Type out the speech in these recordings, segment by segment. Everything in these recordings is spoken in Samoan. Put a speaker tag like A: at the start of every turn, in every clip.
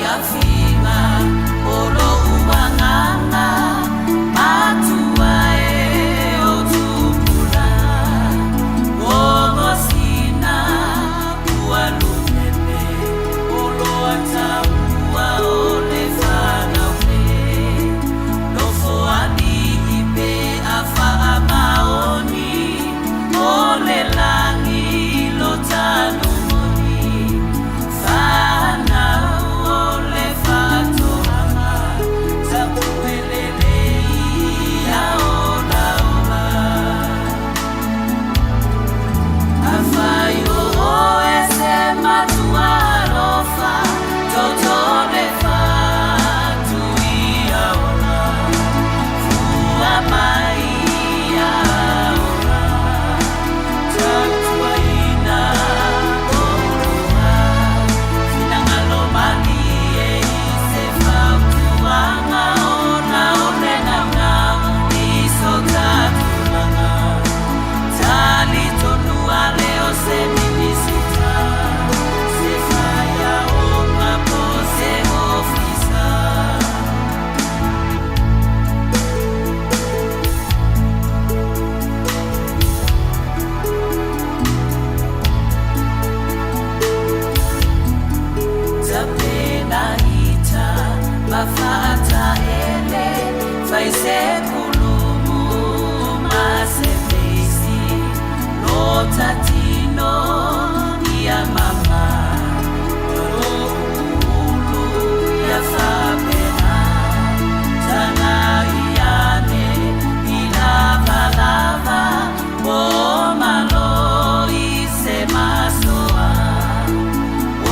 A: Fiafiga o lou agaga matua e o tupulaga Gogosina ua lumeme oloa taua o le fanau nei Nofoalii pe a faamaoni o le lagi lo tanumoni Fanau o le faatoaga tapuelelei ia olaola Afai o oe se matua alofa toto le fatuia ola Fua mai ia ola Tautuaina oulua Finagalo malie i se fautuaga ona o le naunau i so ta tulaga Talitonu ale o se Minisita se faiaoga po o se ofisa. Tapenaita ma faataele fai se kulumu ma se feisi lo tatino ia mama ulu ia faapena tagai ane i lavalava po malo i se masoa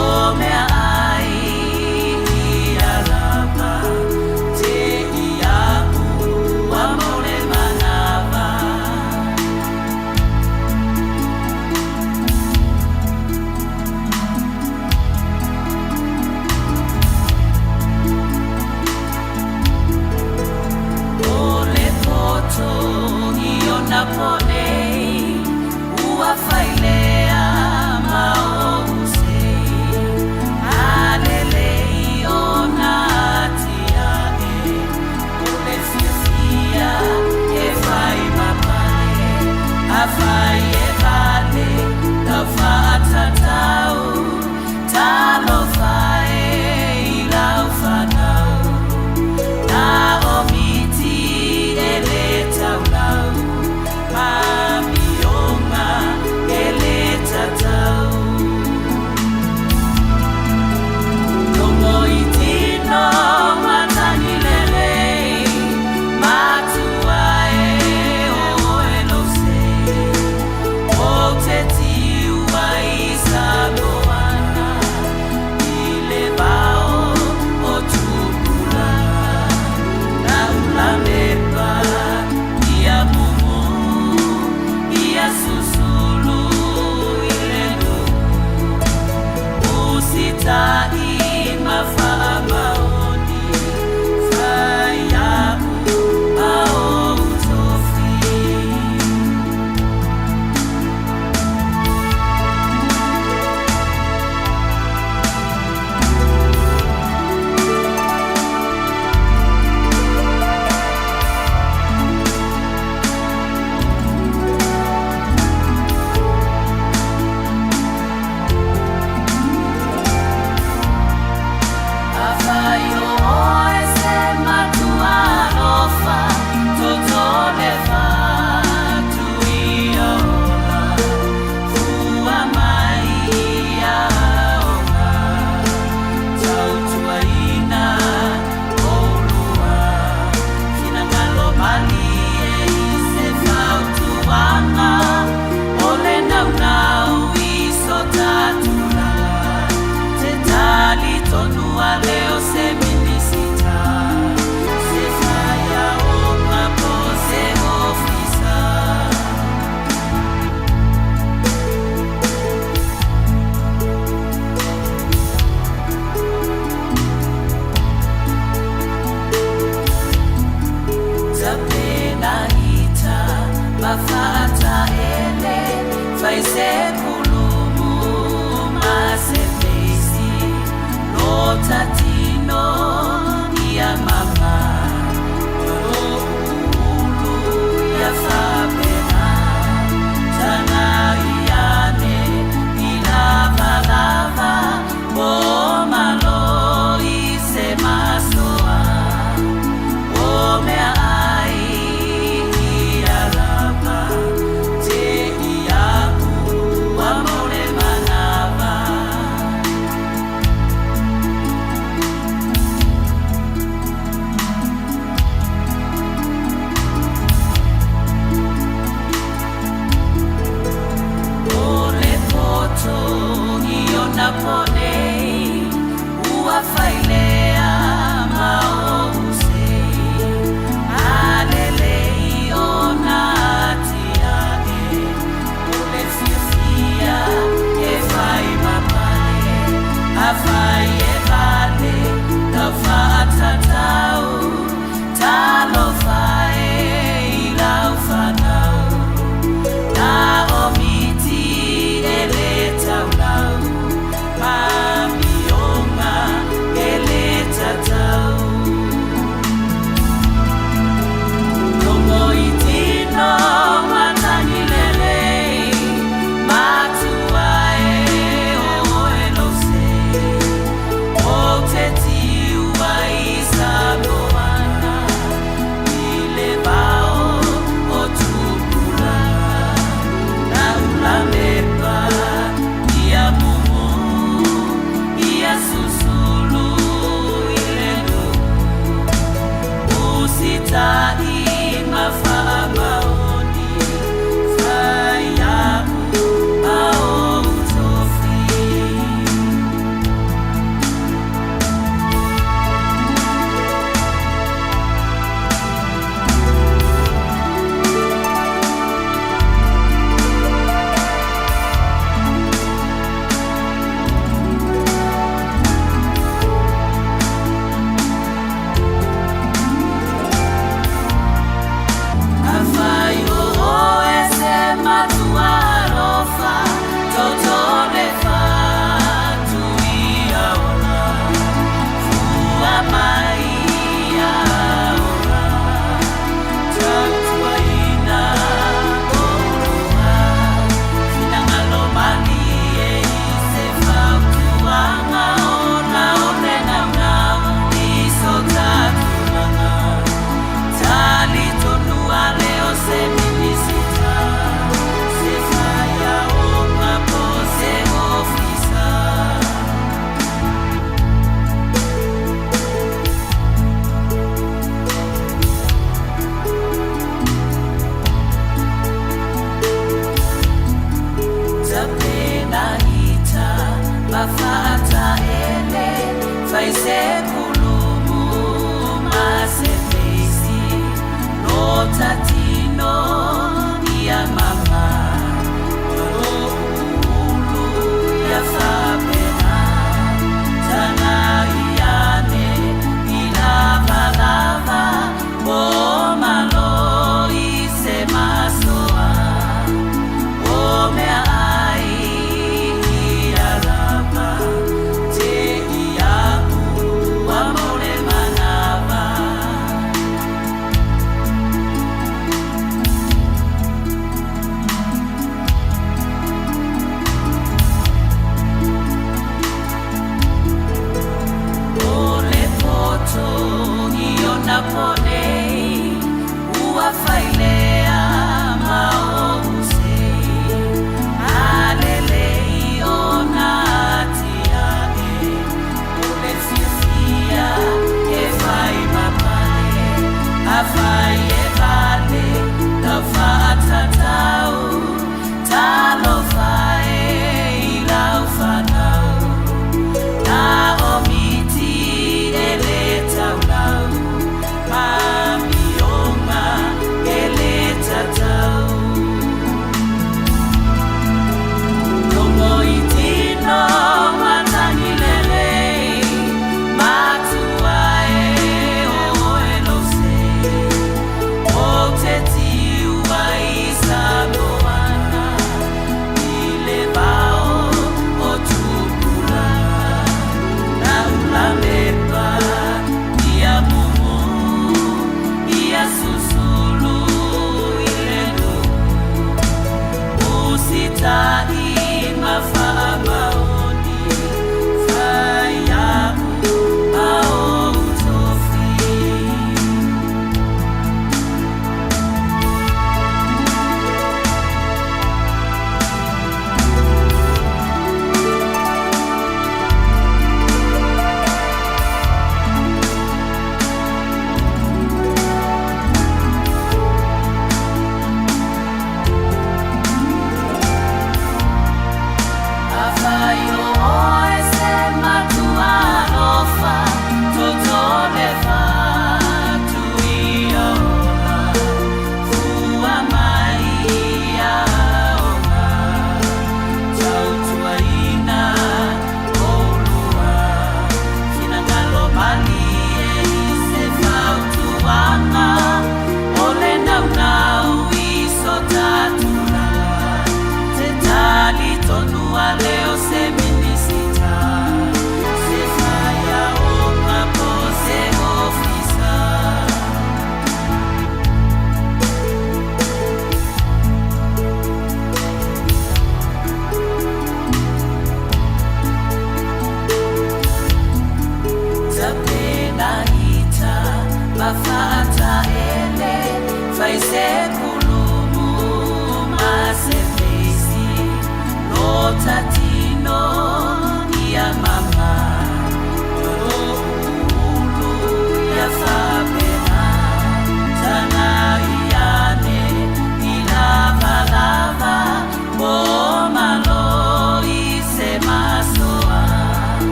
A: o mea ai ia lava te iaʻu ua mau le manawa. O le poto i ona po nei ua failea ma ou sei Alelei ona atiae o le fiafia e fai ma pale Afai e vale lau faatatau Talofa e i lau fanau Na omiti e le taulau ma amioga e le tatau. Logo i tino matagi lelei matua e o oe lou sei Ou te tiu ai i Samoana i le vao o Tupulaga Lau lamepa ia mumu ia susulu i le nuu Usita'i ma faamaoni fai a'u ma ou tofi. Afai o oe se matua alofa, toto le fatu ia ola, fua mai ia ola, tautuaina oulua, finagalo malie i se fautuaga o le naunau i so ta tulaga Te talitonu ale o se Minisita se faiaoga po o se ofisa. Tapenaita ma faataele fai se kulumu ma se feisi lo tatino.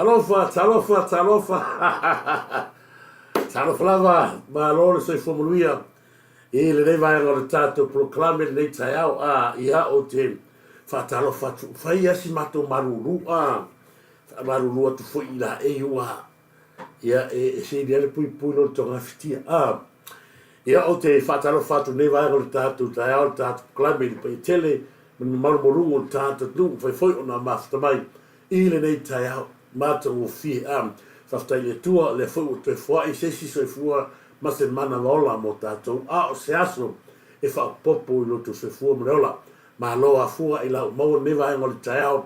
B: Talofa, talofa, talofa. Talofa lava, malo le soifua manuia i lenei vaega o le tatou polokalame lenei taeao. A, ia, ou te faatalofa atu, fai lava si matou malulu, a, faamalulu atu foi i laei ua, ia, e sili ai le puipui lo le togafitia. A, ia, ou te faatalofa atu lenei vaega o le tatou taeao, le tatou polokalame i le paia tele ma le mamalu maualuga o le tatou atunuu, ua mafai foi ona mafuta mai i lenei taeao matagofie. A, faafetai i le Atua, o lea foi ua toe foai se isi soifua ma se manava ola mo tatou, a o se aso e faaopoopo i lo outou soifua ma le ola. Malo afua i la ua maua lenei vaega o le taeao,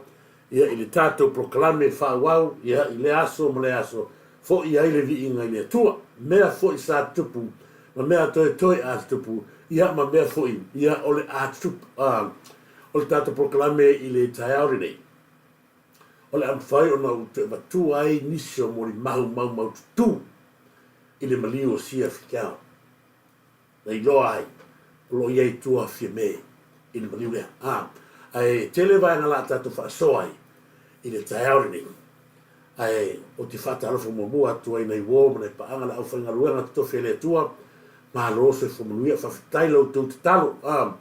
B: ia, i le tatou polokalame faaauau, ia, i lea aso ma lea aso, foi ai le viiga i le Atua. Mea foi sa tutupu, ma mea toetoe a tutupu, ia, ma mea foi, ia, o le a tutupu. A, o le tatou polokalame i le taeao lenei, O le a mafai ona ou toe avatua ai nisi o molimau maumaututu i le maliu o sia fikeao, na iloa ai o lo o i ai tua Fiame i le maliu lea. A, ae tele vaega la a tatou faasoa ai i le taeao lenei. Ae ou te faatalofa muamua atu ai nai uo ma nai paaga le aufaigaluega totofi a le Atua, malo soifua manuia, faafetai la outou tatalo. A,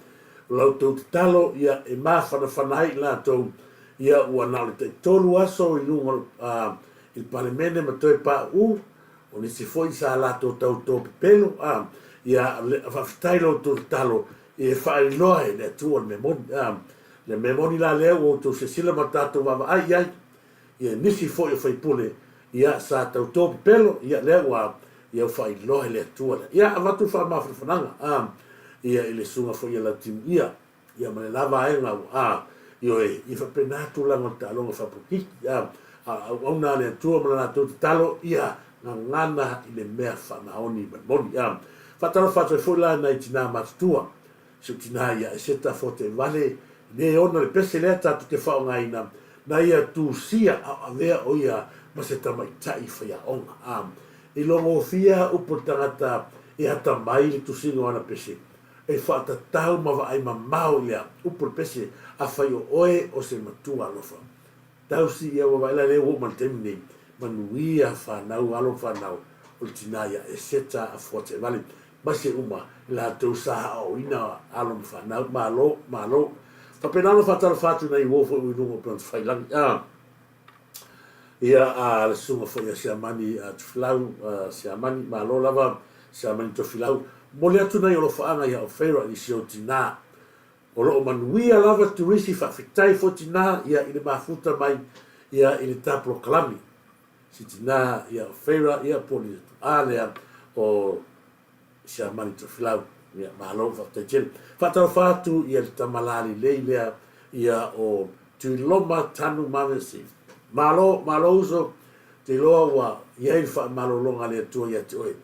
B: o la outou tatalo ia e mafanafana ai i latou, ia ua na o le taitolu aso i luga o, a, i le Palemene ma toe pauu, o nisi foi sa latou tautō pepelo, a, ia le, faafetai la outou tatalo e faailoa e le Atua le mea moni. A, le mea moni la lea ua outou silasila ma tatou vaavaai i ai, ia nisi foi o faipule ia sa tautō pepelo ia lea ua ia ua faailoa e le Atua lea. Ia avatu le faamafanafanaga a ia i le susuga foi ia Lautimuia ia ma le la vaega ua a ioe ia faapena tulaga o le taaloga faapolokiki a a auauna a le Atua ma le latou tatalo ia gagana i le mea faamaoni ma le moni. A faatalofa atu ai foi la nai tinā matutua Si ou tinā ia Eseta Foteivale, le ona le pese lea tatou te faaaogaina, na ia tusia a o avea o ia ma se tamaitai faiaoga. A i logofia upu a le tagata e atamai i le tusiga o ana pese, e faatatau ma vaai mamao i lea upu o le pese, afai o oe o se matua alofa. Tausi ia ua vaai la lea ua oo mai le taimi nei, manuia fanau alo ma fanau o le tina ia Eseta a Fuataivale ma se uma i latou sa aoaoina alo ma fanau. Malo, malo. Faapena ona faatalofa atu nai uo foi ua i luga o Pona Tafailangi. A ia a le susuga foi ia Siamani a Tofilau, a Siamani, malo lava Siamani Tofilau. Momoli atu nai alofaaga ia Ofeira i si ou tina O lo o manuia lava turisi faafetai foi tina ia i le mafuta mai ia i le ta polokalame si tina ia o Feira ia po o le tuaa lea o Siamani Tofilau ia malo faafetai tele. Faatalofa atu ia le tama lalelei lea ia o Tuiloma Tanu Mavesi. Malo malo uso te iloa ua i ai le faamalologa a le Atua ia te oe.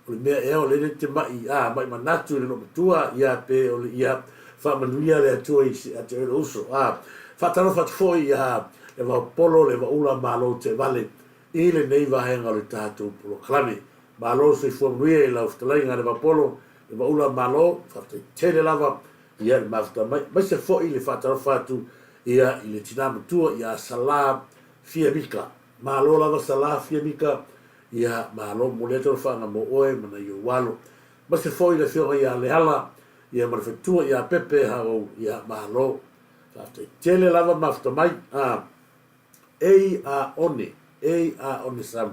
B: O le mea ea o lele te ma'i, a, ma'i manatu i le loomatua, ia, pe o le, ia, faamanuia le Atua i se, a te oe lou uso. A, faatalofa atu foi ia le Vaopolo, le Vaula Malo Teevale i lenei vaega o le tatou polokalame. Malo le soifua manuia i lau fetalaiga le Vaopolo, le Vaula Malo, faafetai tele lava ia le mafuta mai, aemaise foi le faatalofa atu ia i le tina matua ia Sala Fiamika. Malo lava Sala Fiamika, Ia, malo, momoli atu alofaaga mo oe ma nai ou alo. Aemaise foi le afioga ia Leala, ia ma le faletua ia Pepe Hau, ia, malo. Faafetai tele lava mafuta mai. A, ei a one, ei a one Samu.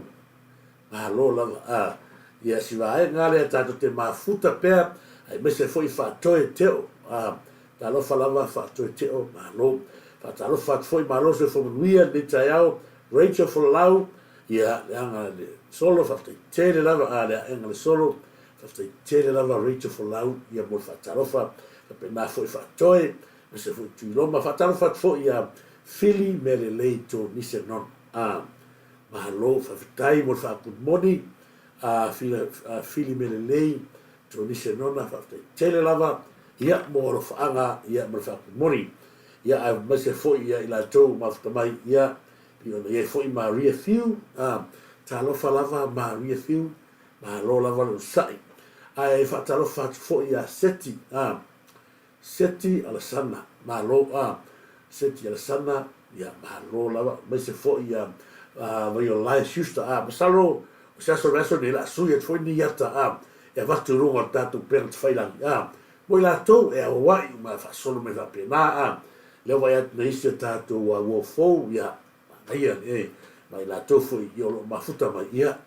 B: Malo lava. A, ia si vaega lea tatou te mafuta pea, aemaise foi faatoe teo. A, talofa lava faatoe teo, malo. Faatalofa atu foi, malo soifua manuia lenei taeao. Rachel Folau, Ia, leaga le solo, faafetai tele lava, a le aega le solo, faafetai tele lava Rachel Folau, ia mo le faatalofa, faapena foi Faatoe, aemaise foi Tuiloma, faatalofa atu foi ia Fili Mealelei Tonise Non. A, malo, faafetai mo le faa-good morning, a Fili Mealelei Tonise Nona, faafetai tele lava, ia, mo alofaaga, ia, ma le faa-good morning. Ia, aemaise foi ia i latou ua mafuta mai, ia, Pei ona i ai foi Maria Fiu, a, talofa lava Maria Fiu, malo lava le onosai. Ae faatalofa atu foi ia Seti, a, Seti Alasana, malo, a, Seti Alasana, ia, malo lava, aemaise foi ia Vaiolae Schuster, a, masalo o se aso o le aso lenei o le a sui atu foi ni ata, a, e avatu i luga o le tatou upega tafailagi, a, mo i latou e auauai ma faasolo mai faapena, a, lea ua vaai atu nai isi o tatou uo fou, ia, manaia e, ma i latou foi o lo o mafuta mai, ia,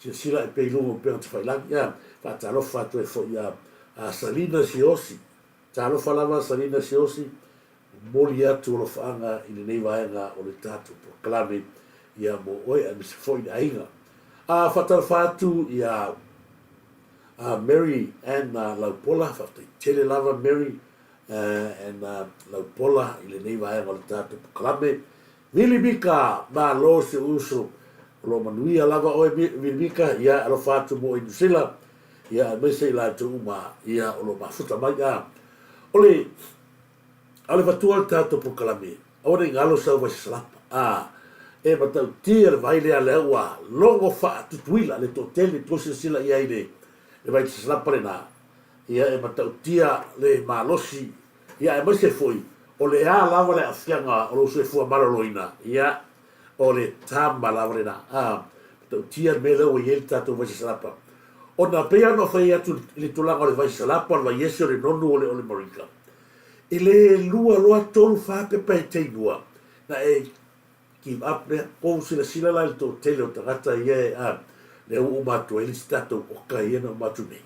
B: silasila ae pea i luga o upega tafailagi, a, faatalofa atu ai foi ia Salina Siaosi, talofa lava Salina Siaosi, momoli atu alofaaga i lenei vaega o le tatou polokalame, ia mo oe aemaise foi le aiga. A, faatalofa atu ia Mary Ann Laupola, faafetai tele lava Mary Ann Laupola i lenei vaega o le tatou polokalame. Vili Mika, malo si ou uso, o lo o manuia lava oe Vili Mika, ia alofa atu mo oe i Niu Sila, ia aemaise i latou uma ia o lo o mafuta mai. A o le a o le avatua o le tatou polokalame, aua ne i galo sau vai sasalapa, a e matautia le vai lea lea ua logo faatutuila le toatele, tou silasila i ai i le vai sasalapa lena, ia e matautia le malosi Ia aemaise foi o le a lava le aafiaga o lou soifua maloloina, ia, o le tama lava lena. A, matautia le mea lea ua i ai le tatou vai sasalapa. Ona pei lava ona ou fai atu i le tulaga o le vai sasalapa, o le vai ese, o le nonu, o le, o le marika, e le lua loa tolu fa pepa e te inua, na e give up lea. Kou silasila la i le toatele o tagata ia e, a, lea ua uma atu ai le isi tatou oka ia na uma atu nei.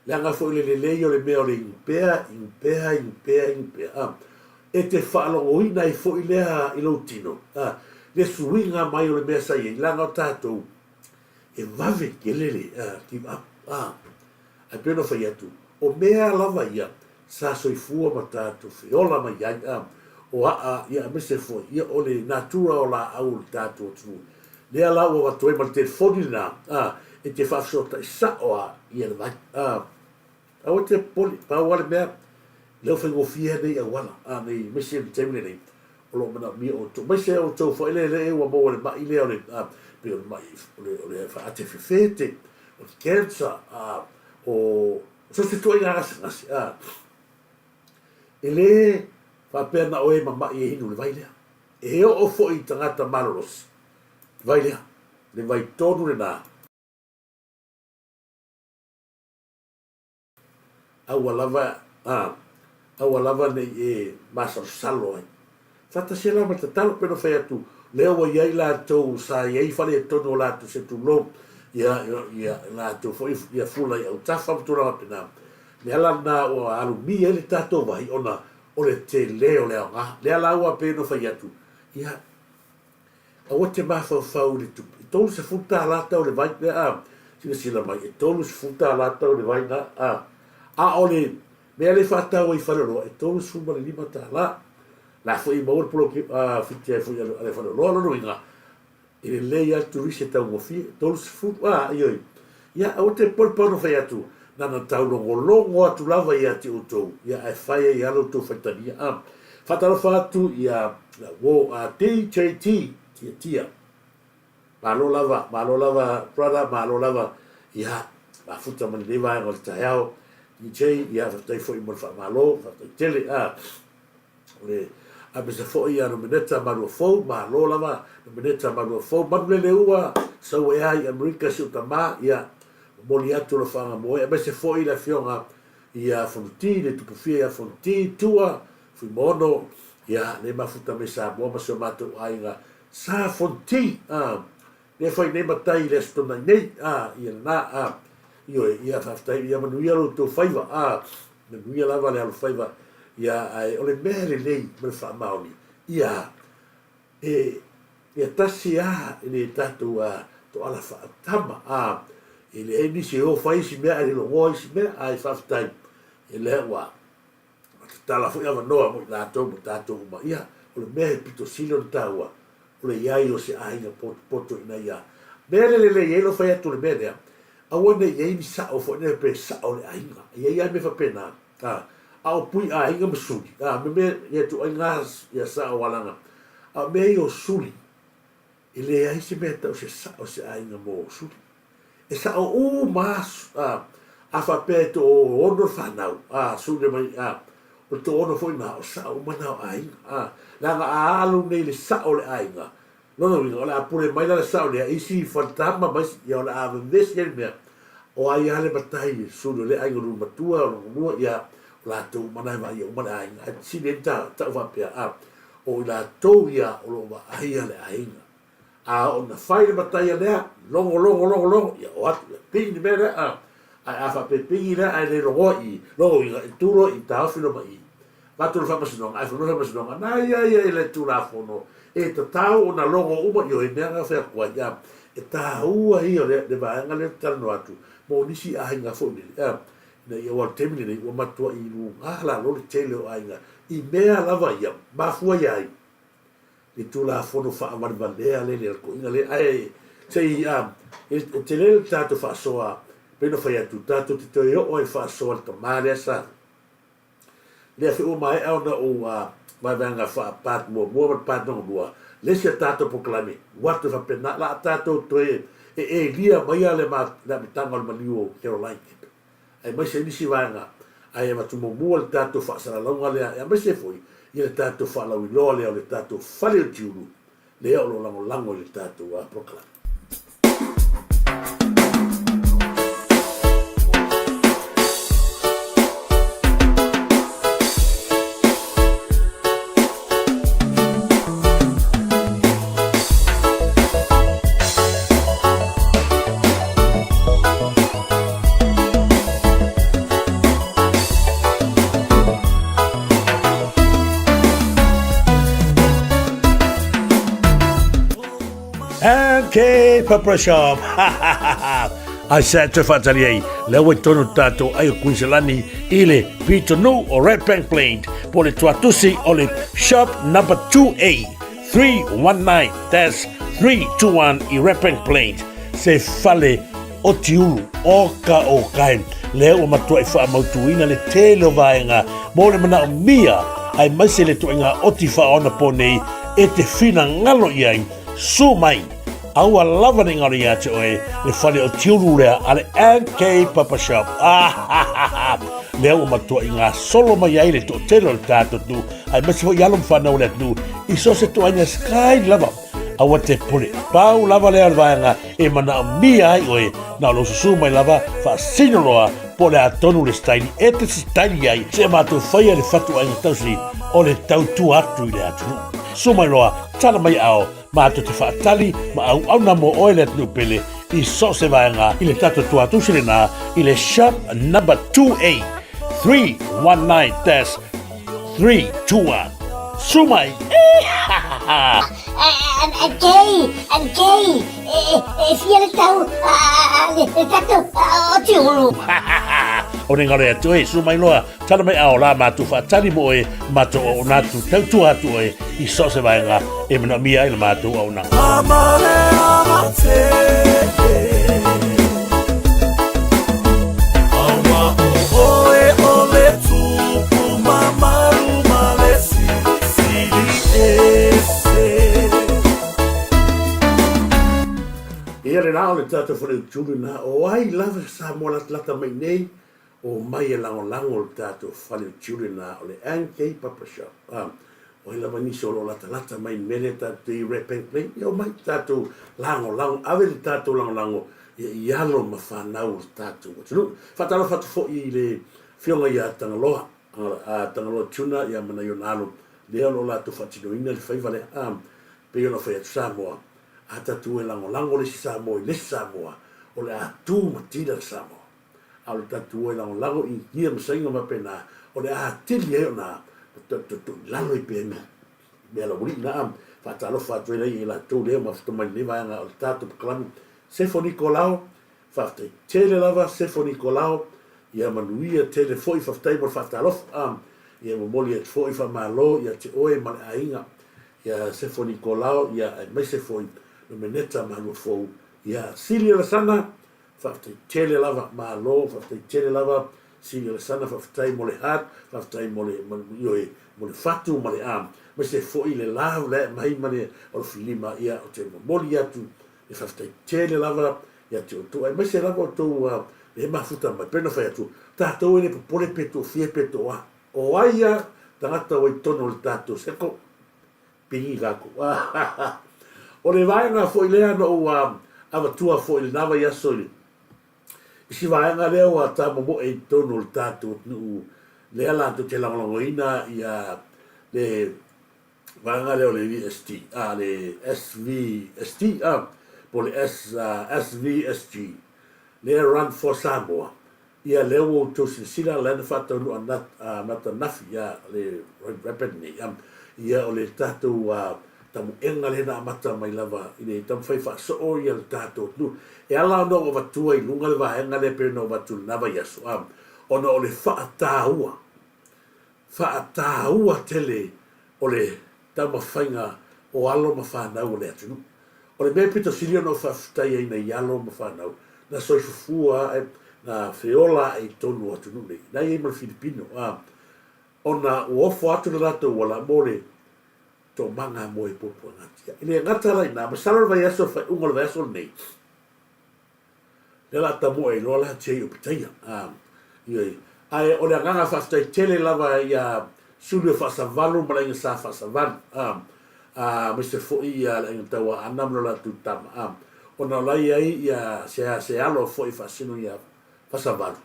B: Leaga foi le lelei o le mea o le inu pea, inu pea, inu pea, inu pea, a. E te faalogoina ai foi lea i lou tino, a, le suiga mai o le mea sa i ai, leaga o tatou, e vave tele le, a, give up, a. Ae pei ona fai atu, o mea lava ia sa soifua ma tatou feola mai ai, a, o aa, ia aemaise foi, ia o le natura o laau o le tatou atunuu, Lea la ua avatu ai ma le telefoni lena, a, e te faafesootai sao a ia le vai. A, aua e te popole, pau lava le mea, lea ua faigofie nei auala, a, nei, aemaise le taimi lenei, o lo o manaomia outou, aemaise outou foi lea lea ua maua i le mai lea o le, a, pei o le mai, o le, o le faate fefete, o le cancer, a, o so o se ituaiga gasegase, a, e le faapea na o e mamai e inu i le vai lea. E oo foi i tagata malolosi, vai lea, le vai tonu lena. Aua lava, a, aua lava ne i e masalosalo ai. Faatasi ai la ma le tatalo, pei ona fai atu, lea ua i ai latou sa i ai faaletonu o latou se tulou, ia, ia, latou foi ia fula i autafa ma tulaga faapena. Le ala lena ua alumia ai le tatou vai ona o le tele o le aoga. Lea la ua pei ona fai atu, ia, aua te mafaufau i le tupe. E $30 tau le vai lea, a, silasila mai, e $30 tau le vai na, a, a o le mea lea e faatau ai i faleoloa, e $35. La foi e maua le poloki, a, fiti ai foi a le faleoloa, lona uiga, E lelei lava le turisi e taugofie, 30, a, ioe. Ia, aua te popole pau na fai atu, na ona taulogologo atu lava ia te outou, ia, ae fai ai lava la outou faitalia, a. Faatalofa atu ia uo a DJT, Tiatia. Malo lava, malo lava brother, malo lava, ia, mafuta ma lenei vaega o le taeao. DJ, ia, faafetai foi mo le faamalo, faafetai tele, a. O le aemaise foi ia Nomeneta Maluafou, malo lava Nomeneta Maluafou, manulele ua sau ai lava i Amerika si ou tama, ia, momoli atu alofaaga mo oe, aemaise foi le afioga ia Fonoti, le Tupufia ia Fonoti, Tua, Fuimaono, ia, le mafuta mai Samoa ma si o matou aiga Sa Fonoti, a, le fai nei matai i le Aso Toonai nei, a, ia lena, a, ioe, ia faafetai, ia manuia lo outou faiva, a, manuia lava le alofaiva, ia, ae o le mea e lelei ma le faamaoni, ia, e, ia tasi a i le tatou a, toala faatama, a, e leai nisi e o fai isi mea ae le logoa isi mea, ae faafetai, e lea ua, Ua tatala foi avanoa mo i latou ma tatou uma. Ia, o le mea e pito sili ona taua, o le i ai o se aiga potopoto ina ia mea le lelei ai lou fai atu o le mea lea, aua ne i i ai ni sao foi lea pe sao o le aiga. E i ai lava mea faapena, a, a o pui aiga ma suli, a, me mea, ia ituaiga ia sao o alaga. A o mea ia o suli, e leai se mea e tau se sao o se aiga mo suli. E sao uma a, a faapea e toono le fanau, a, sune mai, a, o le toono foi na, o sao uma na o aiga, a, leaga a alu nei i le sao o le aiga, Lona uiga, o le a pule mai la le sao lea i isi faletama ma isi, ia o le a vevesi ai le mea, o ai lava le matai i le suli o lea aiga o lona matua, o lona lua, ia, o latou uma na e vaaia uma le aiga. Ae sili ai le tau faapea, a, o i latou ia o lo o vaaia le aiga. A oo ina fai le mataia lea, logo, logo, logo, logo, ia o atu, ia pigi le mea lea, a, ae a faapea e pigi lea ae le logoa i i, lona uiga, e tu loa i i, taofi loa ma i i. Avatu le faamasinoga, ae fai mai le faamasinoga, na ia ia i le Tulafono, e tatau ona logo uma, ioe, mea na fai atu ai, a, e taua ia o le, le vaega lea ou te talanoa atu, mo nisi aiga foi lele, a, ina ia, aua o le taimi lenei, ua matuai luga lalo le tele o aiga i mea lava ia, mafua ia ai le Tulafono faavalevalea lea i le toeaina lea. Ae se i, a, e tele le tatou faasoa, pei ona fai atu, tatou te toe oo ai i le faasoa i le tama lea sa Lea foi ua maea ona ou vaevaega faa-part muamua ma le part lona lua, le isi a tatou polokalame, ua atu e faapena, la a tatou toe e elia maia le amataga o le maliu o Caroline Kemp, aemaise ai nisi vaega, ae avatu muamua le tatou faasalalauga lea, aemaise foi ia le tatou faalauiloa lea o le tatou fale o Tiulu, lea o lo o lagolago i le tatou polokalame. MK Pepper Shop. Ai sa te whaatari ai, lea ua i tonu tātou ai o Queensland i le pito nu o Red Bank Plains, po le tuatusi o le shop number 2A 319-321 i Red Bank Plains, se fale o Tiulu, o ka o kai, lea ua matuai faamautuina le tele o vaega mo le manaomia aemaise le ituaiga oti faaonapo nei e te finagalo i ai. Su mai, aua lava ne i galo ia te oe le fale o Tiulu lea a le MK Papa Shop. Ah, lea ua matuai gasolo mai ai le toatele o le tatou atunuu, aemaise foi alo ma fanau o le atunuu i so o se ituaiga sky lava. Aua te pule. Pau lava lea o le vaega e manaomia ai oe, na o lou susu mai lava, faasino loa po o le a tonu le sitaili e te sitaili ai, seia matou faia le fatuaiga tausi o le tautua atu i le atunuu. Susu mai loa, tala mai ao, matou te faatali ma auauna mo oe le atunuu pele i so o se vaega i le tatou tuatusi lena i le shop number 2A 319-321. Susu mai!
C: Kei, Kei, e fia le tau le tatou o Tiulu.
B: O ne ngaro atu e, su mai loa, tala mai ao la mātou whaatali mo oe, mātou o ona atu, tautua atu oe, i so se vaenga, e manaomia ai le mātou auaunaga. Ia le la o le tatou faleutulu na o ai lava se Samoa latalata mai nei o mai e lagolago le tatou faleutulu na o le NK Papa Shop. Ah, o ai lava nisi o lo o latalata mai le mea lea tatou te i Red Bank Plain, ia omai tatou lagolago, ave le tatou lagolago ia i alo ma fanau o le tatou atunuu. Faatalofa atu foi i le Afioga ia Tagaloa, a Tagaloa Tuna ia ma nai ona alo, lea o lo o latou faatinoina le faiva lea. A, pei ona fai atu Samoa, a tatou e lagolago le isi Samoa i le isi Samoa, o le a tu ma tila le Samoa. A o le tatou e lagolago i Initia ma Saina ma faapena, o le a atili ai ona to'i lalo i pea mea, mea laualii na. A, faatalofa atu ai ia i latou lea ua mafuta mai i lenei vaega o le tatou polokalame. Sefo Nikolao, Faafetai tele lava Sefo Nikolao, ia manuia tele foi, faafetai mo le faatalofa, a, ia momoli atu foi faamalo ia te oe ma le aiga, ia Sefo Nikolao, ia aemaise foi Nomeneta Maluafou, ia Sili Alasana, faafetai tele lava, malo, faafetai tele lava Sili Alasana, faafetai mo le heart, faafetai mo le, ioe, mo le fatu ma le, a, aemaise foi le love lea e aumai ma le alofilima, ia ou te momoli atu le faafetai tele lava ia te outou, aemaise lava outou e mafuta mai. Pei ona fai atu, tatou e le popole pe toafia pe toa. O ai a tagata ua i totonu o le tatou seko, pigi lakou. O le vaega foi lea na ou avatua foi i lena vaiaso i le isi vaega lea ua tamomoe i totonu o le tatou atunuu lea latou te lagolagoina ia le vaega lea o le VST, a, le SVST, a, po o le S, SVSG, lea Run for Samoa, ia lea ua outou silasila lea na faataunuu amata anafi, ia, le Rapid nei, a, ia o le tatou tamuega lea na amata mai lava i le taumafai faasoo ia le tatou atunuu. E ala ona ou avatua i luga le vaega lea pei ona ou avatu i lena vaiaso, a, ona o le faataua faataua tele o le taumafaiga o alo ma fanau o le atunuu. O le mea pito sili ona ou faafetai ai nai alo ma fanau, na soifofua ae, na feola ae i totonu o atunuu nei, na i ai ma le Filipino, a, ona ua ofo atu le latou ola mo le toomaga mo e puapuagatia. E le gata la i ina, masalo le vaiaso, le faaiuga o le vaiaso lenei, Lea la tamoe ai loa la Jay o Pitaia. Ioe. Ae o le agaga faafetai tele lava ia Sulu e Faasavalu ma le aiga Sa Faasavalu. Aemaise foi ia le aiga Tauaana ma lo latou tama. Ona o la e i ai ia se se alo foi e faasino ia Faasavalu.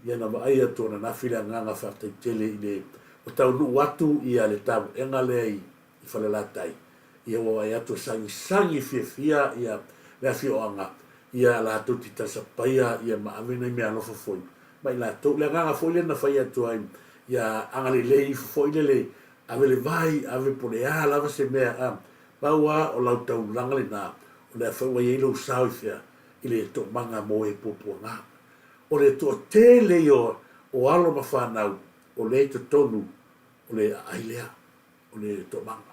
B: Ia na vaai atu ananafi le agaga faafetai tele i le ua taunuu atu ia le tamoega lea i i Falelatai, ia ua vaai atu e sagisagi fiafia ia le afioaga ia latou te talisapaia ia ma ave nai meaalofa foi ma i latou. Le agaga foi lea na fai atu ai ia agalelei ifo foi lele ave le vai, ave po o le a lava se mea a pau a o lau taulaga lena o lea foi ua i ai lou sao i fea i le toomaga mo e puapuaga. O le toatele ia o alo ma fanau o lea i totonu o le aai lea. o le toomaga.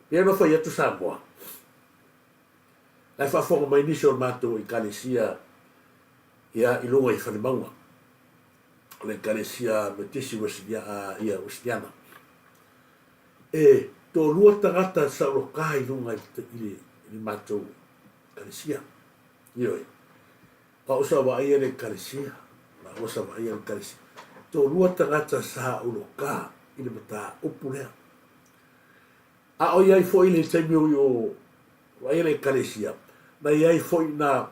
B: Pei ona fai atu Samoa, la e faafofoga mai nisi o le matou Ekalesia ia i luga i Falemauga, o le Ekalesia Metisi ia Uesiliana. E toalua tagata saoloka i luga i le matou Ekalesia. Ioe. O au sa vaaia le Ekalesia, lāua sa vaaia le Ekalesia. Toalua tagata sa uloka i le mataupu lea. A o i ai foi i le taimi o i o vaaia le Ekalesia, na i ai foi na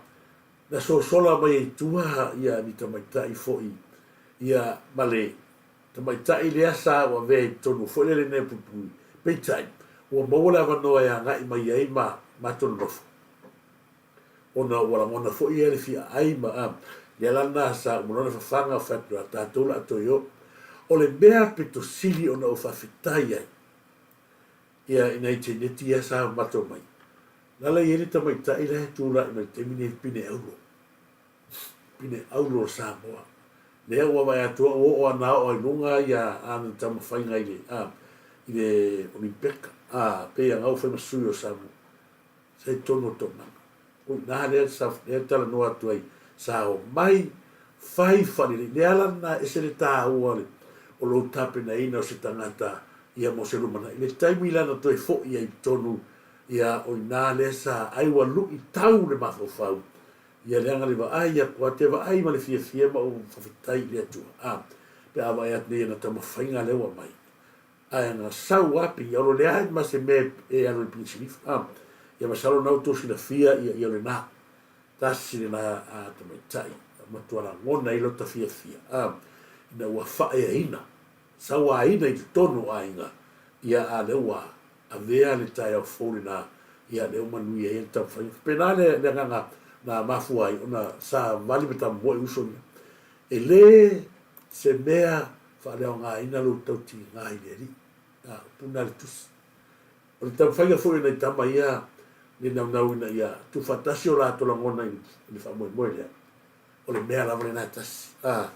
B: na sosola mai ai tua ia ni tamaitai foi ia ma le tamaitai lea sa ou avea i totonu foi lele nei puipui. Peitai, ua maua le avanoa e agai mai ai ma matou nonofo. Ona ua lagona foi ia le fia ai ma a lea la na sa uma loa ona fafaga fai atu a tatou la toe o. O le mea pito sili ona ou faafetai ai ia i nai teineti ia sa matou mai, la la i ai le tamaitai la e tulai mai le taimi nei pine auro, pine auro o Samoa. Lea ua vaai atu au ua oo a na oo ai luga ia ana taumafaiga i le a i le Olimpeka a pei a na ua fai ma sui o Samoa. Sa i totonu o toomaga. O i ina lea sa lea talanoa atu ai, sa omai fai faalelei. Le ala lena e ese le taua o le o lou tapenaina o se tagata ia mo se lumanai. I le taimi la na toe foi ai i totonu ia o i ina lea sa ai ua luitau le mafaufau ia leaga le vaai atu a te vaai ma le fiafia ma ou faafetai i le Atua a pe a vaai atu nei i ana taumafaiga lea ua aumai. Ae na sau a pei olo leai ma se mea e alu i le pilisilifa. A, ia masalo na outou silafia ia, ia o lena. Tasi lena a tamaitai, a matua lagona ai lota fiafia. A, ina ua faaeaina, sauaina i totonu o aiga, ia a lea ua avea le taeao fou lena, ia lea ua manuia ai le taumafaiga. Faapena le, le agaga na mafua ai ona savali ma tamomoe uso ia. E le se mea faaleaogaina lou tautiga i le Alii. A, upu lena a le Tusi. O le taumafaiga foi o nai tama ia le naunau ina ia tuufaatasi o latou lagona i le faamoemoe lea, o le mea lava lena e tasi. A,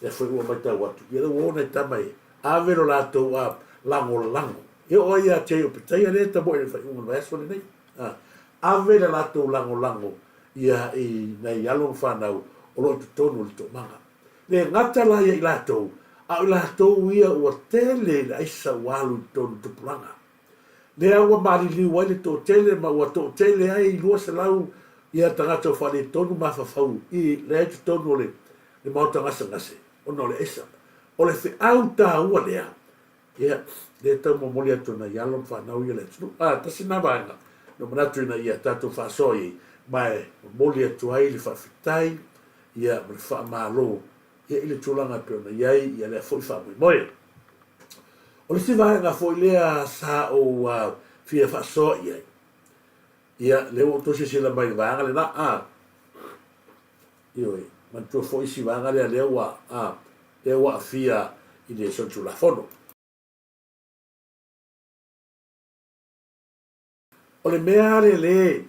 B: lea foi ua matau atu, ia lea ua o nai tama e ave lo latou a lagolago. E oo ai ia te ai o Petaia lea e tamoe i le faaiuga o le vaiaso lenei. A, ave le latou lagolago ia i nai alo ma fanau o lo o i totonu o le toomaga. Le gata la ia i latou, a o i latou ia ua tele i le aisa ua alu i totonu tupulaga. Lea ua maliliu ai le toatele ma ua toatele ai 200 ia tagata ua faaletonu mafaufau i lea i totonu o le maota gasegase ona o le aisa. O le feau taua lea, ia, lea e tau momoli atu e nai alo ma fanau ia le atunuu. A, tasi lena vaega. Na ou manatu ina ia tatou faasoa i ai, ma e momoli atu ai le faafetai ia ma le faamalo ia i le tulaga e pei ona i ai ia lea foi faamoemoe. O le isi vaega foi lea sa ou fia faasoa i ai, ia lea ua outou silasila mai i le vaega lena, a, ioe, manatua foi isi vaega lea lea ua, a, lea ua aafia i le solitulafono. O le mea lava lea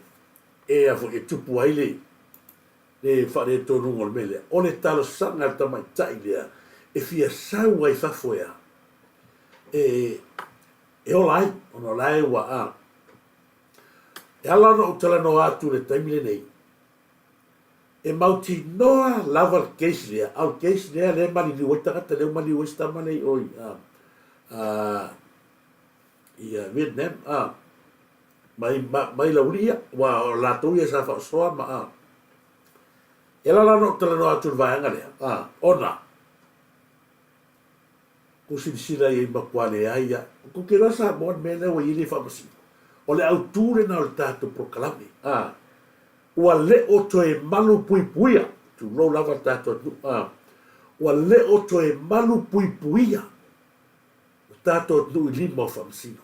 B: e a foi e tupu ai le le faaletonuga o le mea lea, o le talosaga a le tamaitai lea e fia sau ai i fafo e a? E e ola ai, ona o la e ua a. E ala ona ou talanoa atu i le taimi lenei, e mautinoa lava le case lea, a o le case lea lea e maliliu ai tagata, lea ua maliliu ai si tama lea i o i a, a i Vietnam a mai mai Lauli ia ua o latou ia sa faasoa ma a e ala la ona ou talanoa atu i le vaega lea a ona kou silasila i ai matua leai a kou te iloa Samoa le mea lea ua i ai le faamasino o le autu lena o le tatou polokalame a ua le o toe malu puipuia tulou lava le tatou atunuu a ua le o toe malu puipuia O tatou atunuu i lima o Faamasino.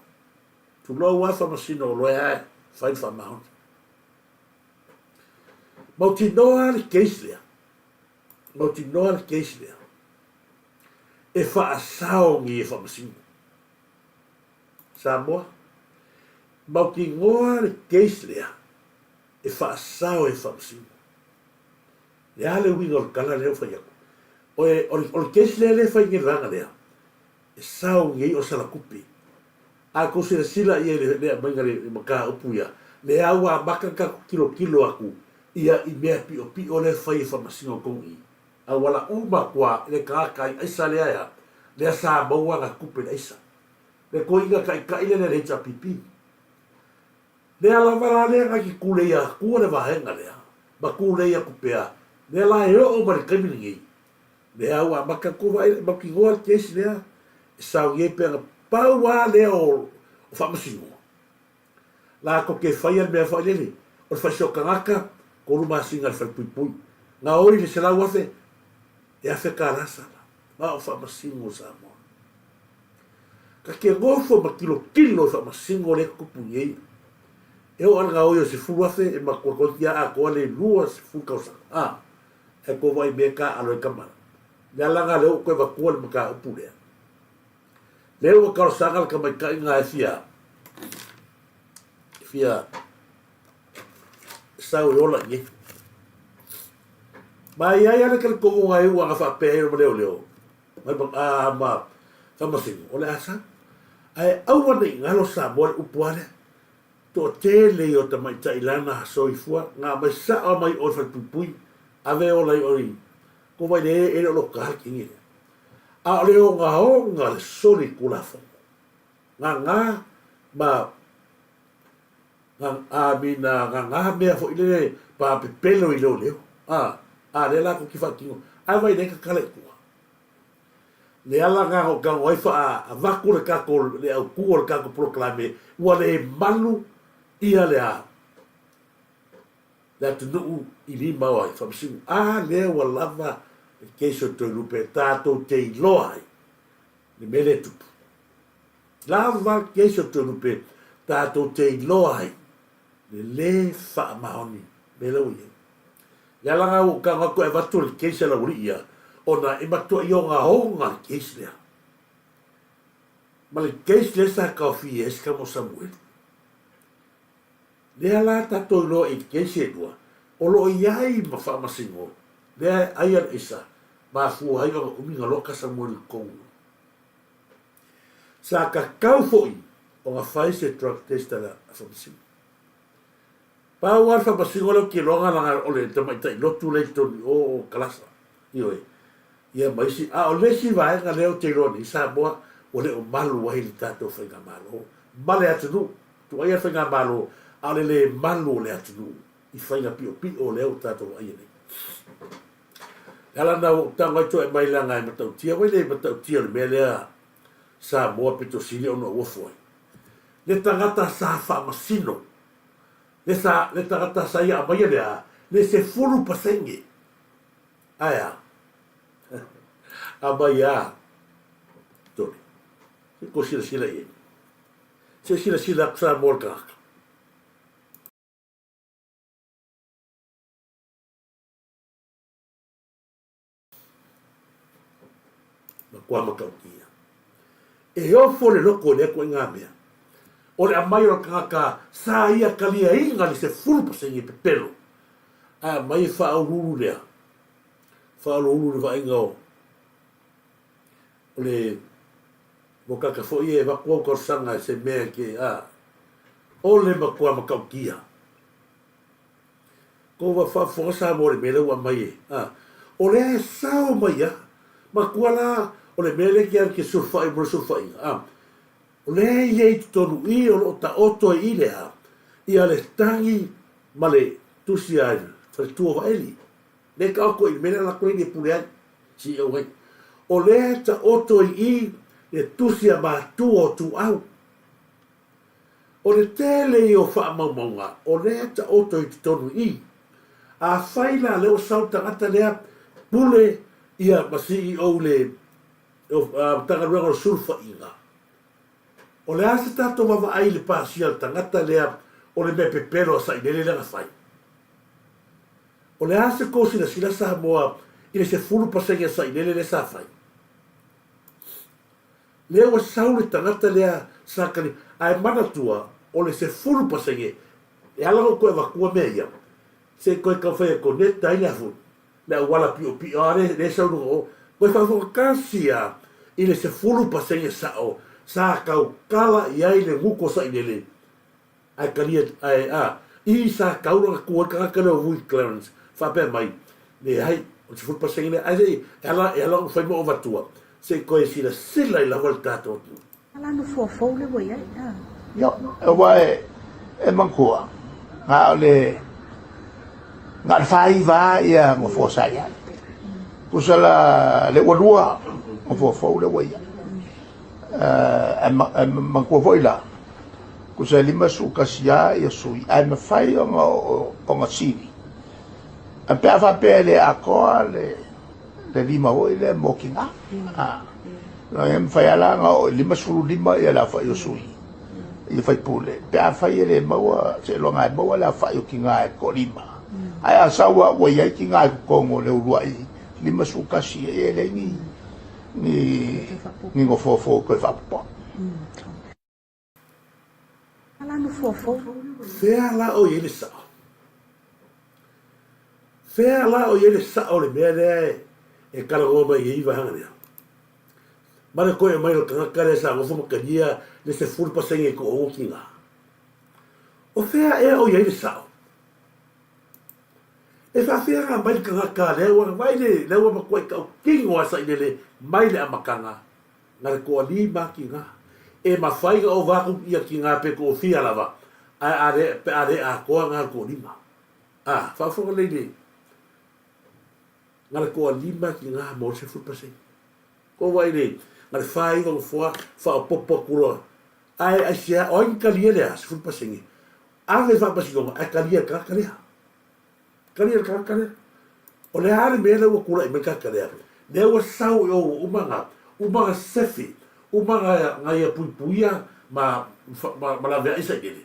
B: Tulou lava Faamasino o loea ae fai le faamaoni. Mautinoa le case lea. Mautinoa le case lea. E faasaogi e Faamasino. Samoa. Mautinoa le case lea. E faasao e Faamasino. Le a le uiga o le tala lea ua fai atu? O le case lea lea e fai nei le vaega lea, e sao nei o Salakupe. A tou silasila i ai i le aumaiga o le mataupu ia, lea ua amata ona tatou tilotilo atu ia i mea piopio lea e fai e Faamasino tonu i i. Auala uma atu lava i le tagata i aisa lea e a, lea sa maua ana tupe i le aisa. Le toeaina taitai lea le HRPP. Lea lava la lea na te tulei atua le vaega lea, ma tulei atu pea, lea la e oo mai le taimi lenei, lea ua amata atu vaai le mautinoa le case lea, e sauni ai pea na pau lava lea o faamasinoga, latou te faia le mea foi lele, o le faisoa tagata, 3 masina i le falepuipui, gaoi le 100,000, e $1,000 sala, ma o faamasino o Samoa. Ta te nofo ma tilotilo i faamasino lea e tutupu nei. E oo lava i le gaoi o le 10,000 e matua toeitiiti lava atoa le 20 tausaga. A, ae tou vaai i mea e taaalo ai tama la. Le ala lena lea ua ou toe avatua le mataupu lea. Lea ua talosaga le tamaitai lena e fia, fia sau e ola i ai. Ma e i ai lava le talitonuga e iu ana faapea ai ma leoleo, ma Faamasino, o le a sau. Ae aua ne i galo Samoa le upu a lea. Toatele ia o tamaitai lana soifua, na aumai sao mai o i falepuipui, ave ola i o i ko vai le e le o loka le kini lea. A o le ogaoga le soli tulafono. Ngāngā ma a mina ngāngā mea foi lele pa pepelo i leoleo. A, a lea la ko ki whaatino. Ae vai nei ka kala i tua. Le ala ngā o kango ai wha avatu le kako le autu o le kako polokalame ua le malu ia le a le atunuu i lima o ai faamasino. A lea ua lava le case o Toelupe tatou te iloa ai le mea lea e tupu. Lava le case o Toelupe tatou te iloa ai le le faamaoni mea la ua i ai. Le ala lena ua ou tago atu e avatu le case a Laualii ia, ona e matuai ogaoga le case lea. Ma le case lea sa taofia ai si tama o Samueli. Lea la tatou iloa i case e lua, o lo o i ai ma faamasino, lea e ai a le aisa, mafua ai ona umi ona loka Samueli i totonu. Sa tatau foi ona fai se drug test a le faamasino. Pau lava le faamasino lea ou te iloa na o le tamaitai lotu lea i totonu i o o Kalasa. Ioe. Ia ma isi, a o le isi vaega lea ou te iloa nei i Samoa, ua le o malu ai le tatou faigamalo ma le atunuu. Tuuaia le faigamalo, a o le le malu o le atunuu i faiga piopio lea ua tatou vaaia nei. Le ala lena ua ou tago ai toe aumai leaga e matautia, vai le matautia o le mea lea Samoa pito sili ona ou ofo ai. Le tagata sa faamasino. Le sa, le tagata sa ia aumaia lea, le 10%. Ae a? Aumai a. Tole. Se ko silasila i ai. Se silasila aku Samoa le tagata. Matua matautia. E ofo le loko i lea ituaiga mea. O le aumai o le tagata sa ia taliaina le 10% pepelo, ae aumai e faauluulu lea, faauluulu i le vaaiga o le mokaka foi e avatu au talosaga i se mea e te, a, o le matua matautia. Ko ua faafofoga Samoa i le mea lea ua aumai e, a, o lea e sao mai a, matua la o le mea lea e te alu e te sulufai mo le sulufaiga, a, o lea e i ai i totonu i o lo o taoto ai i le a, ia le tagi ma le tusi a le faletua o Vaeli. Lea e taoto i le mea lea latou nei e pule ai, CEO ai. O lea e taoto ai i le tusi a matua o Tuau. O le tele ia o faamaumauga o lea e taoto i totonu i i. Afai la lea ua sau le tagata lea pule ia ma CEO i le Matagaluega o le Sulufaiga, o le a se tatou vaavaai i le pasia o le tagata lea o le mea pepelo a Sailele lea na fai? O le a se tou silasila Samoa i le 10% a Sailele lea sa fai? Lea ua sau le tagata lea sa kali, ae manatua o le 10% e ala ona ou toe avatua mea ia, se i toe taumafai e connect ai le a foi, le auala piopio a lea e sau i luga o, toe faafofoga tasi a i le 10% sao sa tautala i ai le guto sailele Ae talia, ae a, i sa tau lona tu ai le tagata lea o Vui Clarence, faapea mai, Leai, o le 10% lea, ae se i, e ala, e ala ona fai ma ou avatua, se i toe silasila ai lava le tatou atunuu.
D: A la nofoa fou lea ua i ai, a.
E: Ia, aua e, e manatua, na o le, na o le faaiva lava ia nofoa sa i ai. Tusa la le ua lua nofoa fou lea ua i ai. Ae manatua foi la, tusa e 51 lava ia sui, ae mafai ona sili. Ae pe a faapea e le atoa le lima foi lea mo tina. E mafai lava la ona oo i 55 ia le aofai o sui ia faipule, pe afai e le maua, seiloga e maua le aofai o tina e toalima. Ae a sau lava ua i ai tina i totonu o le uluai 51, ia e leai ni ni nofoa fou toe faaopoopo.
B: Fea la o i ai le sao? Fea la o i ai le sao o le mea lea e talanoa mai ai vaega lea? Ma le toe aumai o le tagata lea sa nofo ma talia le 10% i toaono tina. O fea ea o i ai le sao? E faafefea ona aumai le tagata lea ua vaai le lea ua matuai tautino a sailele mai le amataga na le toalima tina. E mafai ona ova atu ia tina pe toafia lava ae a le pe a le atoa na le toalima. A, faafofoga lelei le na le toalima tina mo le 10%. Kou vaai le na le 49 nofoa faaopoopo atu loa ae aisea o ai na talia lea 10%? Ave i le faamasinoga ae talia e le tagata lea. Talia e le tagata lea. O le a le mea lea ua tulai mai le tagata lea? Lea ua sau i o ua uma ona, uma ona sefe, uma ona ia puipuia ma, ma, ma laveai sailele.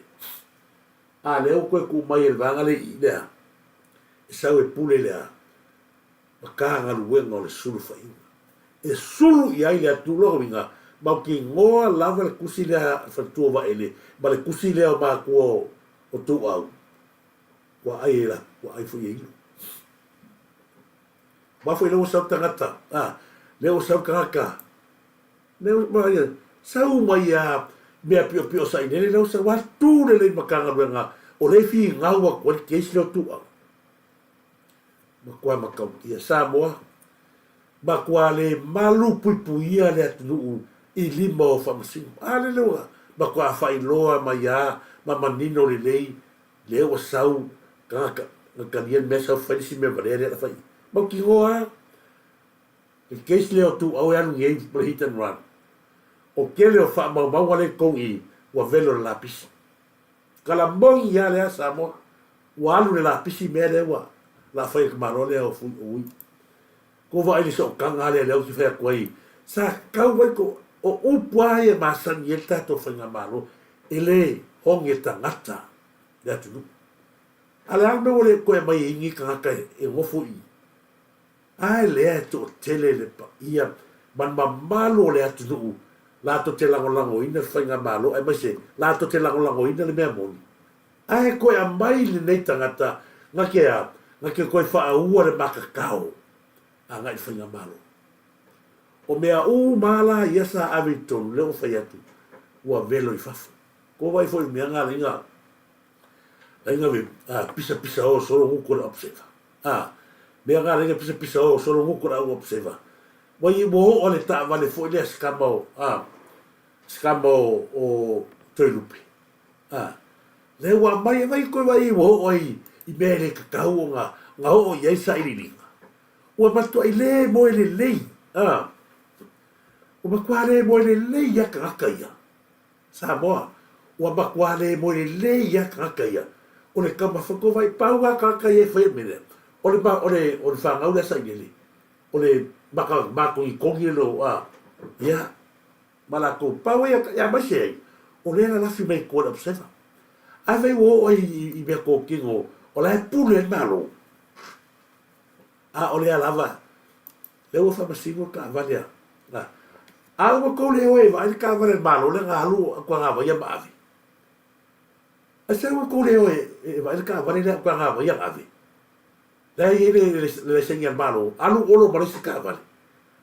B: A lea ua toe tuu mai e le vaega lea i i lea, e sau e pule le a? Matagaluega o le Sulufaiga. E sulu i ai le atunuu lona uiga, mautinoa lava le tusi lea a le faletua o Vaele ma le tusi lea o matua o Tuuau, ua ai e la, ua ai foi e ilo. Aua foi lea ua sau tagata, a, lea ua sau tagata, lea ua, ia, sau mai a mea piopio sailele, lea ua sau a tu lelei Matagaluega o lea e finau atu ai le case lea o Tuuau. Matua matautia Samoa, matua le malu puipuia le atunuu i lima o faamasino. A lele ua matua faailoa mai a ma manino lelei lea ua sau tagata na talia le mea sau fai le isi mea valea lea na fai. Mautinoa a le case lea o Tuuau e alu nei ma le hit and run. O tele o faamaumauga lea i totonu i ua velo le lapisi. Kalamoni lava lea Samoa, ua alu i le lapisi mea lea ua la fai e le tamaloa lea o Fui Ui. Ko vaai le sootaga lea lea ou te fai atu ai, sa tatau ai ko, o upu lava ia e masani ai le tatou faigamalo, e le oge tagata le atunuu. A o le a le mea ua le toe aumai ai nei tagata e nofo i i? A lea e toatele le paia ma le mamalu o le atunuu latou te lagolagoina le faigamalo aemaise latou te lagolagoina le mea moni. Ae toe aumai lenei tagata na te a? Na te toe faaua le makakao agai i le faigamalo. O mea uma lava la ia sa ave i totonu, lea ua fai atu, ua velo i fafo. Ko vai foi mea nga laiga laiga ve pisa pisa o solo nguku le observer. A mea nga laiga pisa pisa o solo nguku le au observer. Ua i ua oo le taavale foi lea sikama o a sikama o o Toelupe. A lea ua aumai e vai koe vai ua oo ai i mea e le tatau ona na oo i ai sailiiliga. Ua matuai le moe lelei a ua matua le moe lelei lava tagata ia. Samoa, ua matua le moe lelei lava tagata ia. O le tama fotovai pau lava tagata ia e fai mea lea. O le o le o le fanau lea sailele. O le maka matogitogi le lo a ia ma latou pau ia ia aemaise ai o lea e lalafi mai tua i le observer. Ae fai ua oo ai i mea totino o la e pule ai le Malo. A o lea lava, lea ua faamasino le taavale a, a, a ua tou le o e vaai le taavale a le Malo lea na alu atu Agavaia ma ave. Aisea ua tou le o e, e vaai le taavale lea atu Agavaia na ave? Lea e i ai le, le, le laiseni a le Malo, alu olo ma le isi taavale.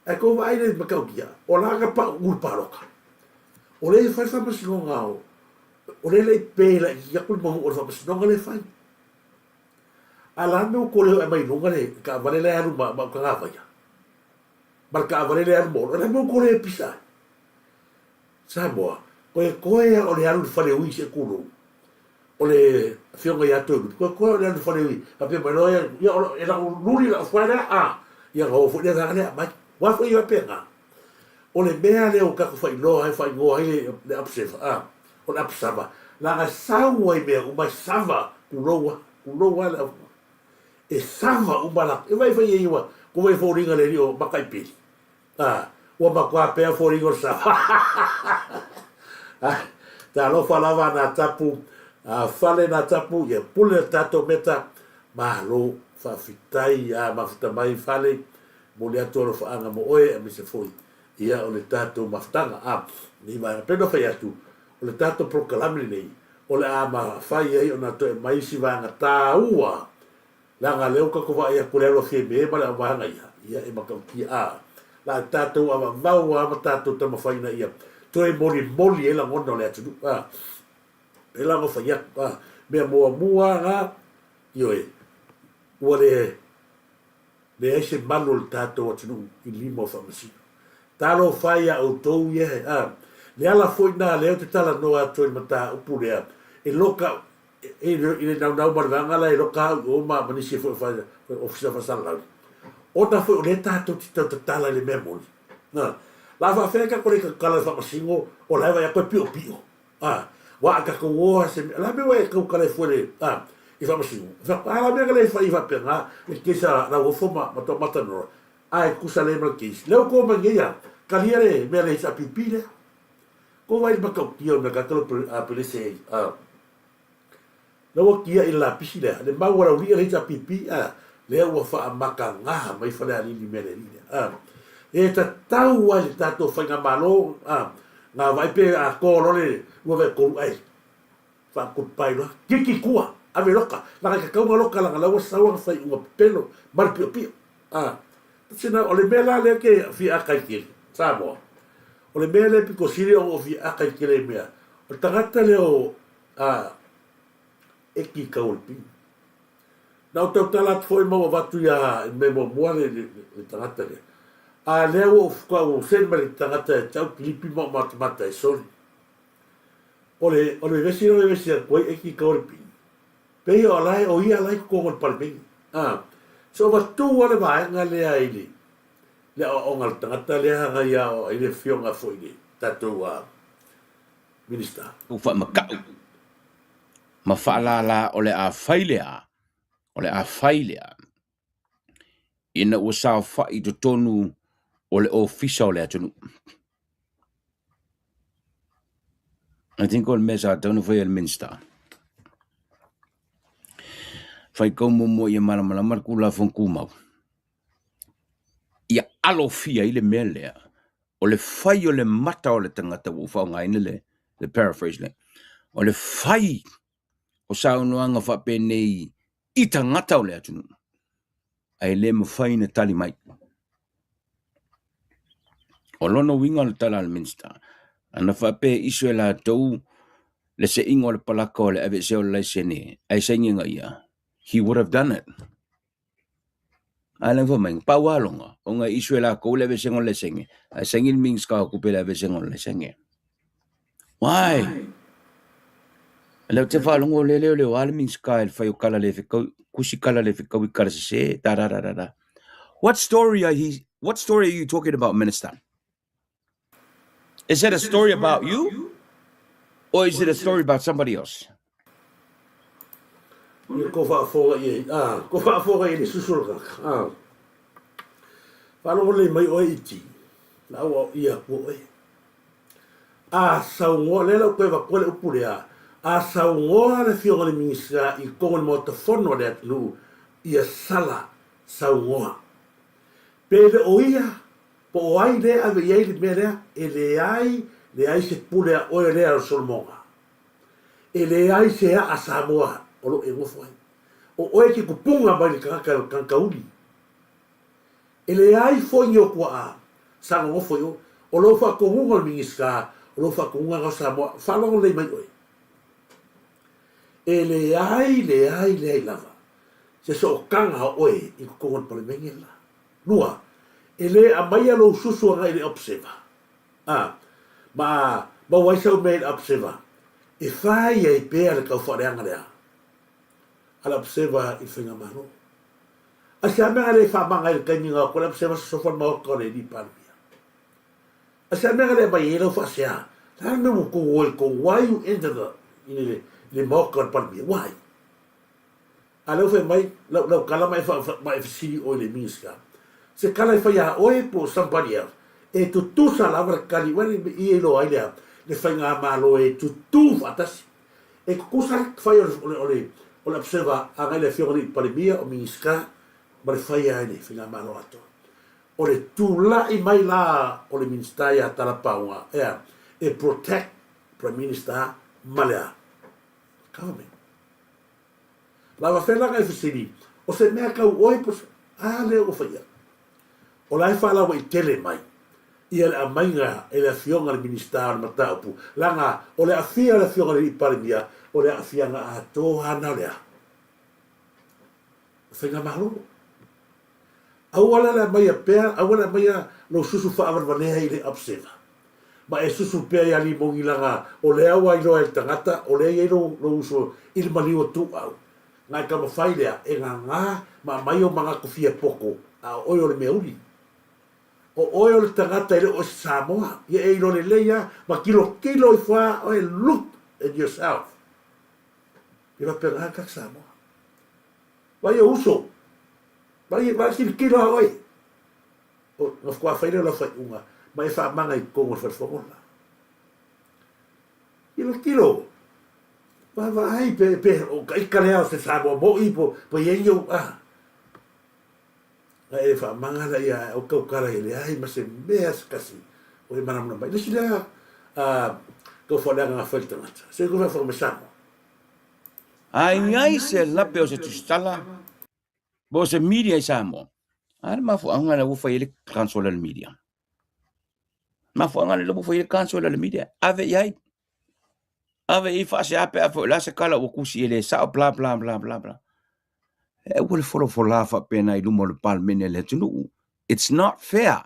B: Ae tou vaai le matautia, o la na pau i le palota. O lea e fai le faamasinoga o, o lea e le i pe laitiiti atu le manu o le faamasinoga lea e fai. A la me ua leo aumai i luga le taavale la e alu ma Utagavaia ma le taavale lea e alu ma Olo, o le a le mea ua leo pisa ai? Samoa, koe koe a o le alu i le fale ui se tulou, o le afioga ia Toelupe, koe koe a o le alu i le fale ui, faapea mai loa ia, ia o e lau luli lau fuae lea, a, ia ona oo foi lea vaega lea aumai. Aua foi e faapena, o le mea lea ua tatou faailoa ai, faaigoa ai le observer, a, o le apsava, leaga e sau ai mea uma, e sava, tulou a, tulou a le au, e sava uma latou. E vaai foi i ai ua ua i foliga le alii o Makaipili, a, ua matua pea foliga o le sava. Talofa lava nā tapu, a fale nā tapu, ia pule le tatou meta, malo, faafetai a mafuta mai fale, momoli atu alofaaga mo oe, aemaise foi Ia, o le tatou mafutaga, a, lenei vaega. Pei ona fai atu, o le tatou polokalame lenei, o le a mafai ai ona toe aumai isi vaega taua, leaga lea ua tatou vaai atu i le alu a Fiame ma le au vaega ia, ia e matautia, a, la tatou avavau lava ma tatou taumafai ina ia toe molimoli ai lagona o le atunuu, a. Pēlā ona fai atu, a, mea muamua lava, ioe, ua le Leai se malu o le tatou atunuu i lima o Faamasino. Talofa e ia outou ia he a. Le ala foi na lea ou te talanoa atu ai i le mataupu lea, e loka i le naunau ma le vaega la e loka au i o ma nisi foi o Ofisa Faasalalau. Ona foi o lea tatou te tau tatala i le mea moni. Na, la faafefea tatou le tatala i le Faamasino o la e vaai atu e piopio. A, ua a tatou o a se mea, la mea ua e tau kala e fue le, a, i faamasino. A la mea ka le fai faapena, le case a Lauofo ma, ma Toamata Nora, a e tusa le ma le case. Lea ua tou mai nei a, talia le mea le HRPP lea. Kou vaai i le matautia o le mea ka talo a pelese ai, a. Lea ua tiai le lapisi lea, le mau a Laulia le HRPP, a, lea ua faamakagaha mai Falealili i mea le alii lea, a. E tatau ai le tatou faigamalo, a, na vaai pe atoa loa le 23 ae faatupai loa, kiki tua, ave loka, leaga e tatau ona loka leaga la ua sau ana faaiuga pepelo ma le piopio, a. Sina, o le mea la lea ke fia aka i tele, Samoa, o le mea lea pito sili ona ou fia aka i tele i mea, o le tagata lea o, a eki kau o le pili. Na ou tautala atu foi ma ua avatu ia i mea muamua le, le, le tagata lea. A lea ua ou faatoa ua send mai le tagata e tau kilipi ma ou matamata ai, sorry. O le, o le vevesi lea vevesi atu ai eki kau o le pili. Pei o la e, o ia la i totonu o le Palemene. A, so avatu lava le vaega lea i le, le aoaoga a le tagata lea agai aoao ai le afioga foi i le tatou a, Minista.
F: Ua faamata'u. Ma faalala o le a fai lea, o le a fai lea, ina ua saofai i totonu o le ofisa o le atunuu. I think o le mea sa tatau ona faia e le Minisita, faitau muamua ia malamalama le Tulafono Tumau, ia alofia ai le mea lea, o le fai o le mata o le tagata ua ou faaaogaina le, le paraphrase lea, o le fai o saunoaga faapenei i tagata o le atunuu, ae le mafai ona tali mai. O lona uiga o le tala a le Minisita, ana faapea e issue e latou le seiga o le palaka o le aveesea o le laisene ae saini e ia, he would have done it. Ae le fai mai, pau lava lona, ona e issue e latou le aveesega o le laisene, ae saini le Minisita o Tupe i le aveesega o le laisene. Why? Lea ou te faalogo o lea leoleo lava le Minisita i le fai o tala le fetaui, tusi tala le fetaui tala sese, da da da da da. What story are he, what story are you talking about, Minister? Is it a story about you or is it a story about somebody else?
B: Ia ko faafofoga i ai, ā, ko faafofoga i ai le susu o le tagata, ā. Faalogo lelei mai oe iti, la ua ia atu oe. A saunoa, lea la ua toe avatua le upu lea, a saunoa le Afioga i le Minisita i totonu o le Maota Fono a le atunuu, ia sala saunoa. Pe le o ia, po o ai lea e ave i ai le mea lea, e leai, leai se pule a oe lea o le Solomona. E leai se aa Samoa o lo o e nofo ai. O oe ke kupunga mai le tagata o le tagata uli. E leai foi ni o tuaa sa nonofo i o. O lou faatonuga o le Minisita, o lou faatonuga na o Samoa. Faalogo lelei mai oe. E leai, leai, leai lava se sootaga o oe i totonu o le Palemene le la. Lua, e le aumaia lou susu agai i le Observer. A, ma a maua ai sau mea i le Observer, e fai ai pea le taufaaleaga lea a le Observer i le Faigamalo. A se a mea a le faamaga ai i le taimi na o atu ai le Observer sosofa le maota o le alii Palemia? A se a mea na le aumai ai lau faasea? Le a le mea ua tou o ai tou? Why you enter the i le i le maota o le Palemia? Why? A lea ua fai mai lau lau tala ma e ma e fesili oe i le Minisita, se tala e fai ia oe po o somebody else, e tutusa lava le tali, uai le i e iloa ai le le faigamalo e tutū faatasi. E tutusa le fai o le o le o le observer agai i le Afioga i le Palemia, o Minisita ma le fai ai le faigamalo atoa. O le tulai mai la o le Minisita ia Talapauga, ea, e protect Prime Minister ma le a? Government. Lava fea la e fesili, o se mea kau oe po se a lea ua fai ai? O la e faalauaitele mai ia le aumaiga e le Afioga i le Minisita o le mataupu, leaga o le aafia o le Afioga i le Alii Palemia, o le aafiaga atoa lava na o le a? O Faigamalo. Aua la le aumaia pea, aua le aumaia lou susu faavalevalea i le observer. Ma e susu pea ia Limoni leaga o lea ua iloa e le tagata o lea e i ai lou, lou uso i le maliu o Tuuau. Na e taumafai lea e gagā ma aumai ou manatu fia poto, a o oe o le mea uli. O oe o le tagata e le o oe se Samoa. Ia e iloa lelei lava ma tilotilo ifo lava oe, look at yourself. E faapena le tagata Samoa. Vai ou uso, vai, vai tilotilo lava oe. Ona faatoa fai lea o lau faaiuga ma e faamaga i totonu o le falefono le la. Tilotilo, vaavaai pe, pe o ka ika lea o se Samoa moi po, po i ai ni ou, ah. A e faamaga la ia au tautala e leai ma se mea se tasi o e malamalama ai. Le isi lea tau faaleaga na fai le tagata, se i faafofoga mai Samoa.
F: A i ai se lape o se tusitala po o se media i Samoa, a le mafuaaga lea ua fai ai le cancel a le media. Mafuaaga lea ua fai ai le cancel a le media, ave i ai. Ave i ai faasea pe a foi o le a se tala ua tusi e le sao bla bla bla bla bla. E aua le folafola faapena i luma o le Palemene a le atunuu. It's not fair.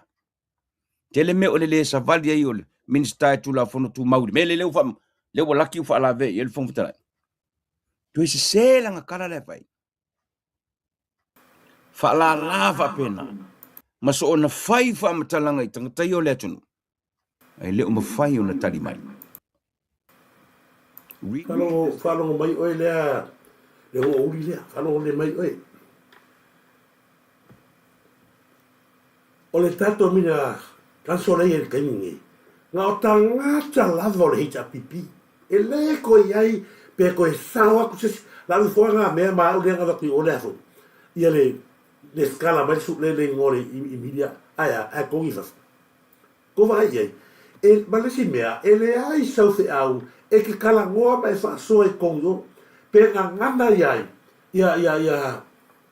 F: Tele mea o le le savali ai o le Minisita e Tulafono Tumau i le mea lea ua faa, lea ua laki ua faalavea i ai le Fofoga Fetalai. Toe sese lana tala lea e fai. Faalala faapena ma soona fai faamatalaga i tagata ia o le atunuu, ae le o mafai ona tali mai.
B: Faalogo, faalogo mai oe lea, le hoʻouli lea, faalogo lelei mai oe. O le tatou mina council lea i le taimi nei, na o tagata lava o le HRPP. E le toe i ai pe toe sao atu se isi. La ave foa ngā mea ma au lea na avatu i o lea foi. Ia le lesitala mai le su le le igoa le i media ae a, ae togi i fafo. Kou vaai i ai. E, ma le isi mea, e leai sau feau e te talanoa ma e faasoa i totonu i o, pe gagana i ai ia, ia, ia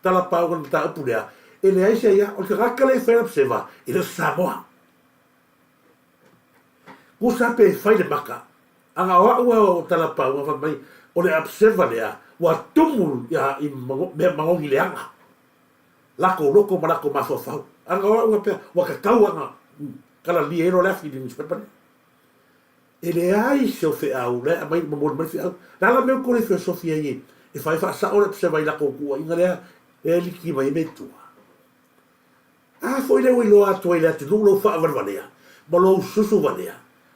B: talapau le mataupu lea, e leai se aia. O le tagata lea e fai lana seva, e le o se Samoa. Kusa pe fai le maka, aga o au a o talapau, a fai mai, o le observer lea, ua tumu ia, i mea magogi leaga. Lako loko ma lako mafaufau. Aga o au faapea, ua tatau ana kalalia ai loa le afi i le newspaper lea. E leai se o feau, la e aumai momoli mai le feau. Le a la mea ua tou le feosofi ai e fai faasao le observer i latou tuuaiga lea e liki mai ai mea i tua. A foi lea ua iloa atu ai i le atunuu lou faavalevalea ma lou susu valea,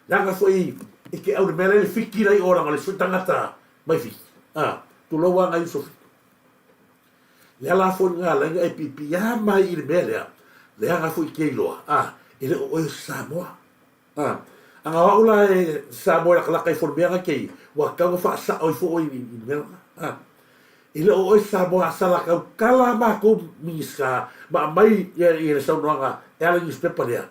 B: leaga foi e te au i le mea la e le fiki la i o leaga o le sui tagata mai Fiti. A, tulou lava nai uso Fiti. Le ala foi lena ala ai ona e piipii mai i le mea lea, leaga foi e te iloa, a, e le o oe o se Samoa. A, aga o au la e Samoa e latalata ifo i le mea lena te i, ua tatau ona faasao ifo oe i le mea lena. A, e le o oe se Samoa a sala tautala a matou Minisita ma aumai ia, ia le saunoaga e ala i newspaper lea,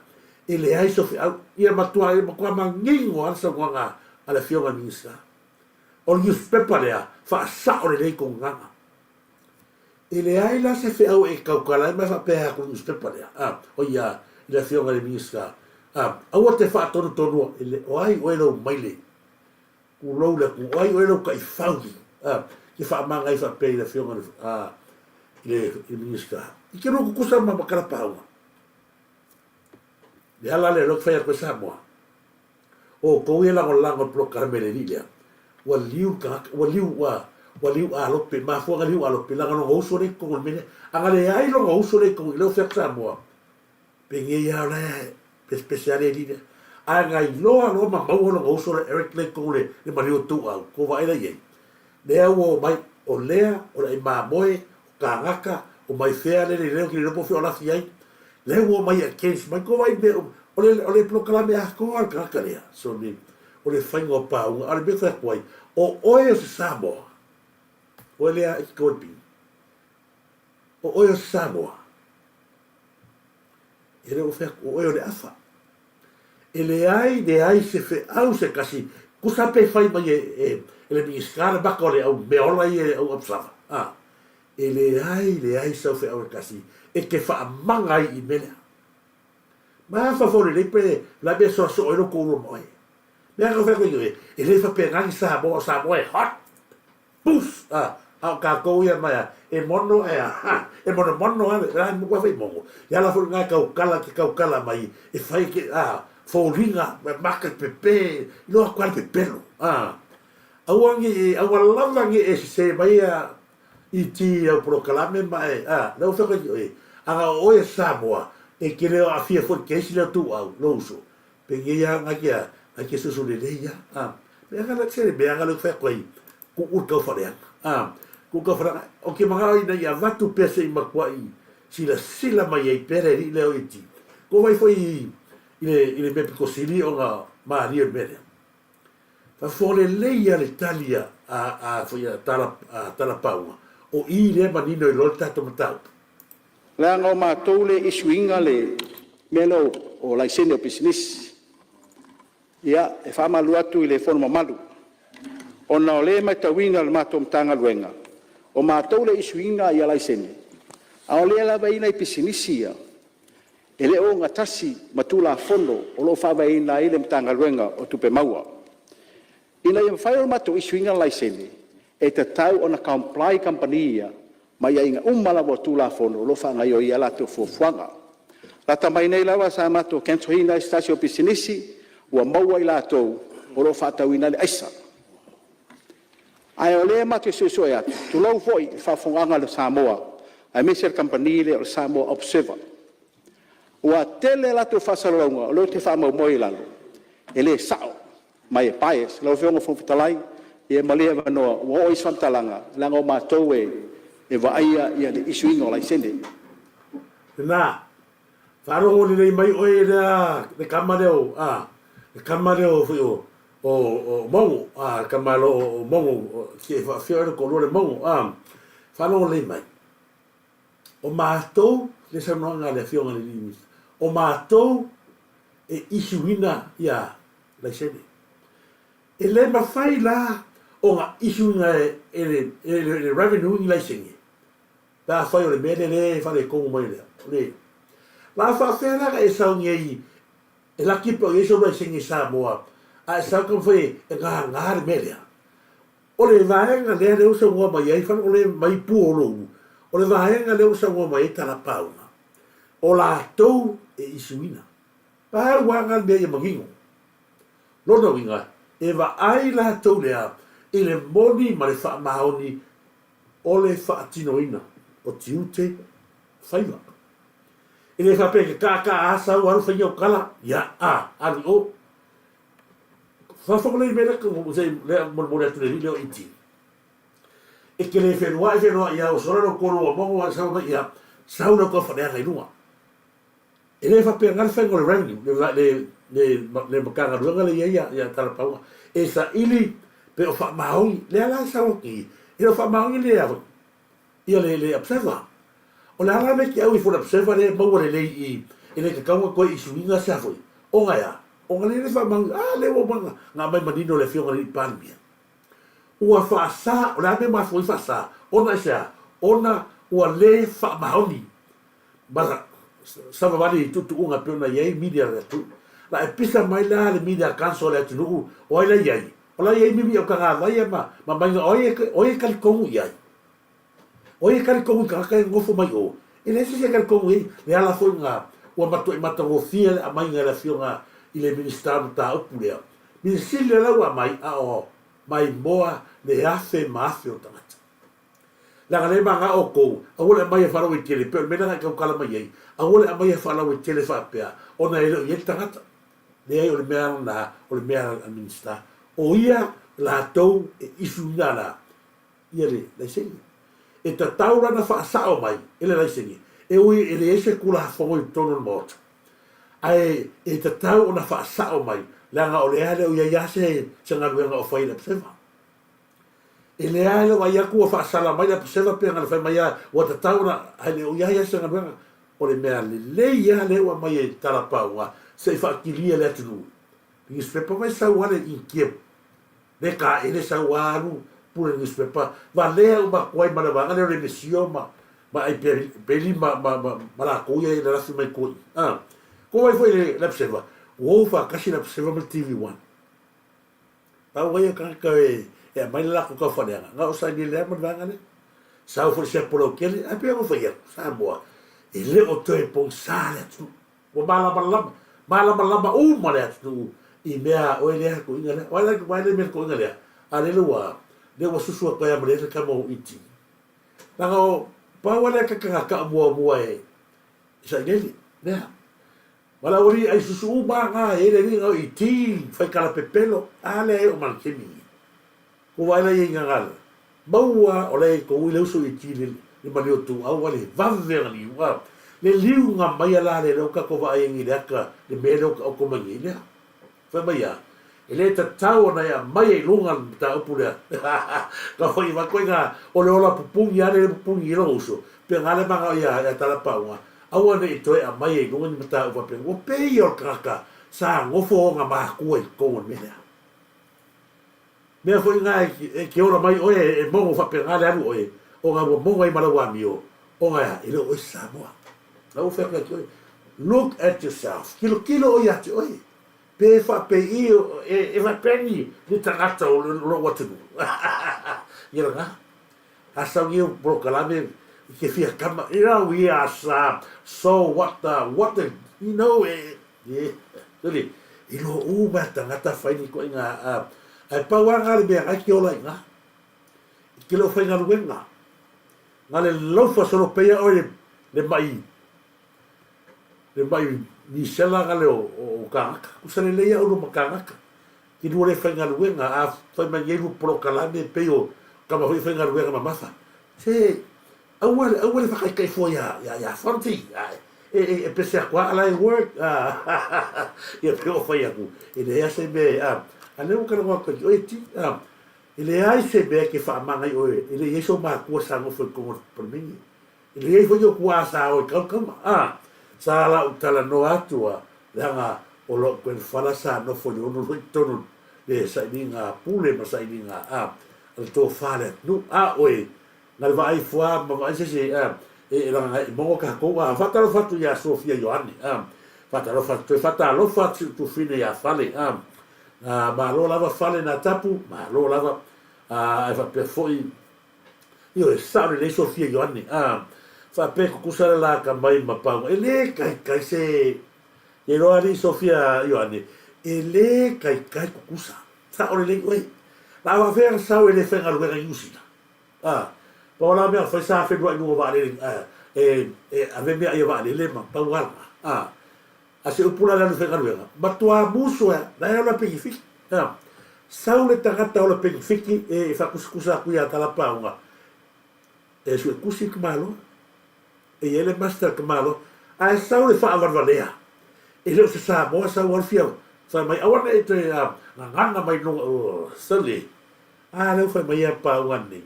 B: e leai se feau. Ia matua, ia matua manino lava le saunoaga a le Afioga i le Minisita. O le newspaper lea, faasao lelei kou gagana. E leai la se feau e tautala ai ma e faapea atu i le newspaper lea, a, o ia, i le Afioga i le Minisita, a, aua te faatonutonua, e le, o ai oe lou maile, tulou le atunuu, o ai oe lou taifau, a, ke faamagae faapea i le Afioga i le, a, i le, i le Minisita. I te lua tutusa ma ma Kalapaaga. Le ala lea o lea ou te fai atu ai Samoa. O outou ia e lagolago i le polokalame a le alii lea, ua liu le tagata, ua liu, ua, ua liu alope, mafua ona liu alope, leaga lona uso lea i totonu o le mea lea. A na leai lona uso lea i totonu, lea ua fai atu Samoa, penei lava o la e pesepese lava le alii lea. Ae na iloa loa ma maua lona uso lea Eric lea i totonu o le, le maliu o Tuuau, tou vaai la i ai? Lea ua omai, o lea, o le ai mamoe, o kānaka, o mai fea lele, lea ou te le iloa po o fea o lafi ai. Lea ua omai against mai, tou vaai i mea uma. O le, o le polokalame atoa a le tagata lea, so le, o le faiga o pauga, a o le mea e fai atu ai, o oe o se Samoa, oe lea e te tau i le o oe o se Samoa, e le o fai atu, o oe o le afa. E leai, leai se feau se tasi, tusa pe fai mai e, e, e le Minisita le maka o le au meaola ia e au observer, a, e leai, leai sau feau e tasi e te faamaga ai i mea lea. Mafa fo lelei pe la mea soasoo ai lo kou lua ma oe. Mea ka fai atu ai, e le faapena ni Samoa, o Samoa e hot. Poof! A, a o kākou ia mai a, e mono e a, ha, e monomono a, la e matua fai mono. Le ala foi lena e tautala, ke tautala mai, e fai ke, a, foliga, ma maka pepe, iloa atu lava le pepelo, a. Aua ne i, aua lava ne i e sese mai a i ti au polokalame ma e, a, lea ua fai atu ai, aga o oe e Samoa, e te le o aafia foi i ke isi lea o Tuuau, lou uso, Penei a ngai ke ngai ke susu lelei ia. A mea nga se le mea nga le fai atu ai ku u tau faleaga. A ku tau faleaga o ke manao ina ia avatu pea se i matuai silasila mai ai pea le alii lea o iti. Ko vai foi i le i le mea pito sili ona malie o le mea lea. Faafofoga lelei ia le tali a a foi a tala a Talapauga o i lea manino ai loa le tatou mataupu.
G: Leaga o matou le issue ina le mea lea o laisene o pisinisi. Ia, e faamalulu atu i le Fono mamalu, ona o lea e matauina e le matou Matagaluega, o matou le issue ina laisene, a o lea lava e i ai nai pisinisi ia e le o ogatasi ma Tulafono o lo o faavaeina ai le Matagaluega o Tupe Maua. Ina ia mafai ona matou issue ina laisene, e tatau ona comply kamupani ia ma aiaiga uma lava o Tulafono o lo o faagaoioi ai a latou fuafuaga. Lata mai nei lava sa matou cancel ina ai se tasi o pisinisi ua maua i latou o lo o faatauina ai le aisa. Ae o lea matou te suesue atu, tulou foi le faafofogaaga a Samoa aemaise le kamupani lea o le Samoa Observer, ua tele a latou faasalalauga o lea ou te faamaumauina i lalo, e le sao ma e bias. Lau Afioga i le Fofoga Fetalai, Ia ma lenei avanoa ua oo i ai se faamatalaga, leaga o matou e vaaia le issue ina o laisene.
B: Lena, faalogo lelei mai oe lea le kama lea o, a, le kama lea o foi o, o, o Mago, a, le kama lo o Mago, se e faafia oe le toalua le Mago, a, faalogo lelei mai. O matou, le saunoaga a le afioga i le alii Minisita, o matou e issue ina ia laisene. E le mafai la ona issue ina e le Revenue ni laisene pe afai o le mea lea lea e faaletonu mai lea. O le la faafefea la ona e sau nei e laki pe o i ai sou laisene i Samoa a e sau taumafai e gagā le mea lea. O le vaega lea lea ua saunoa mai ai Faleolē mai Puoloulu, o le vaega lea ua saunoa mai ai Talapauga, o latou e issue ina. Pau lava na le mea ia manino. Lona uiga, e vaai latou lea i le moni ma le faamaoni o le faatinoina o tiute faiva. E le faapea e te taataa a sau alu fai au tala, ia a, alu i o. Faafofoga lelei mai lea molimoli atu i le alii lea o Iti. E te le feluai feluai ia ua sola lou tolu ua mogo ae sau mai ia, sau lau taufaaleaga i luga. E le faapena le faiga o le revenue, le Matagaluega lea e i ai ia Talapauga, e saili pe o faamaoni, lea la e sau atu i i, e le o faamaoni le ia le observer. O le a la le mea e te au ifo i le observer lea e maua lelei i i, e le tatau ona toe issue ina se a foi? Ona e a? Ona lea e le faamaoni, a lea ua uma ona aumai manino e le Afioga i le Palemia. Ua faasa, o le a le mea e mafua ai faasa? Ona aisea? Ona ua le faamaoni ma savavali i tuutuuga e pei ona i ai media a le atunuu. La e pisa mai la le media council a le atunuu, o ai la i ai? O la i ai mimi aukagavai ia ma ma maiga o ai o ai e talitonu i ai? O ai e talitonu i tagata ia e nonofo mai o? E leai se isi e talitonu i ai. Le ala foi lena ua matuai matagofie le aumaiga e le Afioga i le Minisita o le mataupu lea. Mea sili lea la ua aumai a o maimoa le afe ma afe o tagata. Leaga lea e magao outou, aua le aumaia faalauaitele, pei o le mea lea na e tautala mai ai, aua le aumaia faalauaitele faapea, ona e le o i ai le tagata. Leai, o le mea lena, o le mea a le Minisita. O ia latou e issue ina la ia le laisene. E tatau la ona faasao mai e le laisene, e ui e leai se Tulafono i totonu o le Maota, ae e tatau ona faasao mai, leaga o lea e le o i ai lava se galuega o fai e le Observer. E leai le vaai atu ua faasala mai le Aposela pe ana le fai mai a ua tatau ona ae le o i ai a se galuega. O le mea lelei a lea ua aumai e Talapauga se i faatilia le atunuu. Newspaper vai sau a le Initia le taele sau a alu pule newspaper valea uma atu ai ma le vaega lea o le Mesio ma ma ai peli ma ma ma ma latou ia e lalafi mai tua i a. Ko ai foi le Observer ua o faatasi le Observer ma le TV1. Pau ai o tagata e aumai le latou taufaleaga, na o saini lea ma le vaega lea. Sau foi le siapo lautele, ae pei ona fai atu, Samoa, e le o toe pogisa le atunuu. Ua malamalama, malamalama uma le atunuu i mea a oe lea toeaina lea. O ai la le mea le toeaina lea? A lele ua, lea ua susu atu ai lava ma le tama o Iti. Leaga o, pau lava lea tagata na tau muamua e sailele, lea. Ma le aualii ai susu uma a na e le alii na i ti fai tala pepelo a lea e o ma le taimi nei. Ko vaai la ia ina na maua o la e tou i le uso i ti le le mali o tou au a le vave na liu a le liu na mai a la le leo tatou vaai ai le ata le mea leo ka oko mai nei lea. Fai mai a e le tatau ona e aumai ai luga le mataupu lea. Ka fai mai koe na o le ola pupuni a le pupuni i lou uso pe nga le manga ia ia tala paunga aua ne i toe aumai ai luga ni mataupu faapea ua pei o le tagata sa nofo ona makua i totonu o le mea lea. Mea foi na e ke ola mai oe e mogo faapena le alu oe ona ua mogo ai ma lau amio ona e a e le o oe se Samoa. Na ua fai atu ia te oe look at yourself tilotilo oe ia te oe Pe faapei e faapea ni ni tagata o lou atunuu. Ia lena. A sau nei polokalame i ke fia kama, you know, we are so what the, what the, you know, e, e, really, i loa uma e tagata fai ni koʻiga, a, ae pau lava na le mea nai ke ola i ina. I ke leo faigaluega, na le laufa solo peia oe le mai Le mai misela nga leo o kagaka. Kusa lelei au lo ma kagaka. Ki lua le faigaluega, a fai mai nei lua polokalame e pei o tama foi faigaluega mamafa. Se, aua le, aua le whakaitai fua ia, ia, ia Fonti. A, e, e, e pese atu a ala e work. A, ia pe o fai atu. E leai se mea, a, a lea ua talanoa atu ai, oe ti, a, e leai se mea e te faamana i oe, e le i ai sou matua sa nofo i totonu o le Palemene. E leai foi ou tuaa sa o i Kaukama, a, sa la ou talanoa atu a, leaga o lou grandfather sa nofo i le ono loa i totonu le sailiga a Pule ma sailiga a, a le tofa a le atunuu. A oe, na le vaai ifo a ma vaai se isi, a, e, e leaga e mogo tatou, a, faatalofa atu ia Sofia Ioane, a, faatalofa atu, toe faatalofa atu si ou tufine ia Fale, a, a, malo lava Fale na tapu, malo lava, a, ae faapea foi Ioe, sao lelei Sofia Ioane, a faapea e tutusa le la atamai ma pauga, e le taitai se, ia iloa alii Sofia Ioane, e le taitai tutusa, sao lelei oe. La a faapefea ona sau e le faigaluega i Niu Sila? A, pau la mea na fai sa feluai i luga o vaalele, a, e, e ave mea ia vaalele ma pau lava lena. A, a se upu la le alu faigaluega, matua musu ea, la e ola penifiki. A, sau le tagata ola penifiki e faakusikusa atu ia Talapauga, e suetusi le tamaloa, e i ai le master le tamaloa, ae sau le faavalevalea, e le o se Samoa sau alu fia fai mai, aua ne i toe gagana mai luga, oh, sole. A lea ua fai mai ia Pauga nei,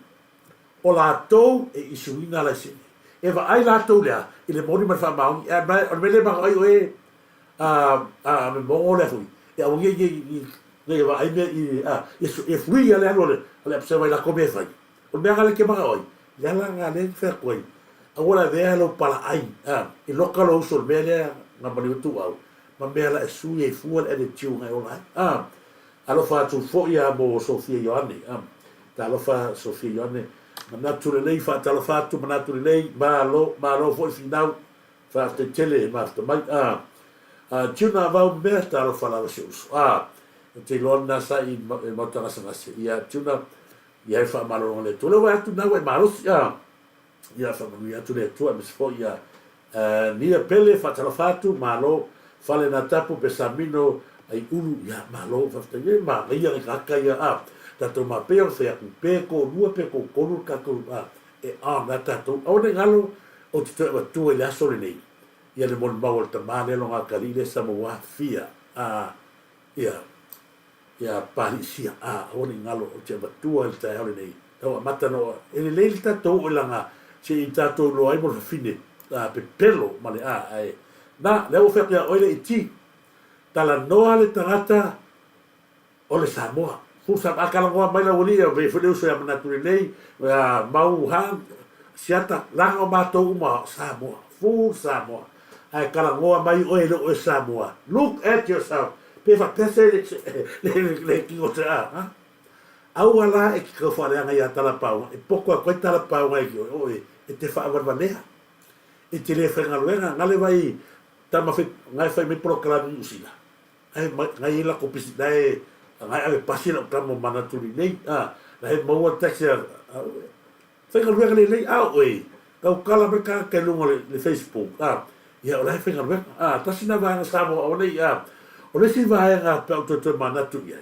B: o latou e isuina laisene. E vaai latou lea i le moni ma le faamaoni, e o le mea lea e manao ai oe a a me mogo lea foi, e aua nei nei nei vaai mea i a e free a le alu a le a le observe ai latou mea e fai. O le mea lena lea e te manao ai, le ala lena lea e te fai atu ai, aua le avea lou palaai a i loka lou uso i le mea lea na maliu ai tuuau, ma mea la e sui ai fua le attitude na e ola ai. A Alofa atu foi a mo Sofia Ioane. A Talofa Sofia Ioane. Manatu lelei, faatalofa atu, manatu lelei, malo, malo foi finau, faafetai tele e mafuta mai. A A Tuna Vau Mea, talofa lava si uso. A Ou te iloa lena sa i e maota gasegase. Ia Tuna, ia e faamalologa le Atua. Lea ua atu na ua e malosi. A Ia faamanuia atu le Atua aemaise foi ia Nia Pele faatalofa atu malo Fale na tapu Pesamino ai ulu ia malo faafetai e manaia le tagata ia a tatou ma pei ona fai atu pe toalua pe toatolu le tatou a e on a tatou aua ne i galo ou te toe avatua i le aso lenei ia le molimau a le tama lea lona atalii lea sa maua fia a ia Ia Palisia, a, aua ne i galo ou te avatua i le taeao lenei, tau amata na o, e lelei le tatou oo i laga, se i tatou iloa ai mo le fafine, a, pepelo ma le a, ae, na, lea ua fai atu ia oe le iti, talanoa le tagata o le Samoa. Full Samoa, a talanoa mai lau alii, e foi le uso ia manatu lelei, a, mau ha, siata, laga o matou uma Samoa, full Samoa. Ae talanoa mai oe e le o oe Samoa, look at yourself, Pe faapea se le tino se a, ha? Aua la e te tau faaleaga iā Talapauga, e poto atu ai Talapauga i oe, oe e te faavalevalea, e te le faigaluega, gale vai tama fai, na e fai mai polokalame i Niu Sila, na e mai, na e i ai latou pisi, na e, na e ave pasi lau tama o manatu lelei, a, na e maua taxi a, a, Faigaluega lelei a oe, tautala mai tagata i luga o le Facebook a, ia o la e faigaluega a, tasi na vaega Samoa aua nei a, o le isi vaega pe a ou toe toe manatu i ai,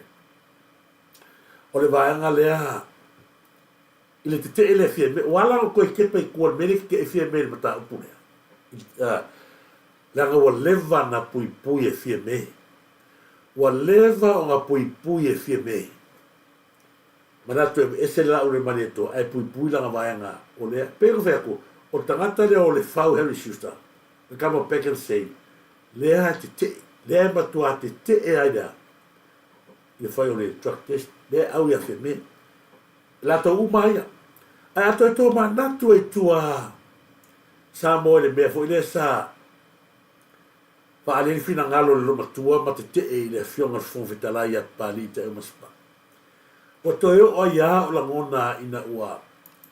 B: o le vaega lea i le tetee lea Fiame, ua ala ona toe tepa i tua i le mea lea e tetee Fiame i le mataupu lea, a, leaga ua leva ona puipui e Fiame, ua leva ona puipui e Fiame. Manatu e aveese le laau le Malietoa ae puipui lana vaega o lea. Pei ona fai atu, o le tagata lea o Lefau Harry Schuster, the come of back and say, lea e tetee, lea e matua tetee ai le a, le fai o le drug test, lea e au ia Fiame. E latou uma ia. Ae a toe tomanatu ai tua Samoa i le mea foi lea sa faaali ai le finagalo o le loomatua ma tetee i le Afioga i le Fofoga Fetalai ia Papalii Taeaumasapa. Ua toe oo ai lava o lagona ina ua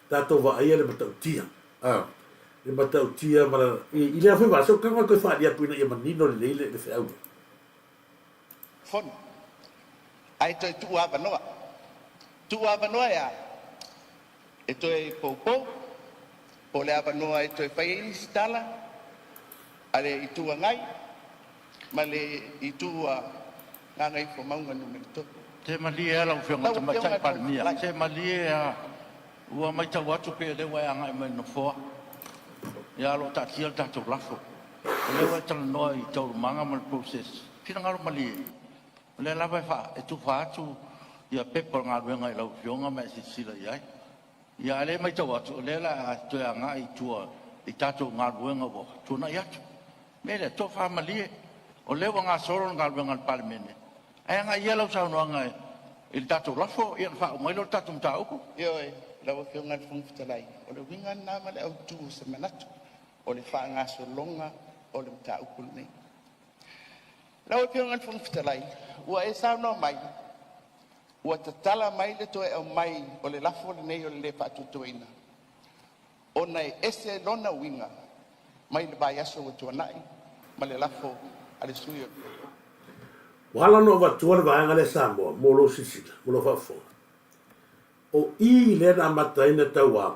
B: tatou vaaia le matautia, a, le matautia ma lana, i, i lea foi vaa, se o taga toe faali atu ina ia manino lelei le, le feau lea.
H: Fono, ae toe tuu avanoa. Tuu avanoa e a? E toe poupou, po o le avanoa e toe fai ai nisi tala a le Itu Agai ma le Itu a Gagaifomauga 3.
I: Se malie lava lau Afioga i
H: Lau
I: le
H: Afioga
I: Tamaitai
H: i le Fofoga
I: Palemia,
H: Fetalai.
I: se malie lava, ua matau atu pei o lea ua e agai mai i le Nofoa, ae o lo o taatia le tatou lafo. O lea ua e talanoa i taualumaga ma le process, finagalo malie, o lea lava e tufa atu pepa o le galuega i lau Afioga ma e silasila i ai. Ia a o lea e matau atu, o lea o le a toe agai i tua i tatou galuega ua tuanai atu. O le mea lea, tofa malie, o lea ua gasolo le galuega a le Palemene, ae agai ia lau saunoaga i le tatou lafo ona faauma ai lea o le tatou mataupu.
H: Ioe, lau Afioga i le Fofoga Fetalai, o le uiga lena ma le autu o se manatu, o le faagasologa o le mataupu lenei. Lau Afioga i le Fofoga Fetalai, ua e saunoa mai ua tatala mai le toe aumai o le lafo lenei o le lē Faatuatuaina ona e ese lona uiga mai le vaiaso ua tuanai ma le lafo a le sui o
B: Ua ala ona ou avatua le vaega lea Samoa mo lou silasila, mo lou faafofoga. O i lea na amata ai na tau a,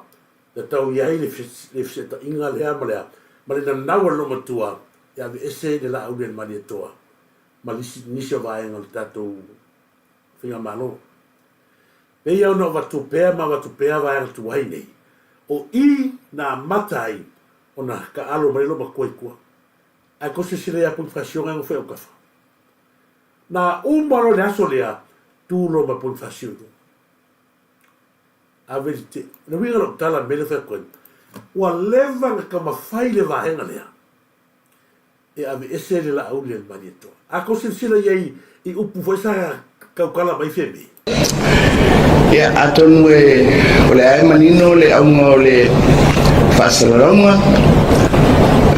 B: na tau i ai le feseetaiga lea ma le a, ma le nanau a le loomatua e aveese le laau lea i le Malietoa ma nisi o vaega o le tatou Faigamalo. Pei lava ona avatu pea ma avatu pea vaega tuai nei, o i na amata ai ona taalo mai loomatua i tua. Ae tou silasila ia Ponifasio na e nofo i autafa. Na uma loa le aso lea, tu loa ma Ponifasio i luga. Ave le te. Le uiga o lau tala mea lea fai atu ai, ua leva ona taumafai le vaega lea e aveese le Laauli a le Malietoa. A tou silasila i ai i upu foi sa tautala mai Fiame.
H: Ia, atonu o lea e manino le auga o le faasalalauga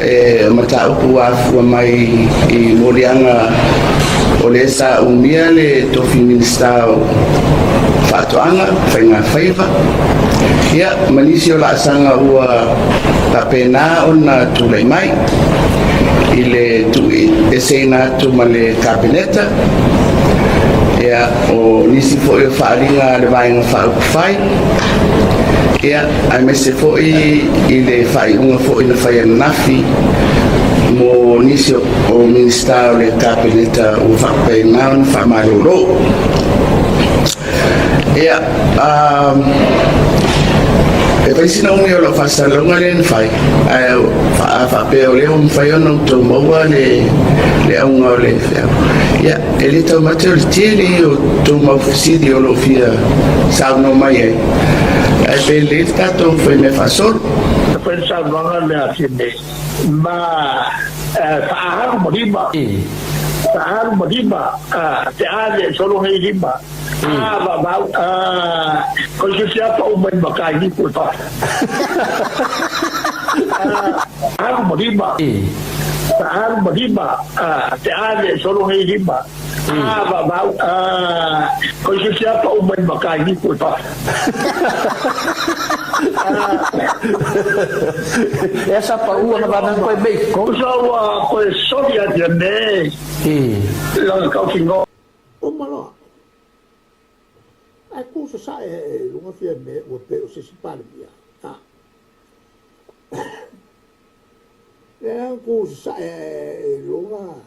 H: e mataupu ua afua mai i moliaga o lea sa umia le tofi Minisita o Faatoaga, Faiga Faiva, ia, ma nisi o laasaga ua faapena ona tulai mai i le tuueseina atu ma le Kapeneta, ia, o nisi foi o faaaliga a le Vaega Faaupufai, ia, aemaise foi i le faaiuga foi na fai ananafi mo nisi o Minisita o le Kapeneta ua faapena ona faamalolo. Ia, um, e fai sina umi o lau faasalalauga lea na fai, ae a faapea o lea ua mafai ona outou maua le, le auga o le feau. Ia, e le taumate o le tele ia o tou mau fesili o lo o fia saunoa mai ai, ae pe lelei le tatou faimea faasolo.
E: Na fai le saunoaga lea a Fiamē ma faaalu ma lima, faaalu ma lima te ave e solo nei lima. A vavau a ko se sia pa u mai makai ni ko pa. A alu ma lima. Alu ma lima te ave e solo nei lima. A vavau a ko se sia pa u mai makai ni ko pa.
J: Esa pa u ana vana koe mei.
E: Ko sa ua koe soli a te me. Langa kau ki ngo. Uma loa. Ae ku sasae ae i luga Fiame ua pei o se isi Palemia. A. Lea na ku sasae ae i luga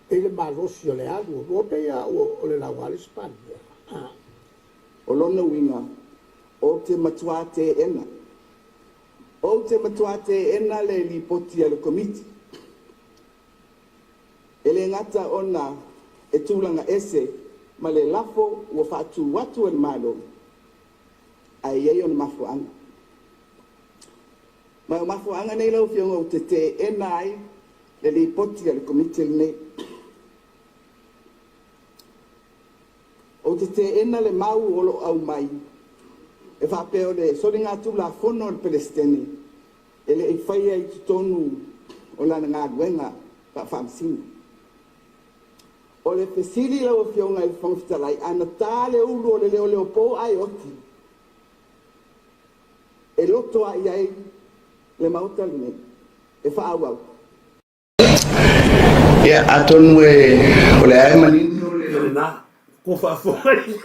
E: pei le malosi o le alu ua pei a ua o le lauga a le isi Palemia. A.
H: O lona uiga, ou te matuā teena. Ou te matuā teena le Lipoti a le Komiti. E le gata ona e tulaga ese ma le lafo ua faatu atu e le Malo, ae i ai ona mafuaaga. Ma o mafuaaga nei lau Afioga ou te teena ai le Lipoti a le Komiti lenei. Ou te teena le mau o lo o aumai e faapea o le soligatulafono a le Peresetene e le i faia i totonu o lana galuega faa-Faamasino. O le fesili lau Afioga i le Fofoga Fetalai, a na ta le ulu o le leoleopo ae oti, e loto lava i ai le Maota lenei e faaauau? Ia, atonu o lea e manino le.
B: Ia lena, kua faafofoga ia.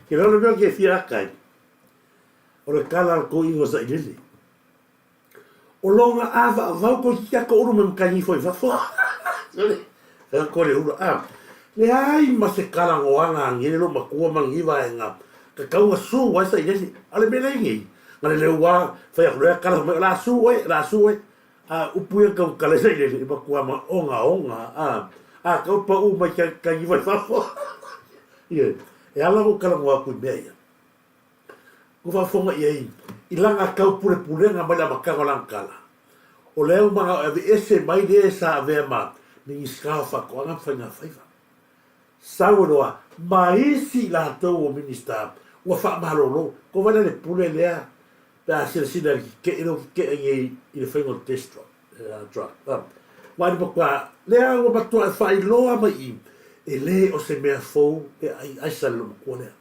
B: Ke lona mea ke fia aka ai, o le tala a le toeaina sailele. O lona avaavau toeitiiti lava toulu mai matai ifo i fafo. Sole, fai atu le ula, a. Leai ma se kalagoaga a ngele lo matua ma lenei vaega tatau na su ai sailele. A o le mea lea i nei, na le leu a fai atu lea kala fai mai o le a su oe, o le a su oe. A upu ia tau kala ai sailele e matua ma ogaoga a a tau pau mai kai kai vai fafo. Ioe, e ala ona ou talanoa atu i mea ia. Ua faafofoga i ai i lana taupulepulega mai le amataga o lana tala, o lea ua manao e aveese mai le sa avea ma Minisita o Faatoaga ma Faiga Faiva. Sau e loa ma isi i latou o Minisita ua faamalolo, ko vai la le pule lea pe a silasila i le tetee lea ua tetee nei i le faiga o le test drug. Vaai le matua, lea ua matua e faailoa mai i i, e le o se mea fou le ai aisa le loomatua lea.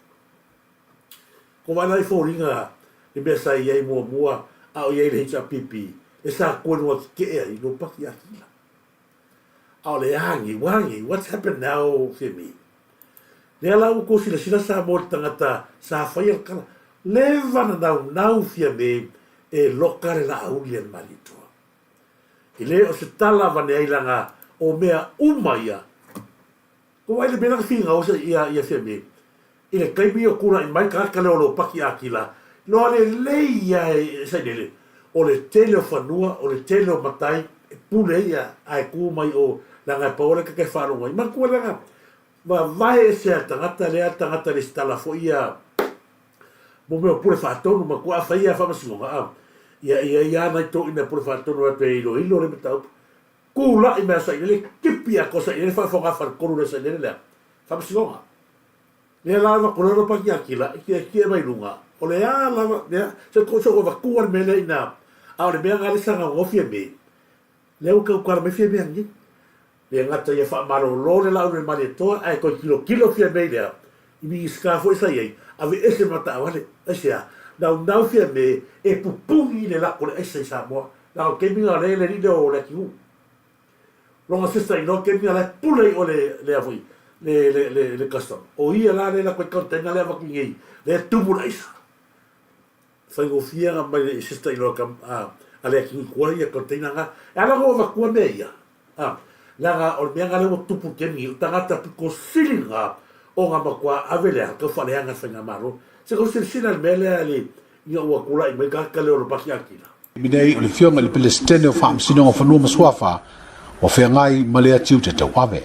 B: Ko wai la i foliga le mea sa i ai muamua a o i ai le HRPP e sa kua i luga keke'e ai lo paki akila. A o le agi, wagi, what's happened now Femi? Lea la ua kou silasila Samoa i le tagata sa faia le tala. Leva na naunau Fiame e loka le laauli a le Malietoa. E le o se tala avane ai laga o mea uma ia. Ko wai le mea na finau sa ia ia Fiame? I le taimi o tulai mai tagata lea o Lopati Akila, loa lelei ia e Sailele, o le tele o fanua, o le tele o matai e pule ai ia, ae tu mai o leaga e pau lea tagata e faalogo ai. Manatua leaga vavae ese a le tagata lea tagata lesitala foi ia mo mea o pule faatonu, manatua a fai ia faamasinoga a, ia e i ai lava nai toeaiina e pule faatonu e o atu e iloilo lea mataupu. Tulai mai a Sailele, tipi atoa Sailele faafofoga faletolu lea Sailele lea faamasinoga. Lea la avatu loa Lopati Akila e tietie mai luga, o le a lava lea, se ko se avatua le mea lea ina, a o le mea na lea sa gaugofie me, lea ua tautala mai Fiamea nei. Le gata ia faamalolo le laau le Malietoa ae toe tilotilo Fiamea i lea, i Minisita foi sa i ai, aveese ma taavale, aisea? Naunau Fiame e pupuni le lako o le aisa i Samoa, leaga o le taimi lena o lea e le alii lea o Leatinuu. Lona sister in law kemi la e pule i o le le foi le le le le custom. O ia la le la koe container le avatu nei le tumu le aisa. Faigofie na mai le sister in law kam a a le atu kua ia container nga. E ala ko avatua me ia. A leaga o le mea nga le ua tupu kemi o tagata piko sili nga o nga matua ave lea tau faaleaga le faigamalo. Se ko silasila le mea lea le ina ua tulai mai tagata lea o Lopati Akila.
K: Taimi nei, o le Afioga i le Peresetene o Faamasinoga o Fanua ma Suafa ua feagai ma lea tiute tauave.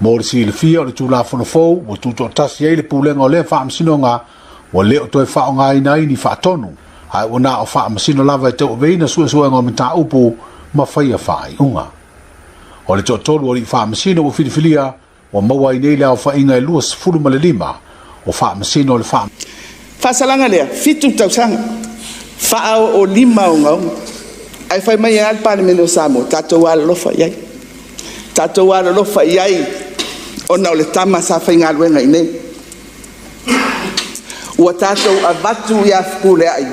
K: Mo le silafia, o le Tulafono fou ua tutoatasi ai le Pulega o lea Faamasinoga ua le o toe faaaogaina ai ni faatonu, ae ua na o Faamasino lava e tauaveina suesuega o mataupu ma faia faaiuga. O le toatolu o alii Faamasino ua filifilia Ua maua ai nei le aofaiga e 25 o Faamasino o le Faa.
H: Faasalaga lea, fitu tausaga, faaoolima ogaoga. Ae fai mai e a le Palemene o Samoa? Tatou alolofa i ai. Tatou alolofa i ai ona o le tama sa faigaluega i inei. Ua tatou avatu ia Fepuleai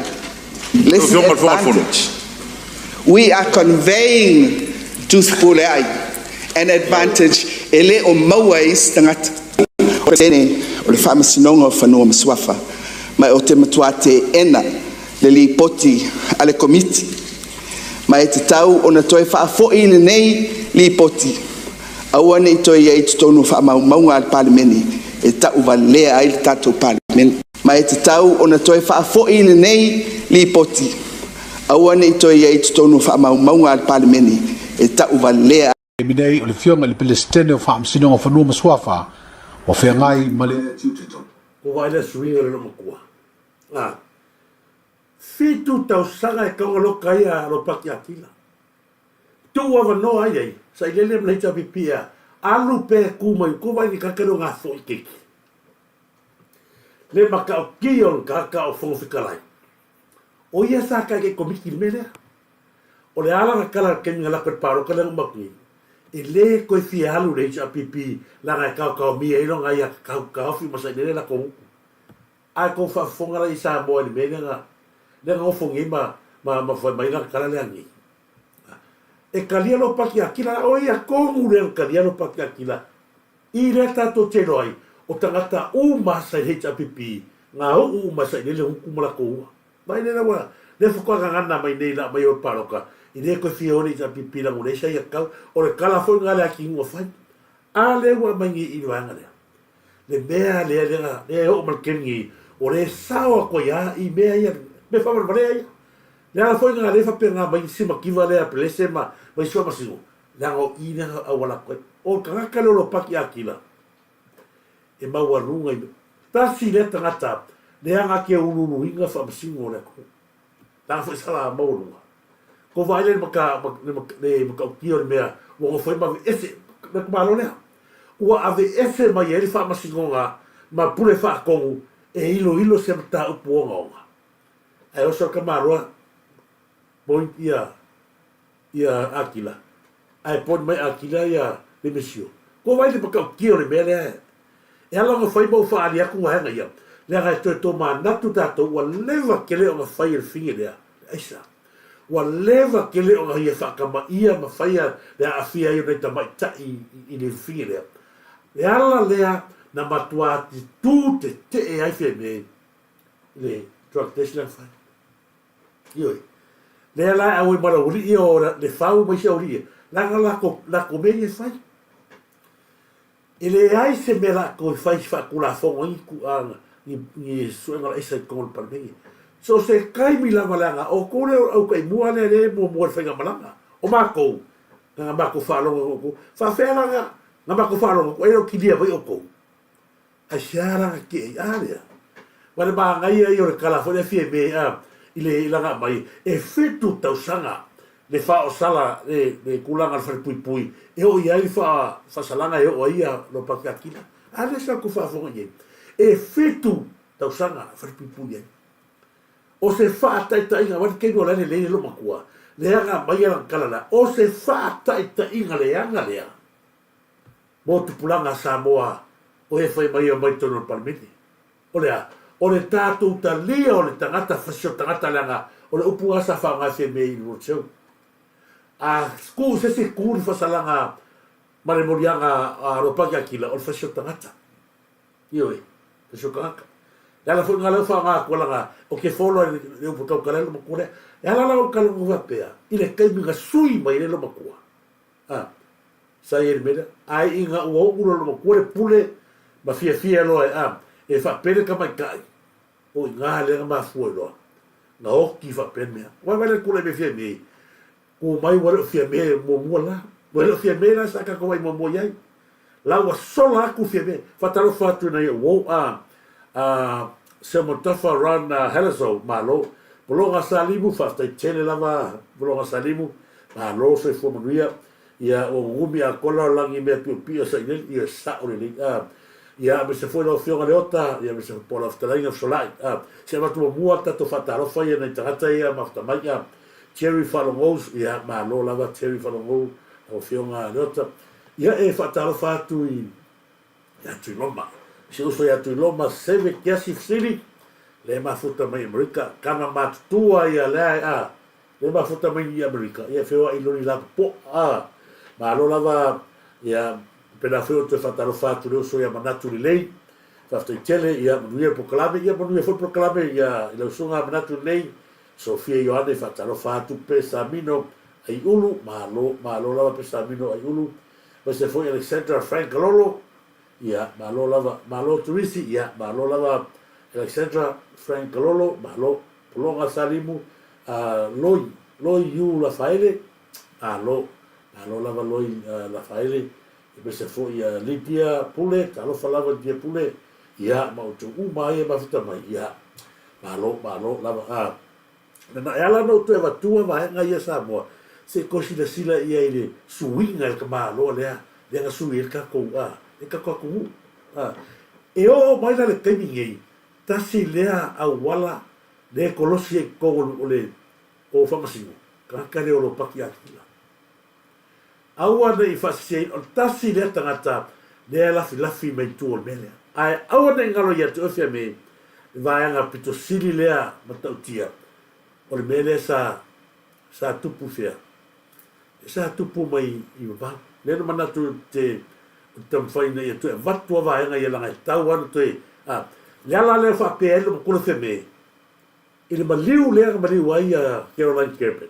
H: le isi advantage. We are conveying to Fepuleai an advantage e le o maua e isi tagata. O le Faamasinoga o Fanua ma Suafa, ma ou te matua teena le Lipoti a le Komiti, ma e tatau ona toe faafoi lenei Lipoti, aua ne i toe i ai i totonu o faamaumauga a le Palemene e tauvalea ai le tatou Palemene. Ma e tatau ona toe faafoi lenei Lipoti, aua ne i toe i ai i totonu o faamaumauga a le Palemene e tauvalea.
K: Taimi nei, o le Afioga i le Peresetene o Faamasinoga o Fanua ma Suafa ua feagai ma le.
B: Ko vaai lea suiga le loomatua. A. Fitu tausaga e tau aloka ai a Ropati Akila. Tuu avanoa ai ai, sailele ma le HRPP a alu pea e ku mai ko vaai ni kaka leo ngā fo'i keiki. Le matautia o le kaka o Fofoga Fetalai. O ia sa kaikai komiti i le mea lea. O le ala na kala le taimi na lako i le paloka lea na uma atu nei, e le toe fia alu le HRPP leaga e kaokaomia ai lona ia taofi ma sailele latou gutu. Ae tou faafofoga la i Samoa i le mea lea na lea na nofo nei ma ma ma fai mai lana tala lea nei. E talia lou pati Akila, o ia tonu lea na talia lou pati Akila I lea tatou te iloa ai, o tagata uma sa i HRPP, ngā u'u uma sa i lele huku ma latou ua. Mai lea ua, lea faatoa gagana mai nei la mai o le paloka, i le koe fia o le HRPP lango leai sa ia tau, o le tala foi nga le ati ua fai. A lea ua aumai nei i le vaega lea. Le mea lea lea lea e oo mai le taimi nei, o lea e sao atu ai lava i mea ia, mea faavalevalea ia. Le ala foi lena lea e faapena mai si mativa lea a Pelese ma ma isi faamasino, leaga o i lea na auala atu ai. O le tagata lea o Lopati Akila, e maualuga i tasi lea tagata lea na te uluuluina faamasino o le atunuu. Leaga foi sa maualuga. Ko vaai lea i le le matautia o le mea ua nofo ai ma aveese le itumalo lea. Ua aveese mai ai le faamasinoga ma pule faatonu e iloilo se mataupu ogaoga. Ae oso le tamaloa point ia ia Akila, ae point mai Akila ia Lemesio. Ko vaai le matautia o le mea lea e ala ona fai ma ou faaali atu vaega ia, leaga e toe tomanatu tatou ua leva tele ona fai e le fine lea, le aisa. Ua leva tele ona ia faatamaia ma faia le aafia ai o nai tamaitai i le fine lea. Le ala lea na matua tu tetee ai Fiame i le drug test lea na fai. Ioe. Lea la e auai ma le aualii ia o Lefau ma isi aualii ia, leaga latou mea ia e fai. E leai se mea latou e fai faatulafono ai ni ni suega o le aisa i totonu o le Palemene. So o se taimi lava leaga o outou lea o le autaimua lea lea e muamua i le faigamalaga. O matou, na ona matou faalogo atu outou, faafefea la na matou faalogo atu ai e le o kilia mai outou? Aisea la na tetee ai? A lea. Ma le manaia ia o le tala foi lea Fiame a i le lana aumai, e fitu tausaga le faaosala le le tulaga o le falepuipui e oo i ai le faasalaga e oo ai ia Lopati Akila. A lea sa outou faafofoga i ai? E fitu tausaga falepuipui ai. O se faataitaiga, aua le taimi o la e lelei le loomatua, leaga aumai lana tala lea, o se faataitaiga leaga lea mo tupulaga a Samoa o e fai mai e omai i totonu o le Palemene. O le a? O le tatou talia o le tagata, fasio tagata leaga o le upu lena sa faaaoga e Fiame i le roadshow. A tuu se isi tu le fasalaga ma le moliaga a Ropati Akila, o le fasio tagata. Ioe, fasio tagata. Le ala foi lena lea ua faaaoga atu leaga ou te follow i le upu tautala ai le loomatua lea. E ala la ou talanoa faapea i le taimi na sui mai ai le loomatua. A, sa i ai le mea lea. Ae ina ua uu loa loomatua le pule ma fiafia loa e, a, e faapea le tamaitai, o i ina lea na mafua ai loa na oti faapea le mea. Ua vaai la i le tulai mai Fiame, tu mai ua le o Fiame muamua la. Ua le o Fiame la sa tatou vaai muamua i ai. La ua sola atu Fiame. Faatalofa atu i nai ou uo, a, a, Seumanutafa Ron Halaso, malo. Pologa Salimu, faafetai tele lava Pologa Salimu, malo soifua manuia. Ia, ua gugumi atoa lalolagi i mea piopio sailele, ia sao lelei. A, ia, aemaise foi lau Afioga Leota, ia aemaise foi po o lau fetalaiga Fesolai. A, se avatu muamua le tatou faatalofa ia nai tagata ia mafuta mai. A, Jerry Faalogous, ia, malo lava Jerry Faalogou, lau Afioga Leota. Ia, e faatalofa atu i ia Tuiloma. Si uso ia Tuiloma, Seve Kiasi Fesili, lea e mafuta mai Amerika, tama matutua ia lea e, a, lea e mafuta mai i Amerika, ia e feoai i loli lapopoa, a, malo lava, ia, pena foi ou te faatalofa atu i le uso ia Manatu Lelei, faafetai tele, ia, manuia le polokalame, ia manuia foi le polokalame, ia, i lau susuga Manatu Lelei, Sofia Ioane, faatalofa atu Pesamino Aiulu, malo, malo lava Pesamino Aiulu, Aemaise foi Alexandra Frank Kalolo, ia, malo lava, malo Turisi, ia, malo lava Alexandra Frank Kalolo, malo, Pologa Salimu, uh, Loi, Loi Yu Lafaele, malo, malo lava Loi uh, Lafaele, aemaise foi uh, Lydia Pule, talofa lava Lydia Pule, ia, ma outou uma ai e mafuta mai, ia, malo, malo lava, uh, Nana, e ala ona ou toe avatua vaega ia Samoa, se i toe silasila ia i le suiga i le tamaloa lea, lea na sui ai le tatou, a, le tatou atunuu. A, e oo mai la le taimi nei, tasi lea auala lea e kolosi ai i totonu o le, o Faamasino, tagata lea o Lopati Akila. Aua ne i faasiseina, o le tasi lea tagata lea e lafilafi mai tua o le mea lea. Ae aua ne i galo ia te oe Fiame, le vaega pito sili lea matautia, o le mea lea sa, sa tupu fea? Sa tupu mai i vavau. Lea na manatu ou te, ou te taumafai ina ia toe avatu a vaega ia leaga e tatau lava ona toe, a, le ala lea e faapea ai le matua Fiame, i le maliu lea na maliu ai ia Caroline Gerben.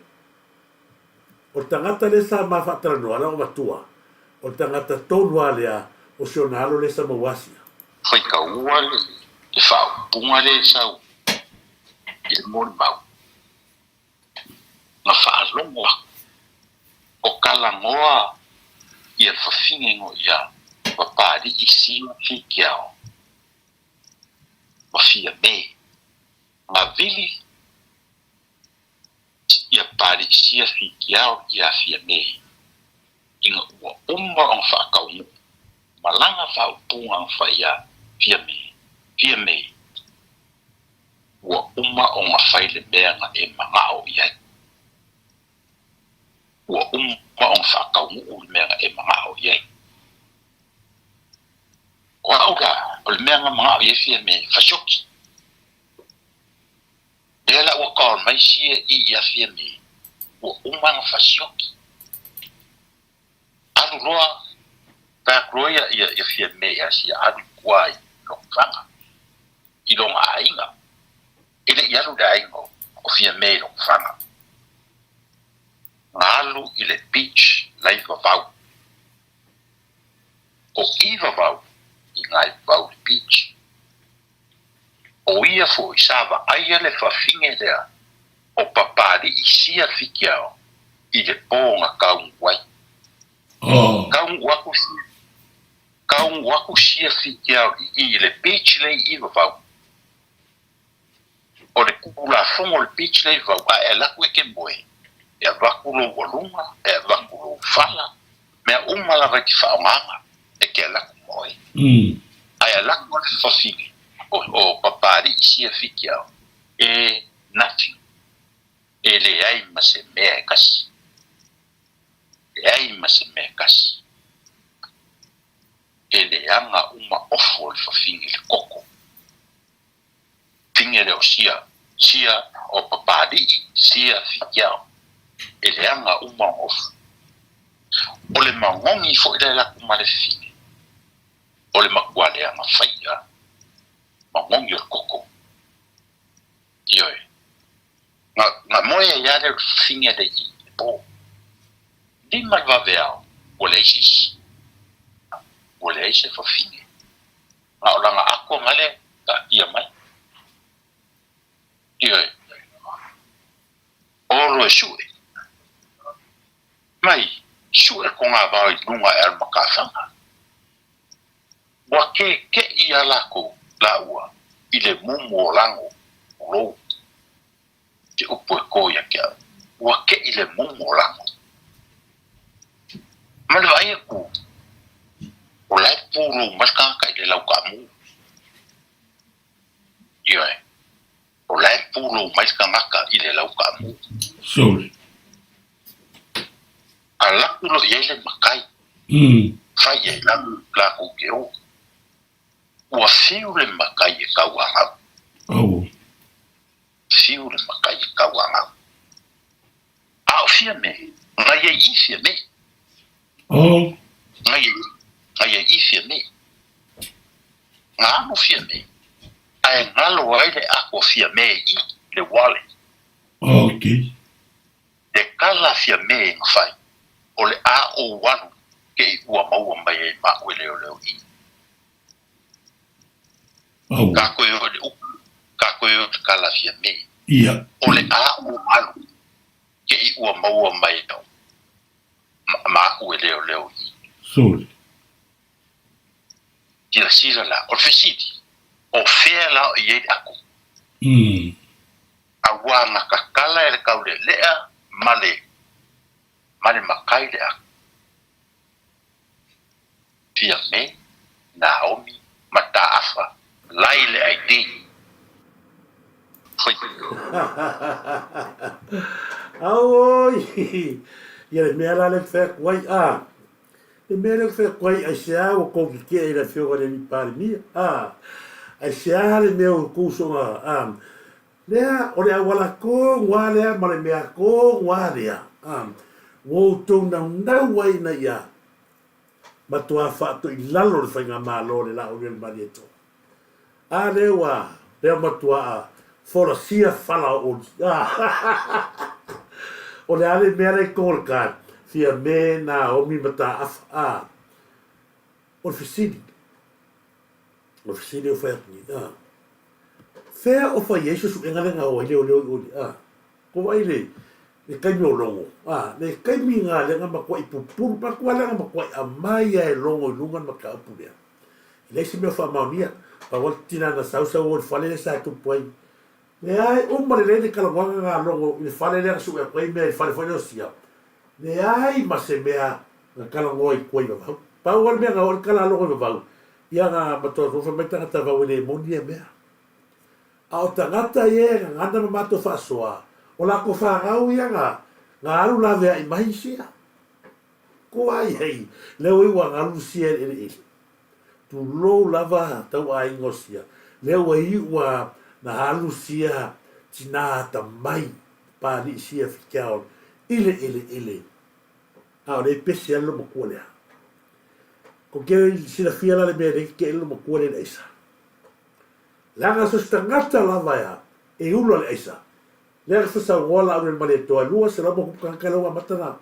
B: O le tagata lea sa ma faatalanoa, lea ua matua. O le tagata tonu lava lea o si ona alo lea sa maua asia.
L: Faitaua le faaupuga lea e sau i le molimau, na faalogo aku o talanoa ia fafine no ia Papalii sia Fikiao ma Fiame. Na vili ia Palii sia Fikiao ia Fiame ina ua uma ona faataunuu ma lana faaupuga na fai ia Fiame, Fiame, ua uma ona fai le mea na e manao i ai. Ua uma ona faataunuu le mea na e manao i ai. O au la, o le mea na manao i ai Fiame, fasioki. Lea la ua call mai sia i ia Fiame, ua uma ona fasioki. Alu loa, fai atu loa ia, ia, ia Fiame ia sia alu i tua i Lotofaga, i lona aiga. E le i alu le aiga o Fiame i Lotofaga. Na alu i le beach la i Vavau. O i Vavau, i ina i Vavau i le beach. O ia foi sa vaaia le fafine lea o Papalii sia Fikiao i le po na taunuu ai. Taunuu atu sia, taunuu atu sia Fikiao i i le beach le i Vavau. O le Tulafono o le beach le i Vavau, a e alu atu e te moe, e avatu lou aluga, e avatu lou fala, mea uma lava e te faaaogaina e te alu atu moe. Ae alu atu le fafine o Papalii sia Fikiao, e nothing, e leai ma se mea e tasi, leai ma se mea e tasi. E leaga uma ofo le fafine i le koko. Fine lea o sia, sia o Papalii, sia Fikiao, e leaga uma ona ofo. O le magogi foi lea e alu atu ma le fine, o le matua leaga faia magogi o le koko. Ioe. Na, na moe ai lava lea o le fafine lea i le po. Lima le vaveao, ua leai se isi. Ua leai se fafine. Na o lana ato na lea taatia mai. Ioe. Olo e sue. Mai, sue le togavao i luga e alu ma tafaga. Ua kekeʻi iā lākou lāua i le mumu o lago, tulou ke upu e kō ia te au, ua keʻi le mumu o lago. Ma le vaai aku, o la e pūlou mai le kanaka i le lau kaamu. Ioe, o la e pūlou mai le kanaka i le lau kaamu.
B: Sorry.
L: Alu atu loa i ai le makai. Fai i ai lākou ke ō. Ua fiu le makai e kauangau. Fiu le makai e kauangau. A o Fiame, na i ai i Fiame. Na i na i ai i Fiame. Na alu Fiame, ae galo ai le ako a Fiame i le wallet.
B: Okay.
L: Le kala Fiame na fai, o le a ou alu ke i ua maua mai ai maʻu e leoleo i. Ka koe o le upu, ka koe o le kala Fiame.
B: Ia.
L: O le a ou alu ke i ua maua mai au maʻu e leoleo i.
B: Sorry.
L: Silasila la, o le fesili, o fea la o i ai le ako? Auā na kakala e le kaulelea ma le, ma le makai le ako. Fiame, Naomi, Mataafa, lai le ID. Foi.
B: Auoi! Ia le mea la lea ou te fai atu ai, a, Le mea lea ou te fai atu ai, aisea ua tou tetee i le Afioga i le Alii Palemia? A, aisea le mea ua tou soga, a, lea, o le auala tonu lava lea ma le mea tonu lava lea, a, ua outou naunau ai ina ia matuā faatoilalo le Faigamalo a le Laaulialemalietoa. A lea ua lea matuaa folasia fala o oli. O le a le mea la i totonu o le card? Fiame, Naomi, Mataafa. A. O le fesili, o le fesili o fai atu nei, a, fea o fai ai suesuega lea na o ai leoleo i o i le, a, ko vaai le, le taimi o logo, a, le taimi na lea na matuai pupulu, matua lea na matuai aumai lava e logo i luga le mataupu lea. E leai se mea o faamaonia, pau lava le tina na sau sau o i le fale lea sa tupu ai. Leai, uma lelei le talanoaga na logo i le fale lea na sue atu ai mea i le fale foi lea o Sia. Leai ma se mea na talanoa i tua i vavau. Pau lava le mea na oo i le tala a logo i vavau, ia na matua fai mai tagata vau e le moni ia mea. A o tagata ia e gagana ma matou faasoa, o latou fanau ia na na alu laveai mai sia. Ko ai ai, lea ua iu ua galu sia i le eleele. Tulou lava tau aiga o sia, lea ua iu ua na alu sia tina atamai Papalii sia Fitiaol i le eleele, a o lea e pese lava le loomatua lea. Ko te silafia la le mea lea e tetee le loomatua lea i le aisa. Leaga so se tagata lava ea e ula le aisa, lea na fasaunoa la au le Malietoa e 200 ma tupu tagata lea ua amata na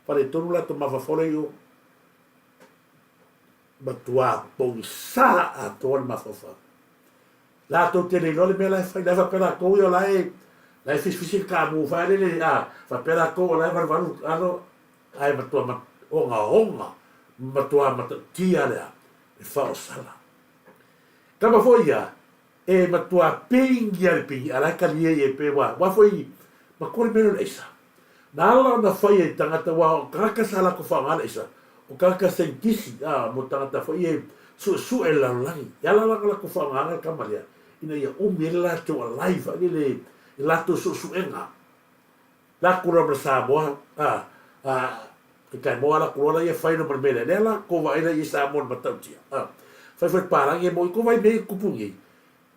B: faletonu latou mafaufau lea i o. Matua pogisa atoa le mafaufau. Latou te le iloa le mea la e fai, la e faapea latou ia o la e la e fisifisi le kamu fai lele a faapea latou o la e valuvalu alo ae matua ogaoga matua matautia lea le faosala. Tama foi ia e matua pingi a le pingi a la e talie ia pe ua ua foi matua le mea lea o le aisa. Na ala ona fai e tagata aua o tagata sa latou faaaoga le aisa, o tagata saienitisi a mo tagata foi ia e suesue le lalolagi. E ala la ona latou faaaogaina le tama lea ina ia umi ai le latou alive foi lele i latou suesuega. Latou loa ma le Samoa a a e taimoa latou loa laia fai loa ma le mea lea. Lea la tou vaai la i ai Samoa i le matautia a. Fai foi le palagi e moni tou vaai mea ia e tupu nei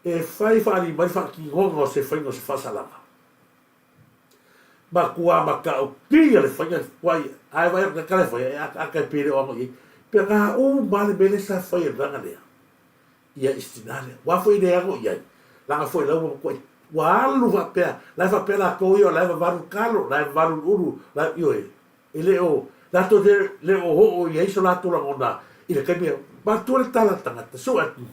B: e fai faalii mai le faatinoga o se faiga o se faasalaga. Matua matautia le faiga tuai ae vaai atu tala e fai e akaaka e pei le o ano i ai. Pe na uma le mea lea sa fai e le vaega lea ia i si tina lea. Ua foi le ano i ai laga foi lau ua matuai ua alu faapea la e faapea latou ia o la e vavalu kalo la e vavalu ulu la ioe e le o latou te le o oo i ai so latou lagona i le taimi matua le tala tagata sue atu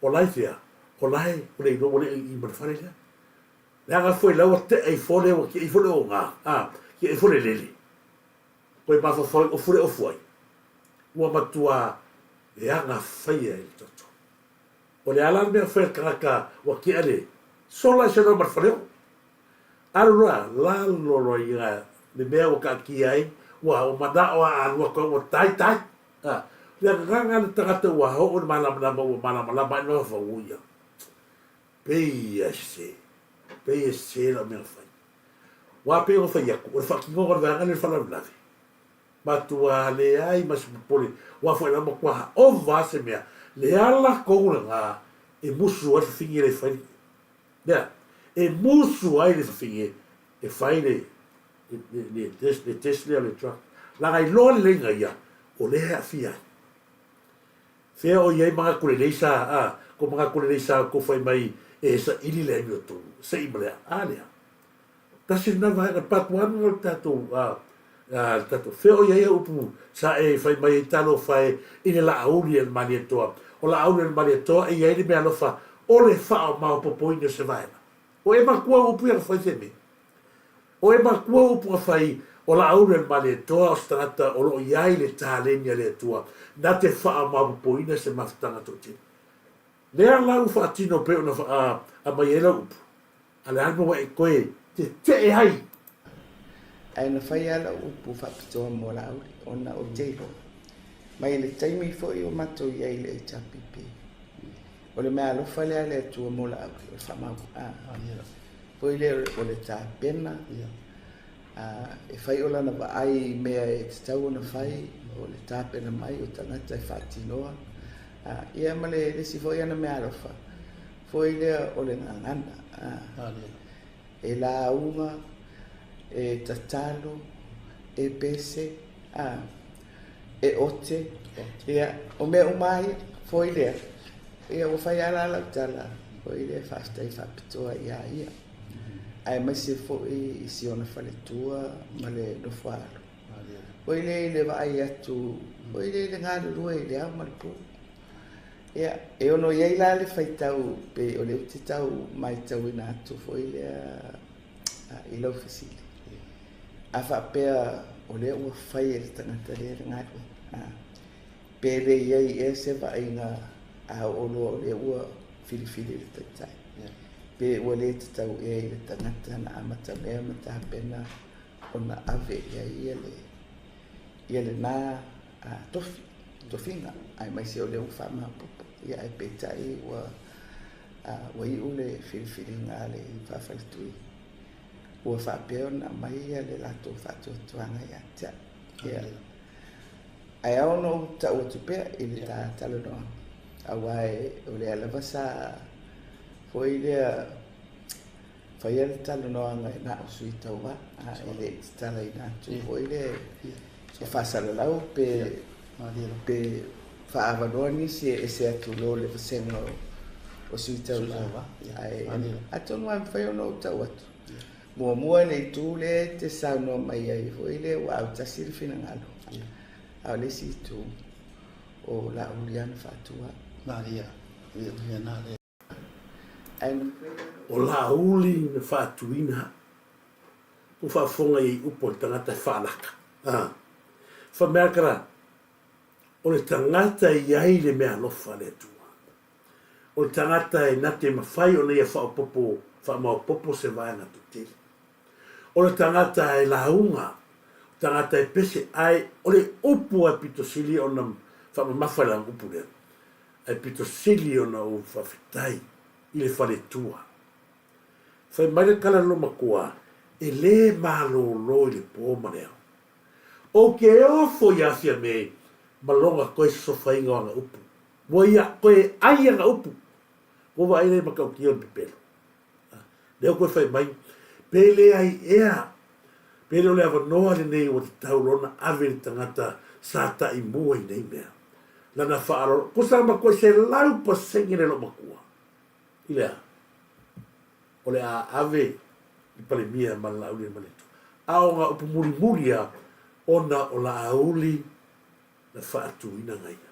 B: o la e fea o la e o le iloa ua le i ma le fale lea. Leaga foi la ua tea ifo le ua tia ifo le oga, a, tia ifo le lele. Koe mafaufau i ofu le ofu ai. Ua matua leaga faia i le toto. O le a la le mea fai a le tagata ua tia le sola ese loa ma le faleo. Alu loa, lalo loa i le mea ua taatia ai, ua manao a alu atu ai ua tai tai. A, le agaga le tagata ua oo i le malamalama ua malamalama ai le mafaufau o ia. Pei e sese, pei e sese lau mea na fai. Ua pei ona fai atu, o le faatinoga o le vaega lea o le faalavelave, matua leai ma se popole, ua foi la matua ova lava se mea, le ala tonu lena e musu ai le fafine lea e fai le mea, e musu ai le fafine e fai le le le le test lea o le drug, leaga iloa lelei na ia, o lea e aafia ai. Fea o i ai manatu lelei sa, a, ko manatu lelei sa outou fai mai e saili le amiotonu, se i ma le a lea. Tasi lena vaega, le part one o le tatou, a, a, le tatou, fea o i ai au upu sa e fai mai ai talofa e i le Laauli a le Malietoa. O Laauli a le Malietoa e i ai le meaalofa o le faaomaopopoina o se vaega. O e matua au upu ia na fai Feme. O e matua upu na fai, o Laauli a le Malietoa o se tagata o lo o i ai le taleni a le Atua na te faaomaopopoina se mafutaga toatele. Lea la ua faatino pei ona aumai ai lau upu, a le a le mea ua e toe tetee ai?
H: Ae na fai lava lau upu faapitoa mo Laauli ona ou te iloa mai le taimi foi o matou i ai i le HRPP, o le meaalofa lea a le Atua mo Laauli, o le faamaupu. Foi lea o le tapena, e fai o lana vaai i mea e tatau ona fai, o le tapena mai o tagata e faatinoa. Ia ma le isi foi ana meaalofa, foi lea o le gagana. E lauga, e tatalo, e pese, e ote, ia, o mea uma lava ia, foi lea, ia ua fai lava la lau tala, foi lea faafetai faapitoa ia ia, aemaise foi i si ona faletua ma le nofoaalo. Foi lea i le vaai atu, foi lea i le galulue i le ao ma le po. Ia, e ono i ai la le faitau pei o lea ou te tau matauina atu foi lea i lau fesili. A faapea o lea ua fai e le tagata lea le galuega, pe le i ai ea se vaaiga a oo loa o lea ua filifili le taitai, pe ua le tatau ea i le tagata na amatamea ma tapena ona ave i ai ia le ia lena tofi, tofiga, aemaise o lea ua faamaopoopo. Ia ae peitai ua ua iu le filifiliga a le faafaletui ua faapea ona aumai ia le latou faatuatuaga ia te au. Ia, ae ao ona ou tau atu pea i le ta talanoaga, aua o lea lava sa foi lea faia le talanoaga e na o sui tauva, a e le i tatalaina atu foi lea e faasalalau pe pe faaavanoa nisi e ese atu i lo le vasega o sui tauva. Ae atonu lava e mafai ona ou tau atu. Muamua i le itu lea e te saunoa mai ai foi lea ua autasi le finagalo, a o le isi itu, o Laauli lava na faatua.
B: O Laauli na faatuina ua faafofoga i ai upu a le tagata e faalaka. A. Fai mai o le tagata e i ai le meaalofa a le Atua. O le tagata e na te mafai ona ia faaopoopo faamaopoopo se vaega toatele. O le tagata e lauga, o le tagata e pese, ae o le upu lava e pito sili ona faamamafa i lana upu lea, ae pito sili ona ou faafetai i le faletua. Fai mai le tala a le loomatua, e le malolo i le po ma le ao. Ou te ofo iā Fiame ma lona toe sosofaina o ana upu. Ua ia toe ai ana upu. Ua vaai lea i matautia o le pepelo. Lea ua toe fai mai, pe leai ea, pe le o le avanoa lenei ua tatau loa ona ave i le tagata sa taimua i nei mea. Lana faaaloalo, tusa ma toe 100% le loomatua. I le a? O le a ave i Palemia ma le Laauli ma le Atua. A o ngā upu mulimuli a, ona o Laauli na faatuina ngaia.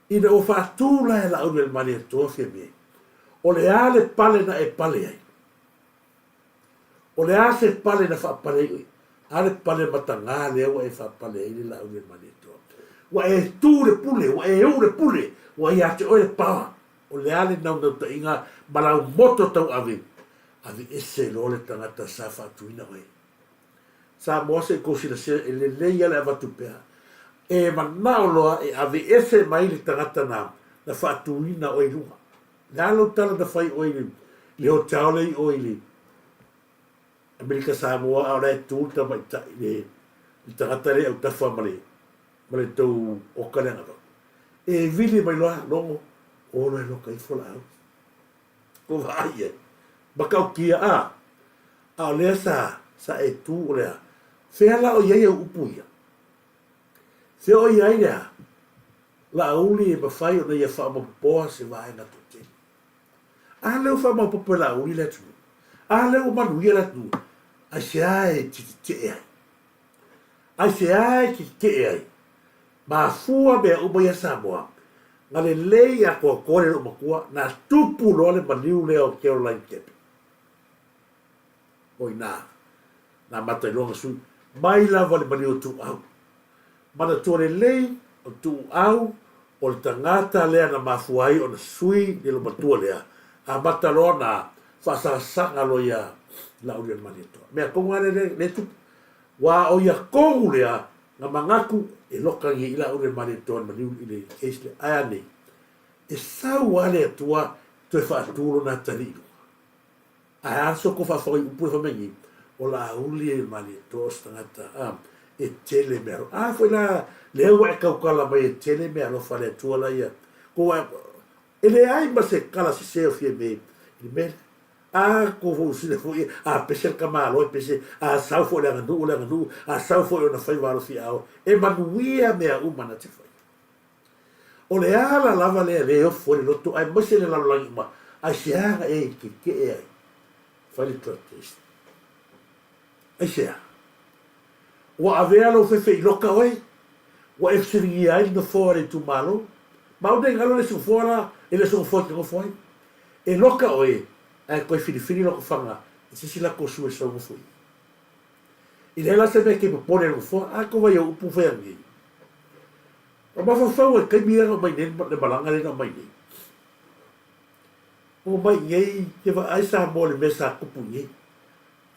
B: Ina ua faatū la e Laauli a le Malietoa Fiame, o le a le pale na e pale ai? O le a se pale na faapale ai oe? A le pale matagā lea ua e faapale ai le Laauli a le Malietoa. Ua e tū le pule, ua e ū le pule, ua iā te oe le power. O le a le naunautai-ga ma lau moto tauave, aveese loa le tagata sa faatuina oe. Samoa se i kou silasila e lelei a le avatu pea. E manao loa e aveese mai le tagata na na faatuina oe i luga. Le a lou tala na fai oe i le hotel lea i o i le Amerika Samoa a o la e tu le tamaitai le tagata lea i autafa ma le ma le tou oka lea na avatu. E vili mai loa logo, o loa e loka ifo laau. Ko vaai i ai. Matautia a, a o lea sa, sa e tu o lea. Fea la o i ai au upu ia? Fea o i ai lea? Laauli e mafai ona ia faamapopoa se vaega toatele. A lea ua faamaopopo e Laauli le atunuu. A lea ua manuia le atunuu. Aisea e tetetee ai? Aisea e tetetee ai? Mafua mea uma ia Samoa, na lelei atoatoa le loomatua, na tupu loa le maliu lea o Caroline Kemp. O i ina, na amata ai loa ona sui mai lava le maliu o Tuuau. Manatua lelei, o Tuuau o le tagata lea na mafua ai ona sui le loomatua lea, amata loa na faasasaga loa ia Laaulialemalietoa. Mea tonu lava lea lea e tupu. Ua o ia tonu lea na manatu e loka nei i Laaulialemalietoa i le maliu i le case lea. Ae a nei? E sau lava le Atua toe faatu lona atalii i luga. Ae a soko faafofoga i upu e fai mai nei, o Laauli e Malietoa o se tagata a e tele mea alofa. A foi la lea ua e tautala mai e tele mea alofa a le Atua la ia ko ua e leai ma se tala sese o Fiame i le mea lea. A ko fou sila foi a pese le tamaloa e pese, a sau foi le aganuu o le aganuu, a sau foi ona faiva alofiaao, e manuia mea uma na te faia. O le ala lava lea e le ofo ai le loto aemaise le lalolagi uma, aisea na e tetee ai? Fai le drug test. Aisea? Ua avea lou fefe i loka oe? Ua e fesiligia ai le nofoa o le itumalo? Ma ou nei galo le isi nofoa la, e le o se nofoa e te nofo ai. E loka oe, ae toe filifili loko faga e se isi latou sui e sau nofo i i. I leai la se mea e te popole i le nofoa, a tou vai au upu fai anei. O mafaufau ai taimi lea na omai nei le malaga lea na omai nei. Omai i nei te vaai Samoa i le mea sa tupu i nei.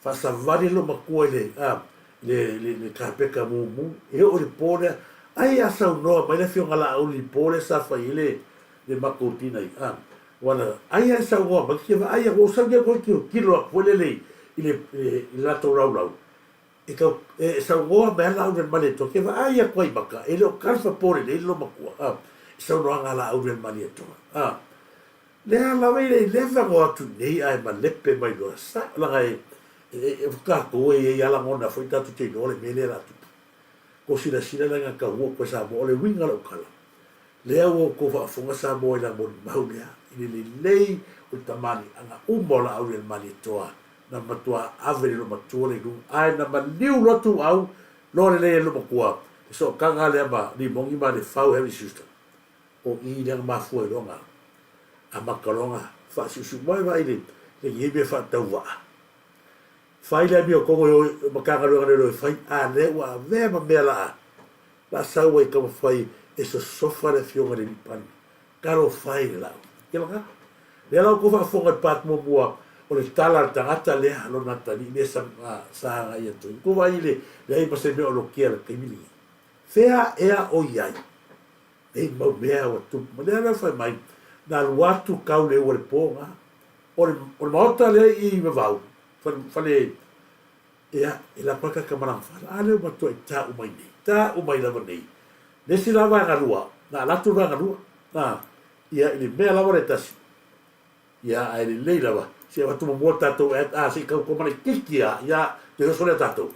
B: Faasavali lou matua i le, a, le, le, le kapeta mumu, e oo i le po lea, ai a saunoa mai le Afioga Laauli i le po lea sa fai ai le, le matou tina i, a, wala, ai a e saunoa mai, te vaai atu, ua ou sau nei atu tilotilo atu foi lele i, i le, i le latou laulau, e tau, e saunoa mai a Laaulialemalietoa, te vaai atu ai i maka, e le o kalfa po lelei le loomatua, a, i saunoaga a Laaulialemalietoa, a. Lea lava e le leva atu nei ae malepe mai loa sa laga e e tatou e iai a lagona foi tatou te iloa le mea lea la tupu. Ko silasila la ina tau o koe Samoa o le uiga o lau tala lea ua outou faafofoga Samoa i la molimau lea i le lelei o le tamaliiaga uma o Laauli a le Malietoa na matua ave le loomatua le luga ae na maliu loa Tuuau loa lelei ai le loomatua le sootaga lea ma Limogi ma Lefau Harry Schuster. O i lea na mafua ai loa na amata loa ona faasiusiu mai vaai le lenei mea faatauvaa. Fai le amiotogo i o Matagaluega lea e fai, a lea ua avea ma mea laa laa sau ai taumafai e sosofa le afioga i le Alii Palemia. Talofa e i le lau. Ia lena. Lea la ua outou faafofoga i le part muamua o le tala a le tagata lea, lona atalii lea sa agai atu ai. Ua outou vaai i le leai ma se mea o lotea i le taimi lenei. Fea ea o i ai? Nei mau mea ua tupu mai. Lea la fai mai, na alu atu kau le ua le po na. O le, o le maota lea i Vavau, fale, fale ia, e lapa ka ka malanga fala. A lea ua matua i tā umai nei. Tā umai lava nei. Le isi la vaega lua, na ala atu le vaega lua. Na, ia, i le mea lava le tasi. Ia, ae lelei lava, se i avatu muamua le tatou ad, a, se i tau koma laitiiti lava, ia, toe oso lea tatou.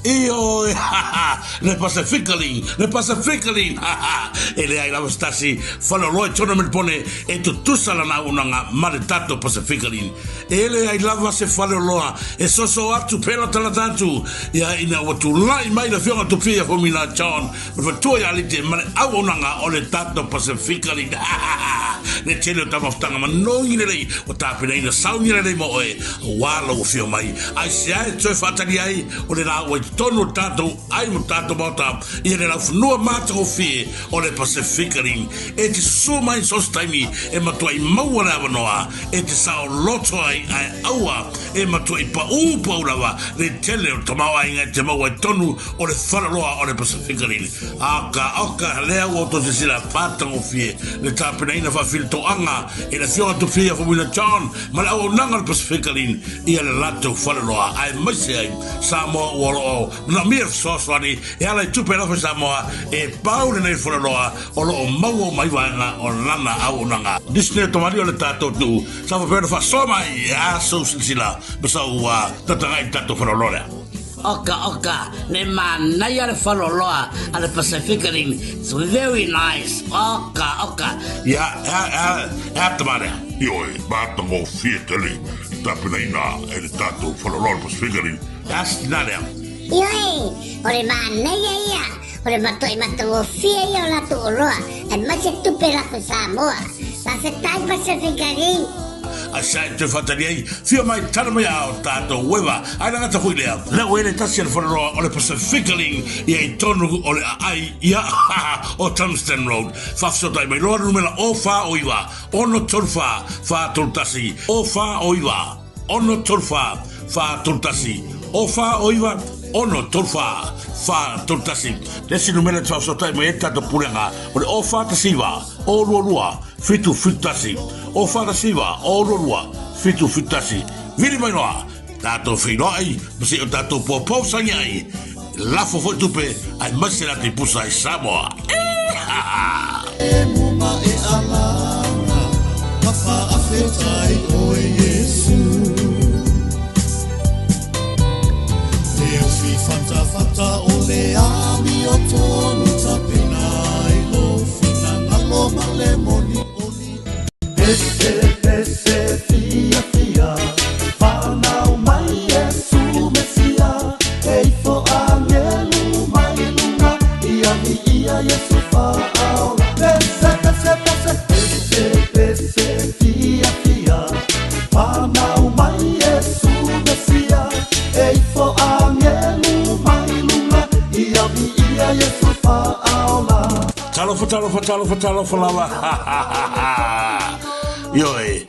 B: Ioe, ha ha, le Pacifically, le Pacifically, ha ha, e leai lava se tasi faleoloa i tona Melbourne e tutusa lana auaunaga ma le tatou Pacifically. E leai lava se faleoloa e soso atu pelatalata atu ia ina ua tulai mai le Afioga Tupia Fomina John ma le faletua ia Alite ma le auaunaga o le tatou Pacifically, ha ha ha, le tele o taumafataga manogi lelei ua tapenaina sauni lelei mo oe aua lou afio mai. Aisea e toe faatali ai o le la ua i totonu o le tatou ai mo tatou maota ia le laufanua matagofie o le Pacific Rim e te susū mai so se taimi e matuai maua le avanoa e te saoloto ai ae aua e matuai paū pau lava le tele o le tamaoaiga e te maua i totonu o le faleoloa o le Pacific Rim. Aka oka lea ua outou silasila matagofie le tapenaina faafilitoaga e le Afioga Tupia Faumuina John ma le auaunaga o le Pacific Rim ia le latou faleoloa aemaise ai Samoa ua lo o manaomia le fesoasoani e ala i tupe alofa i Samoa e pau lenei faleoloa o lo o maua uma ai vaega o lana auaunaga. Nisi nei o tamalii o le tatou atunuu sa faapea ona faasoa mai e a sou silasila ma sau tataga'i i le tatou faleoloa lea.
J: Oka oka, le manaia le faleoloa a le Pacific Rim, it's very nice, oka oka.
B: Ia, e a, e a, e a tama lea?
M: Ioe, matagofie tele i tapenaina e le tatou faleoloa o le Pacific Rim.
B: E a se tina lea?
C: Ioe, o le manaia ia, o le matuai matagofie ia o latou oloa, aemaise tupe lafo i Samoa. Faafetai Pacific Rim.
B: A sa e toe faatali ai, fia mai tala mai a o tatou ueva, ae lagata foi lea. Lea ua i le tasi a le faleoloa o le Pacific Rim ia i tonu o le aai ia o Tungsten Road. Faafesootai mai loa le numera o 4 o 9 6 3 4 4 3 1 o 4 o 9 6 3 4 4 3 1 o 4 o 9 6 3 4 4 3 1. Le isi numera e te faafesootai mai ai le tatou pulega o le o 4 1 9 o 2 2 7 7 1 o 4 1 9 o 2 2 7 7 1. Vili mai loa tatou feiloai ma se i o tatou poupou sagi ai lafo foi tupe aemaise latou pusa i Samoa.
N: E muga e alaga ma faafetai oe Iesu. Le ufi fatafata o le amiotonu tapena i lou finagalo. Iesu faaola. Pese, pese, pese, pese, pese, fia, fia, fanau mai Iesu Mesia. E ifo agelu mai luga, ia viia Iesu faaola.
M: Talofa, talofa, talofa, talofa lava. Ioe,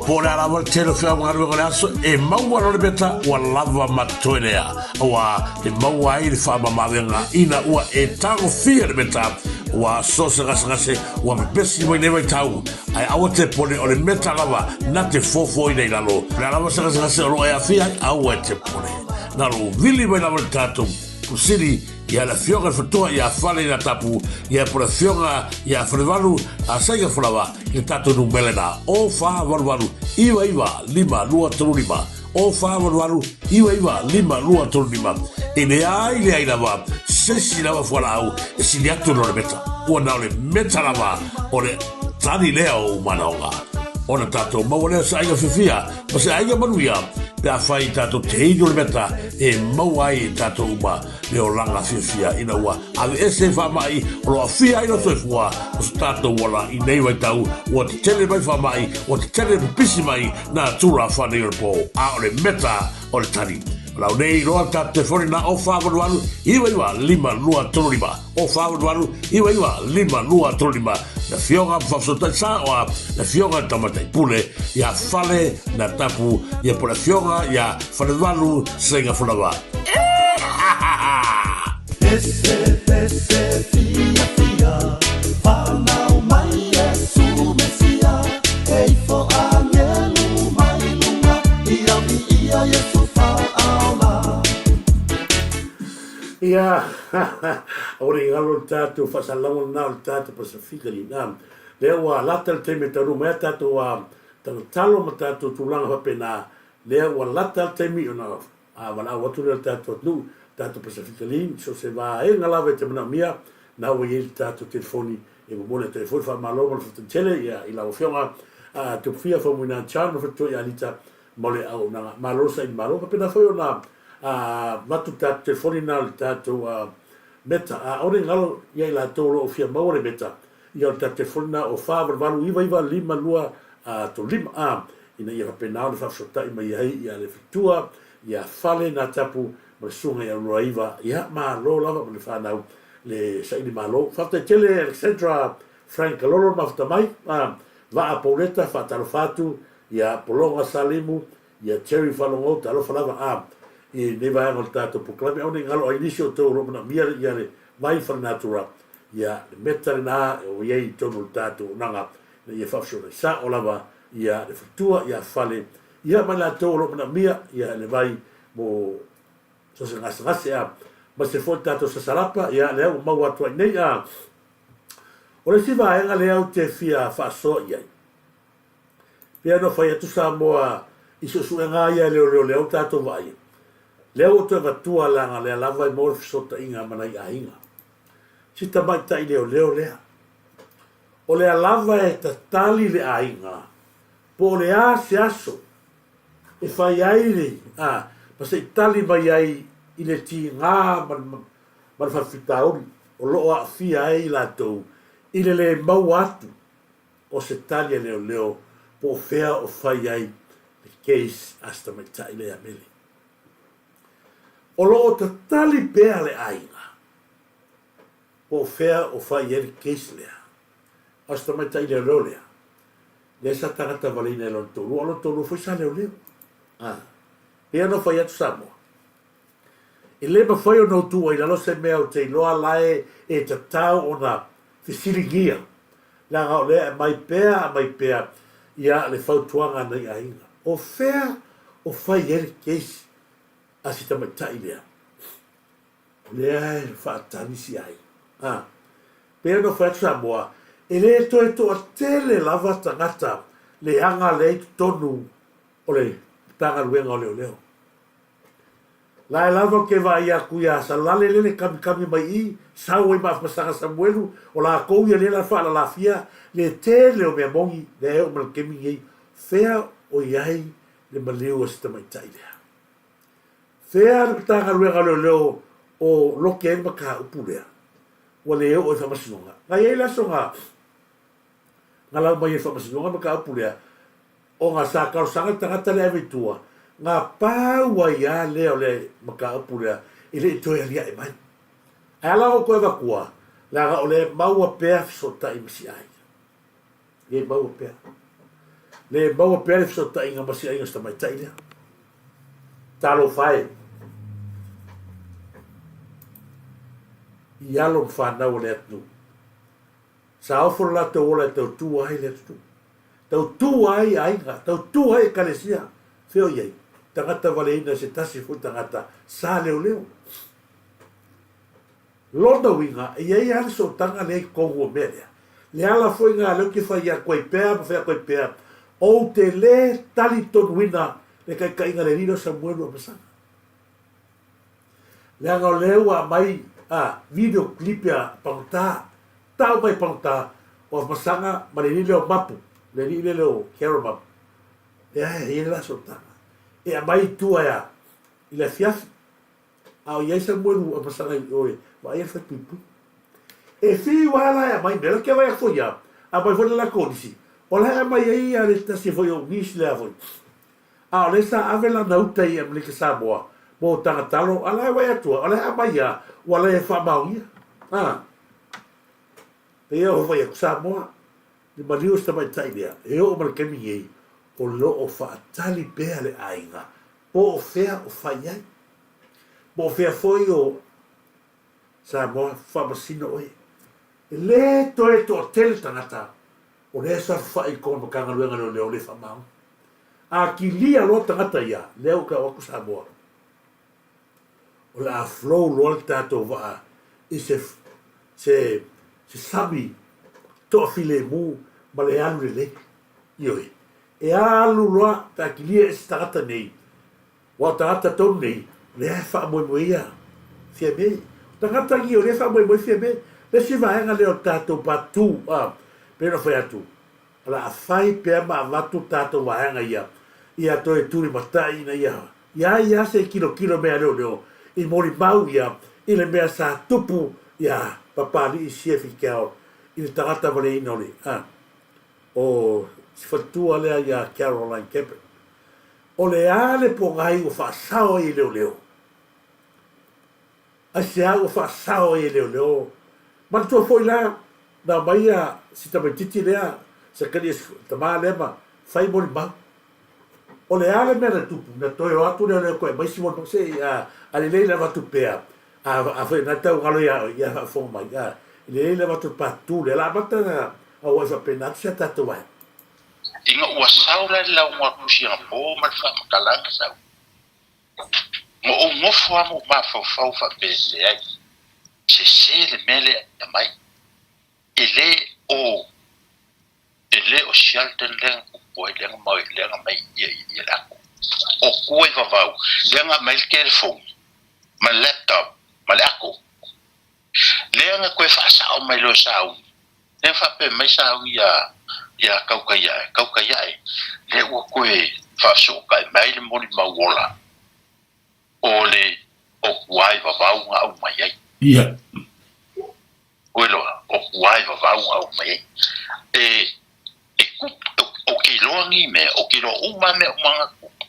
M: po o le a lava le tele o feau ma galuega o le aso, e maua loa le meta ua lava ma totoe lea, auā e maua ai le faamamaavega ina ua e tagofia le meta, ua so se gasegase ua pepesi mai nei vaitau, ae aua te pone o le meta lava na te fofoina i lalo. O le a lava se gasegase o lo o e aafia ai, aua e te pone. Na lou vili mai lava le tatou Pusili ia le Afioga i le Fatoa ia Fale ina Tapu ia po le Afioga ia Falevalu a Saiga Falawa i le tatou numera lena o 488 99 5 2 3 5 o 488 99 5 2 3 5. E leai leai lava se isi lava fualaau e sili atu ona o le meta. Ua na o le meta lava o le tali lea o ou manaoga. Ona tatou maua lea o se aiga fiafia ma se aiga manuia pe afai tatou te inu le meta e maua ai e tatou uma le olaga fiafia ina ua aveese faamai o lo o aafia ai lou soifua o so tatou ola i nei vaitau ua tetele mai faamai, ua tetele pipisi mai nā tulafa nei o le pō, a o le meta o le tali. O lau nei iloa le tatou telefoni na o 488 99 5 2 3 5, o 488 99 5 2 3 5, le Afioga ma Faafesootai Saoa, le Afioga i le Tamaitai Pule ia Fale na Tapu ia po le Afioga ia Falevalu Seiga Fulawa.
N: Pese, pese, fia, fia, fanau mai Iesu Mesia, e ifo agelu mai luga, ia viia Iesu faaola.
B: Ia, aua ne i galo le tatou faasalalauga lena o le tatou Pasefika lena. Lea ua lata le taimi e taunuu mai ai tatou tagatalo ma tatou tulaga faapena, lea ua lata le taimi ona valaau atu lea o le tatou atunuu, tatou Pasefika Lin, so o se vaega lava e te manaomia, na ua i ai le tatou telefoni e momoli atu ai foi le faamalo ma le faafetai tele i lau Afioga Tupufia Faumuina Chan ma Faletua ia Alita mo le auaunaga. Malo le saili malo. Faapena foi ona avatu le tatou telefoni lena o le tatou Meta. A aole galo ia i latou o lo o fia maua le Meta, ia o le tatou telefoni lena o 488 99 52 35 a ina ia faapena ona faafesootai mai ai ia le fetua, ia Fale na Tapu ma le Susuga ia Aurora Iva. Ia malo lava ma le fanau le saili malo. Faafetai tele Alexandra Frank Kalolo le mafuta mai, a Vaa Pouleta faatalofa atu, ia Pologa Salimu, ia Jerry Faalogo, talofa lava a i lenei vaega o le tatou polokalame. Aua ne i galo ai nisi o outou o lo o manaomia ia le vai falenatura, ia le meta lena ua i ai i totonu o le tatou auaunaga ina ia faafesoasoani sao lava ia le faletua, ia fale, ia ma i latou o lo o manaomia ia le vai mo so o se gasegase a aemaise foi le tatou sasalapa, ia lea ua maua atu ai nei a. O le isi vaega lea ou te fia faasoa i ai, pei ona fai atu Samoa i suesuega lava ia e leoleo lea ua tatou vaaia, lea ua toe avatua leaga lea lava e maua le fesootaiga ma nai aiga. Si tamaitai leoleo lea, o lea lava e tatali le aiga po o le a se aso e fai ai le, a, ma se i tali mai ai i le tiga ma le, ma le faafitauli o lo o aafia ai i latou i le lē maua atu o se tali a leoleo po o fea o fai ai le case a si tamaitai lea ia Mele. O lo o tatali pea le aiga po o fea o fai ai le case lea a si tamaitai leoleo lea, lea sa tagata valeina e lona toalua, o lona toalua foi sa leoleo. A, pei ona fai atu Samoa, E le mafai ona ou tuu ai i lalo se mea ou te iloa la e e tatau ona fesiligia, leaga o lea e aumai pea aumai pea ia le fautuaga a nai aiga. O fea o fai ai le case a si tamaitai lea? O lea e faatali si aiga. A, pei ona fai atu Samoa, e le toe toatele lava tagata leaga lea i totonu o le Matagaluega o Leoleo. Lae lava ou te vaai atu ia Salale lele kamikami mai i, sau ai ma Afamasaga Samuelu, o latou ia lea la faalalafia le tele o mea moni lea e oo mai le taimi nei, fea o i ai le maliu a si tamaitai lea? Fea le Matagaluega o Leoleo o loke ai le mataupu lea? Ua le oo i faamasinoga. Na i ai le aso na na lau mai ai faamasinoga mataupu lea, ona sa talosaga le tagata lea e ave i tua, na pau ai lava lea o le mataupu lea e le i toe aliae mai. Ae ala ona ou toe avatua, leaga o lea e maua pea fesootai ma si aiga. Le maua pea. Le maua pea le fesootaiga ma si aiga o si tamaitai lea. Talofa e. I alo ma fanau o le atunuu. Sa ofo lo latou ola e tautua ai le atunuu. Tautua ai aiga, tautua ai ekalesia. Fea o i ai? Tagata valeina e se tasi foi tagata sa leoleo. Lona uiga, e i ai lava le sootaga lea i totonu o mea lea. Le ala foi lena lea ou te fai atu ai pea ma fai atu ai pea, ou te le talitonuina le taitaiga a le Alii lea o Samuelu Amasaga. Leaga o lea ua aumai a video clip a pagota, tau mai pagota o Amasaga ma le alii lea o Mapu, le alii lea o Carol Mapu. Lea e i ai le la sootaga. E aumai i tua ea i le afiafi. A o i ai Samuelu Amasaga i o e vaaia le falepuipui. E fiu lava la e aumai mea la ke vaai atu foi ia, aumai foi le latou nisi, o la e aumai ai ia le tasi foi o nisi lea foi. A o lea sa ave lana uta i Amerika Samoa mo Tagatalo, a la e vaai atu lava, o la e aumai lava, ua le faamaonia. A. Pei e fai atu, Samoa, le maliu o si tamaitai lea, e oo mai le taimi nei, o lo o faatali pea le aiga Po o fea o fai ai? Po o fea foi o Samoa faamasino oe? E le toe toatele tagata o lea e saofafai i kona Matagaluega Leoleo le faamaoni. A kilia loa tagata ia, lea ua tau atu Samoa, o le a flow loa le tatou vaa i se se se sami toafilemu ma le alu lelei. Ioe. E alu loa pe a kilia e se tagata nei, aua o tagata tonu nei, o lea e faamoemoe ia Fiame. O tagata nei o lea e faamoemoe Fiame. Le isi vaega lea o le tatou patu, a, pei ona fai atu, o le a fai pea ma avatu tatou vaega ia, ia toe tulimatai ina ia, ia ia se i kilokilo mea leoleo i molimau ia i le mea sa tupu ia Papalii Siafi Carroll i le tagata valeina o le, a, O si faletua lea ia Caroline Cabot. O le a le pogai ua faasao ai e leoleo? Aisea ua faasao ai e leoleo? Manatua foi la, na aumai ia si tamaititi lea, Sakarias tama lea ma fai molimau. O le a le mea na tupu, na toe o atu leoleo toe aumai si molimau, se i a, a lelei le avatu pea, a, afai o na tau galo ia oe, ia faafofoga mai, a, e lelei le avatu le patu lea, la amata na auai faapena atu si a tatou ai.
L: Ina ua sau la le lauga a Kusiapo ma le faamatalaga sau, na ou nofo lava ma ou mafaufau faapea, Leai, sese le mea lea e aumai. E le o, e le o Shelton lea na tupu ai, lea na mai, lea na mai ia, ia le ako. O kua i vavau, lea na aumai le telefoni, ma le laptop, ma le ako. Lea na toe faasao mai loa e sauni, lea na faapea mai sauni ia, ia Kaukaiae, Kaukaiae, lea ua toe faafesootai mai le molimau ola o le o kua i vavau na aumai ai.
M: Ia.
L: Ua iloa, o kua i vavau na aumai ai. E, e kupu, o ke iloa ni mea, o ke iloa uma mea uma na kupu.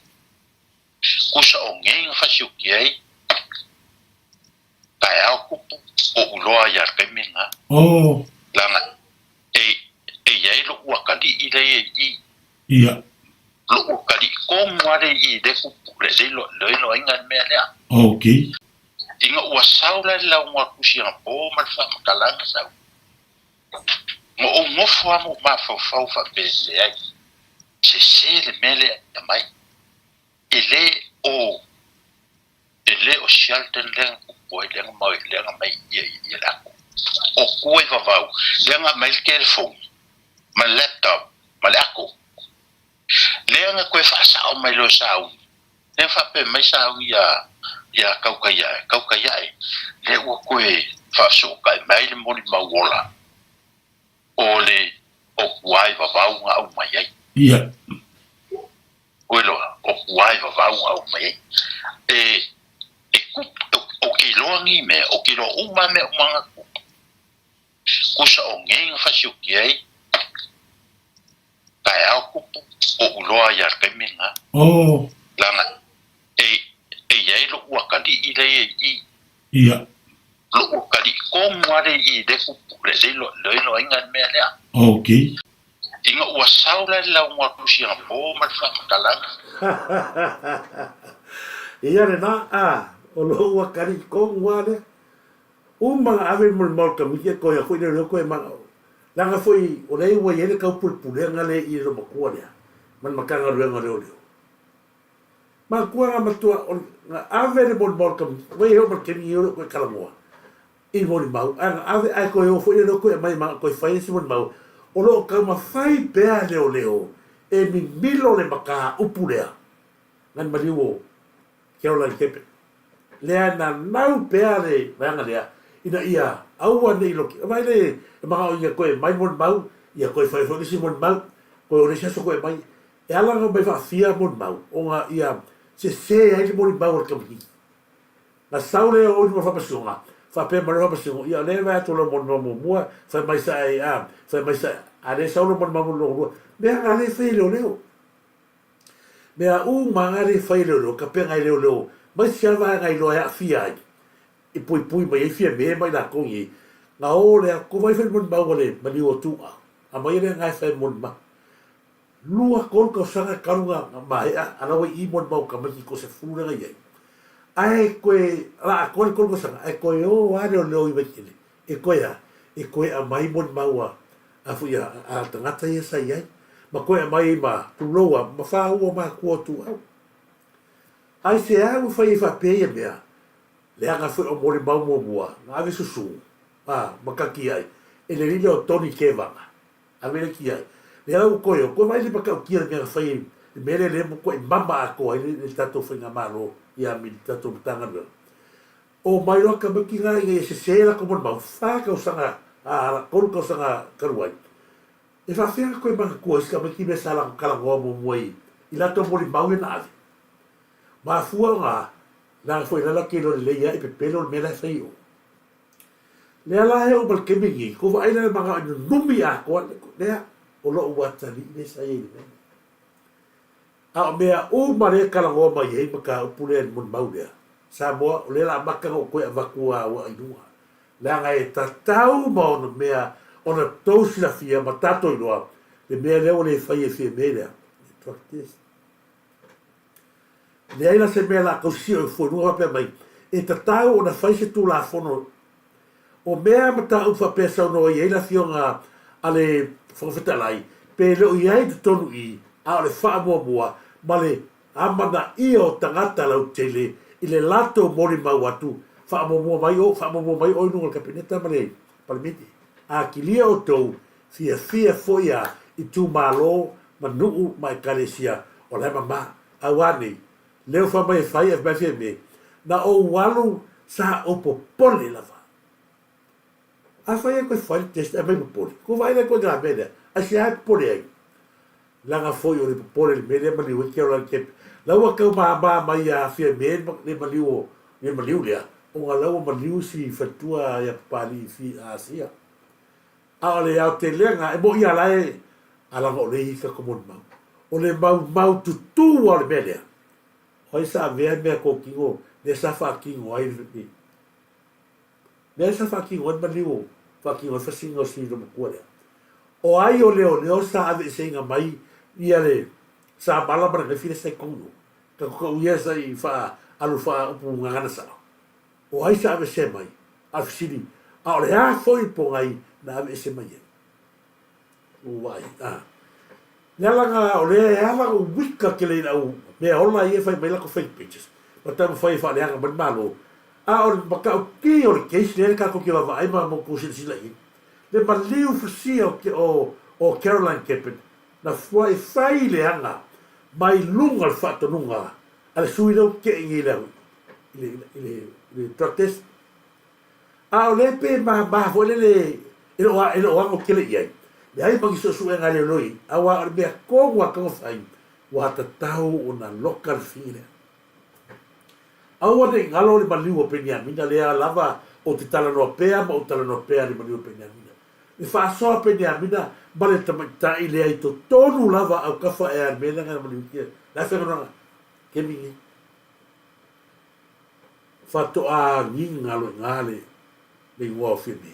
L: Kusa o nei na fasioki ai, taeao kupu o ou loa ia le taimi lena.
M: Oh.
L: Leaga e, e i ai loʻu akalii lea i i.
M: Ia.
L: Loʻu akalii tonu lava lea i i lea kupu, le, le iloa, le iloaina le mea lea.
M: Okay.
L: Ina ua sau la le lauga a Kusiapo ma le faamatalaga sau, na ou nofo lava ma ou mafaufau faapea, leai, sese le mea lea e aumai. E le o E le o Shelton lea na tupu ai, lea na mai, lea na mai ia, ia le ako. O kua i vavau, lea na aumai le telefoni, ma le laptop, ma le ako. Lea na toe faasao mai loa e sauni, lea na faapea mai sauni ia, ia Kaukaiae, Kaukaiae, lea ua toe faafesootai mai le molimau ola o le, o kua i vavau na aumai ai.
M: Ia.
L: Koe loa, o kua i vavau na aumai ai. E, e kupu, o ke iloa ni mea, o ke iloa uma mea uma na kupu. Kusa o ngei nga fasiuki ai, taeao kupu, oʻu loa ia le taimi lena.
M: Oh.
L: Leaga e, e i ai loʻu akalii lea i i.
M: Ia.
L: Loʻu akalii tonu lava lea i i le kupu, le le le iloaina le mea lea.
M: Okay.
L: Ina ua sau la le lauga o Singapore ma le faamatalaga.
B: Ia lena, a, o loʻu akalii tonu lava lea. Uma na ave mo le Maota miti e koe aku i le leo koe manao. Leaga foi o lea ua i ai le taupulepulega lea i le matua lea ma le Matagaluega o Leoleo. Matua nga matua o na ave le molimau le kamiti, wai e oo ma le taimi nei o le o koe talanoa i le molimau, ae na ave ae toe o foi le leo koe aumai ma toe fai le isi molimau, o lo o taumafai pea leoleo e mimilo le mataupu lea nai maliu o Caroline Kepe. Lea e nanau pea le vaega lea ina ia aua ne i loki. Vaai le e manao ina toe aumai molimau, ia toe fai foi le isi molimau, toe o le isi aso toe aumai. E ala ona omai faafia molimau ona ia sese ai le molimau a le tamaitiiti. Na sau lea o i luma o le faamasinoga, faapea mai le faamasinoga, ia o lea e vaai atu lau molimau muamua, fai mai sa e a, fai mai sa, a lea e sau lau molimau lona lua. Mea na le fai e leoleo. Mea uma lava le fai e leoleo, tapena e leoleo mai se vaega iloa e aafia ai, e puipui mai ai Fiame ma i latou nei, na o lea, ko vai fai molimau a le maliu o Tuua, aumai lea na e fai molimau. Lua, tolu tausaga talu na maea, a la ua i i molimau o tamaiti toasefulu lea na i ai. Ae toe la atoa le tolu tausaga, ae toe o lava leoleo i Vaitele, e toe a? E toe aumai molimau a a foi a, a tagata ia sa i ai, ma toe aumai ai ma, tulou a, ma fāua matua o Tuuau. Aisea ua fai ai faapea ia mea? Leaga foi o molimau muamua na ave susu, a, ma tati ai, e le lile o Tony Kevaga, ave le ti ai. Lea la ua toe o, toe vaai le matautia le mea na fai ai, le mea lea lea matuai mama atoa ai le, le tatou faigamalo ia me le tatou Matagaluega. Omai loa tamaiti la ina ia sese latou molimau, fa tausaga, a, tolu tausaga talu ai. E faafefea ona toe manatua isi tamaiti mea sa latou talanoa muamua i, i latou molimau ia na ave? Mafua ona a? Leaga foi la latou te iloa lelei lava i pepelo le mea la e fai i o. Lea la e oo mai le taimi lenei, tou vaai la i le manao i nunumi atoa, lea, o lou atalii lea sa i ai i le mea lea. A o mea uma lea e talanoa mai ai mataupu lea i le molimau lea, Samoa, o lea la amata ona ou toe avatu a i luga, leaga e tatau ma ona mea ona tou silafia ma tatou iloa le mea lea ua le faia e Fiame lea, le drug test. Leai la se mea la tou sio i fua i luga faapea mai, e tatau ona fai se Tulafono O mea mataupu faapea saunoa i ai le Afioga a le Fofoga Fetalai, pe le o i ai i totonu i i, a o le faamuamua ma le amanaia o tagata lautele i le latou molimau atu, faamuamua mai o, faamuamua mai o i luga o le Kapeneta ma le Palemene. Atilia outou fiafia foi a itumalo ma nuu ma ekalesia o la e mama. Auā nei, Leo fai mai e fai e fai me, na ou alu sa ou popole lava. A fai e koe fai le test ae mai popole. Ko vaai lea koe nga mea lea, aisea e popole ai? Leaga foi o le popole le mea lea maliu ai Caroline Kemp. La ua tau mama mai ia Fiame le maliu o le maliu lea, ona la ua maliu si faletua ia Papalii i Asia. A o le aotelega, e moʻi a la e a laga o le i ka molimau. O le maumau tutū a o le mea lea. O ai sa avea mea kōkino lea sa faatino ai le mea sa faatino ai le maliu o faatino ai fasiga o si matua lea. O ai o leoleo sa aveeseina mai ia le samala ma le gaifi lea sa i totonu o. Tatou ia sa i faa alu faa upu gagana sao. O ai sa aveesea mai? A o le fesili, a o le a foi le pogai na aveese mai ai? Ua vaai, a. Le ala na o lea e ala ona uika tele i lau mea ola ia e fai mai latou fake pages ma taumafai e faaleaga mai le Malo. A o le matauti o le case lea tatou te vaavaai ma outou silasila i ai, le maliu fasia o, o, o Caroline Keppen na fuai fai leaga mai luga o le faatonuga a le sui lea ua tetee nei i le, i le, i le, i le drug test. A o lea pe mama foi lele e le o, e le o ano tele i ai. Leai ma ni suesuega a leoleo i ai, aua o le mea tonu a taumafai, ua tatau ona loka le fili lea. Aua ne i galo le maliu o Peniamina lea lava ou te talanoa pea ma ou talanoa pea i le maliu o Peniamina. Le faasoa Peniamina ma le tamaitai lea i totonu lava autafa ea le mea lea na maliutia. Le a faigaluega kemi nei. Faatoa agiga loa i ina le igoa o Fiame.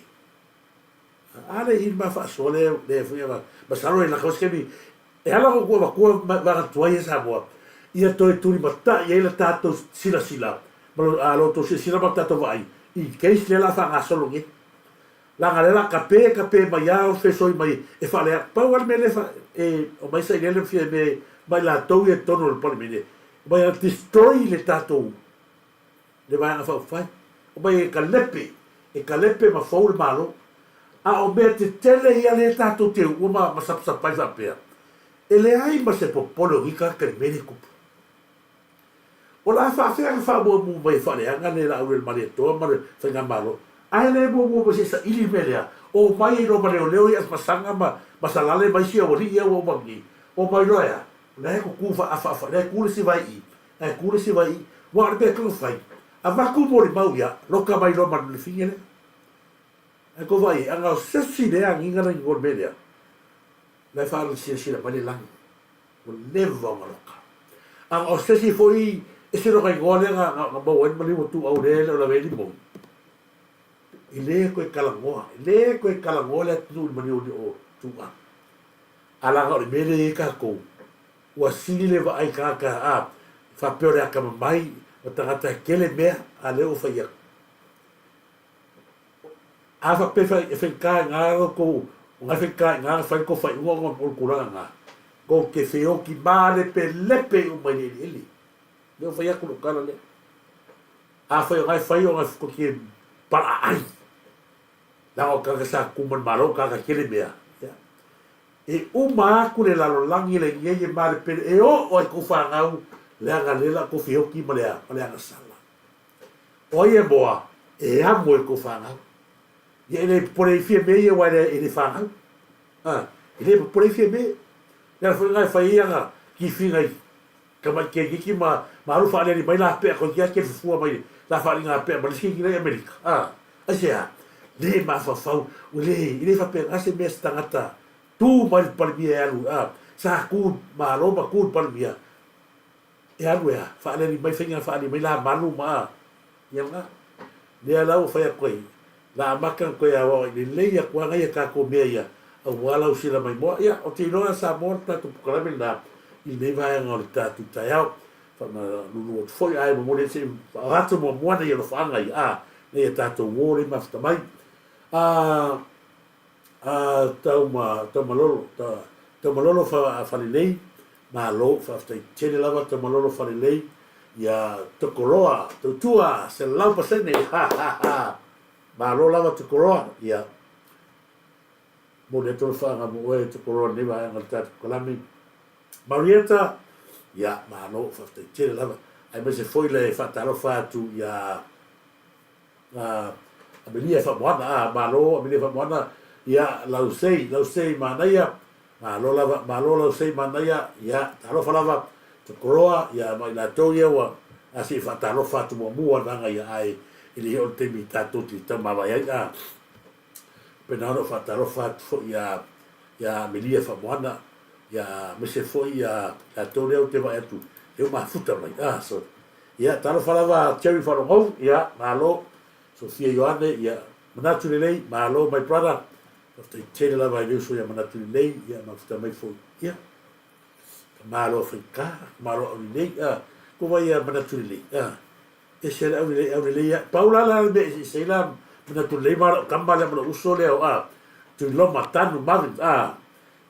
B: A le i ma faasoa lea lea foi ava masalo e laka se kemi e ala ona ua avatua vaega tuai ia Samoa ia toe tulimatai ai le tatou silasila ma lo a lo outou silasila ma le tatou vaai i case lea la faagasolo nei. Leaga lea la kape kape mai a o fesoi mai e faaleaga. Pau a le mea lea e omai sailele ma Fiame ma i latou ia i totonu o le Palemene, omai e destroy le tatou le Vaega Faaupufai. Omai e kalepe, e kalepe ma fou le Malo. A o mea tetele ia lea tatou te uua ma ma sapasapa ai faapea, e leai ma se popole o nei tagata i le mea lea e tupu. O le a faafea ona faamuamua mai e faaleaga le Laaulialemalietoa ma le Faigamalo, ae le muamua mai se i saili le mea lea, omai ai loa ma leoleo ia Afamasaga ma Masalale ma isi aualii ia ua uma atu nei, omai loa e a? O la e tutu faaafaafa, o la e tu le isi vae i i, la e tu le isi vae i i. Aua o le mea e tatau ona fai, avatu molimau ia, loka mai loa ma le fine lea. Ae tou vaai i ai, ana o se isi lea agiga na igoa i le mea lea, o la e faalasilasila mai le lagi. Ua leva ona loka. A o se isi foi ese lona igoa lea na, na, na maua ai le maliu o Tuuau lea e le o lawe ai limoni. E le toe talanoa, e le toe talanoa le atunuu i le maliu o Tuuau. A laga o le mea lea e i ai tatou, ua sili le vaai tagata a faapea o le atamamai ma tagata e tele mea, a lea ua fai atu. A faapea e faigata i ina lo tou, o na e faigata i ina na fai le tou faaiuga ona o le tulaga lena, tou te feoti malepelepe uma i le eleele. Lea ua fai atu lou tala lea. Afai o na e fai ona tou te palaai, leaga o tagata sa tutu mai le Malo, o tagata tele mea, ia. E uma atu le lalolagi lenei e malepele, e oo lava i tou fanau, leaga lea o le a outou feoti ma le a? Ma le agasala. O ai e moa, e amo e kou fanau. Ia e le popole i Fiame ia aua e le fanau. A, e le popole i Fiame. Le ala foi lena e fai ai ana kifiga i tamai keikiki ma, ma alu faaliali mai la pea koe kia kele fufua mai la faaliga pea ma le isi keiki la i Amerika. A, aisea? Le mafaufau, ua le, e le faapena se mea se tagata tu mai le Palemia e alu, a, sa tu Malo ma tu le Palemia, E alu e a? Faaleli mai faiga faaali mai la malu ma a ia lena. Lea la ua fai atu ai, la amata ona toe aoao ai lelei atu lava nai a tatou mea ia aua lau sila maimoa. Ia, ou te iloa Samoa le tatou polokalame lena i lenei vaega o le tatou taeao. Faamalulu atu foi ae momoli atu se i avatu muamua nai alofaaga ia a nai a tatou uo lea e mafuta mai. A A Tauma, Taumalolo, ta, Taumalolo fa, Falelei, malo, faafetai tele lava Taumalolo Falelei, ia Tokoloa, tautua, 100%, ha, ha, ha, malo lava Tokoloa, ia, momoli atu le faaga mo oe Tokoloa i lenei vaega o le tatou kalame. Marieta, ia, malo, faafetai tele lava, aemaise foi le faatalofa atu ia Amelia Faamoana, a, malo Amelia Faamoana, ia, Lausei, Lausei Manaia, malo lava, malo Lausei Manaia, ia, talofa lava, Tokoloa, ia, ma i latou ia ua, a se i faatalofa atu muamua le vaega ia, ae e le i oo le taimi tatou te taumavae ai, a, pena ona ou faatalofa atu foi ia, ia Amelia Faamoana, ia, aemaise foi ia latou lea ou te vaai atu, lea ua mafuta mai, a, sorry. Ia, talofa lava Jerry Faalogou, ia, malo. Sofia Ioane, ia, manatu lelei, malo my brother. Faafetai tele lava i le uso ia manatu lelei, ia, mafuta mai foi, ia. Ka malo faigata, ka malo aulelei, a. Ko vai ia manatu lelei, a. Ese le aulelei, aulelei ia. Pau la la le mea e eseese ai la manatu lelei ma lau tama lea ma lou uso lea o, a. Tuiloma, Tanu, Marvin, a.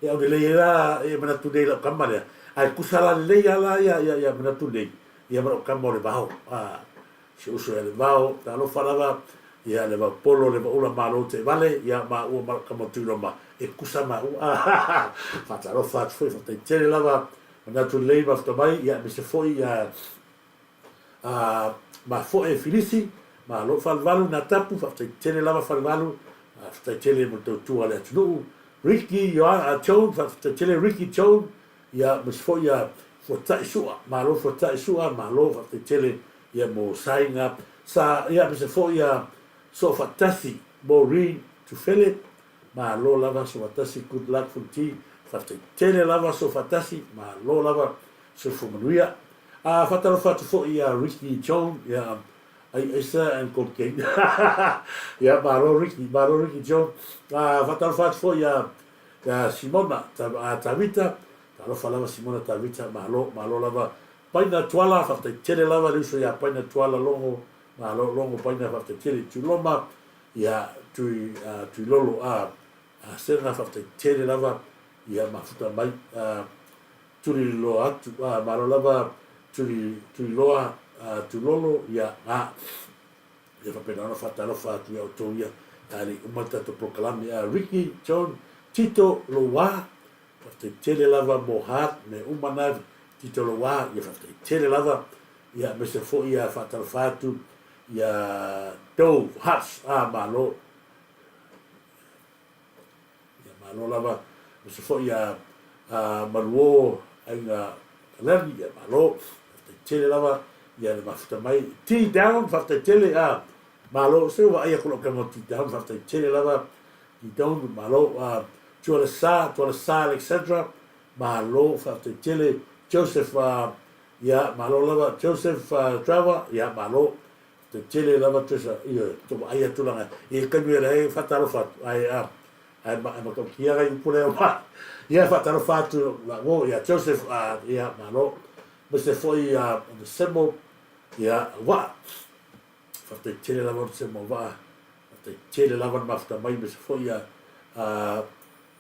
B: E aulelei ai la e manatu nei lau tama lea, ae tusa la lelei lava la ia, ia, ia manatu nei, ia ma lau tama o Levao, a, si ou uso ia Levao, talofa lava, ia Levao Polo, Levaula Malo Teevale, ia maua ma lau tama o Tuiloma, e tusa maua, a, ha, ha, faatalofa atu foi, faafetai tele lava, manatu lelei mafuta mai, ia aemaise foi ia, a Mafoe Filisi, malo Falevalu Natapu, faafetai tele lava Falevalu, faafetai tele mo le tautua a le atunuu, Ricky Ioana Jones, faafetai tele Ricky Jones, ia aemaise foi ia Fuatai Sua, malo Fuatai Sua, malo faafetai tele ia mo Saiga, sa ia aemaise foi ia Soofaatasi Maureen Tufele, Malo lava aso faatasi good luck Fonoti faafetai tele lava aso faatasi malo lava soifua manuia. A faatalofa atu foi ia Ricky John ia ai Aisa and Gold Gang ia malo Ricky malo Ricky John. A faatalofa atu foi ia ia Simona Tavita talofa lava Simona Tavita malo malo lava Paina Tuala faafetai tele lava le uso ia Paina Tuala Logo malo Logo Paina faafetai tele Tuloma Ia, tui, a, Tuilolo, a, a Sega faafetai tele lava, ia mafuta mai, a, Tuliloa atu, a, malo lava Tuli, Tuiloa, a, Tulolo, ia, a, ia faapena ona faatalofa atu ia outou ia, a le i uma le tatou polokalame, a, Ricky, John, Tito, Loua, faafetai tele lava mo Hart, mea uma na, Tito Loua, ia faafetai tele lava, ia, aemaise foi ia faatalofa atu, Ia tou hearts a malo. Ia malo lava aemaise foi ia a Maluo aiga Kalani ia malo. Faafetai tele lava ia le mafuta mai. T down faafetai tele a malo se ua vaai atu lau tago T down faafetai tele lava T down malo a Tualesa Tualesa Alexandra malo faafetai tele Joseph a Ia, malo lava Joseph Trevor, ia malo. Te tele lava Trisha, ioe, to vaai atu langa i le taimi o lea e faatalofa atu, ae a, ae ma, matautia nai upu lea ma, ia faatalofa atu la uo ia Joseph, a, ia malo. Aemaise foi ia Onesemo, ia Vaa, faafetai tele lava Onesemo Vaa, faafetai tele lava le mafuta mai, aemaise foi ia, a,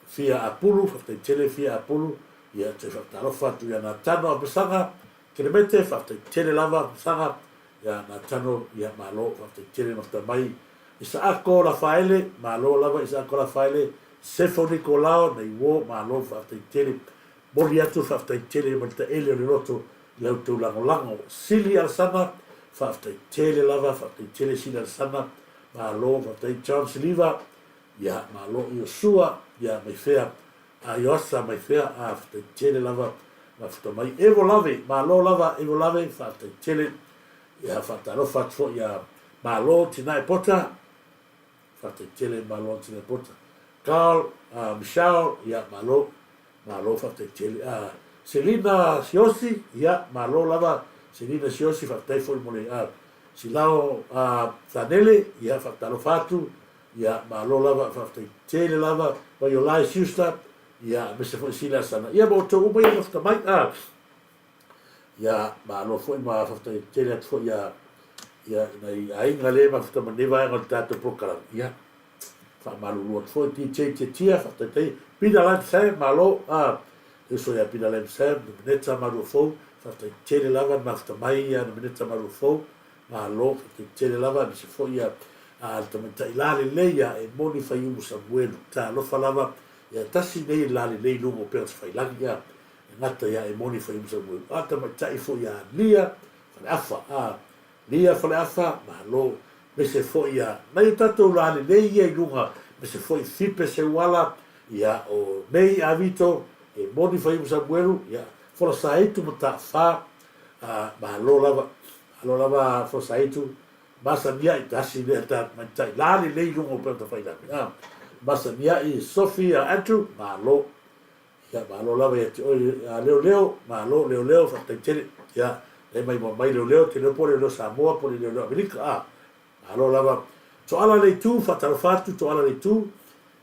B: Fia Apulu, faafetai tele Fia Apulu, ia toe faatalofa atu ia Natano Apesaga, Kelemete, faafetai tele lava Apesaga, ia Natano, ia malo, faafetai tele mafuta mai Isaako Lafaele, malo lava Isaako Lafaele, Sefo Nikolao, nei uo, malo, faafetai tele. Momoli atu le faafetai tele mai le taele o le loto i la outou lagolago. Sili Alesana, faafetai tele lava, faafetai tele Sili Alesana, malo, faafetai John Siliva, Ia, malo Iosua, ia mai fea, a Ioasa mai fea, a faafetai tele lava mafuta mai. Evo lave, malo lava Evo lave, faafetai tele. Ia, faatalofa atu foi ia Malo Tinae Pota, faafetai tele Malo Tinae Pota. Carl, Michelle, ia malo, malo faafetai tele. A Selina Siosi, ia malo lava Selina Siosi, faafetai foi mo le Silao Sanele, ia faatalofa atu. Ia, malo lava, faafetai tele lava, Vaiolai Schuster, ia, aemaise foi Sila Sana. Ia, ma outou uma ia mafuta mai, a. Ia, malo foi ma faafetai tele atu foi ia, ia, nai aiga le mafuta ma nei vaega o le tatou prokalame. Ia, faamalulu atu foi DJ Tiatia, faafetai tele. Peter Lam Sam, malo, a. Le uso ia Peter Lam Sam, Nomeneta Maluafou, faafetai tele lava le mafuta mai ia Nomeneta Maluafou. Malo, faafetai tele lava aemaise foi ia a le tamaitai lalelei ia e moni Faiumu Samuelu. Talofa lava ia tasi nei lalelei i luga o Pea o Tafailagi ia e gata ia e moni Faiumu Samuelu. A tamaitai foi ia Lia Faleafa a Lia Faleafa malo aemaise foi ia nai o tatou lalelei ia i luga aemaise foi Fipe Seuala ia o Mei Avito e moni Faiumu Samuelu ia Folasaaitu Mataafa a malo lava Alo lava Fosaitu, Masaniai, tasi lea tamaitai la lelei i luga o Upega Tafailagi, a. Masaniai Sophie a Andrew, malo. Ia, malo lava ia te oe a Leoleo, malo Leoleo, faafetai tele. Ia, lea mai mai Leoleo, te leo po o Leoleo Samoa po o le Leoleo Amerika, a. Malo lava. Toala le itu, faatalofa atu, Toala le itu,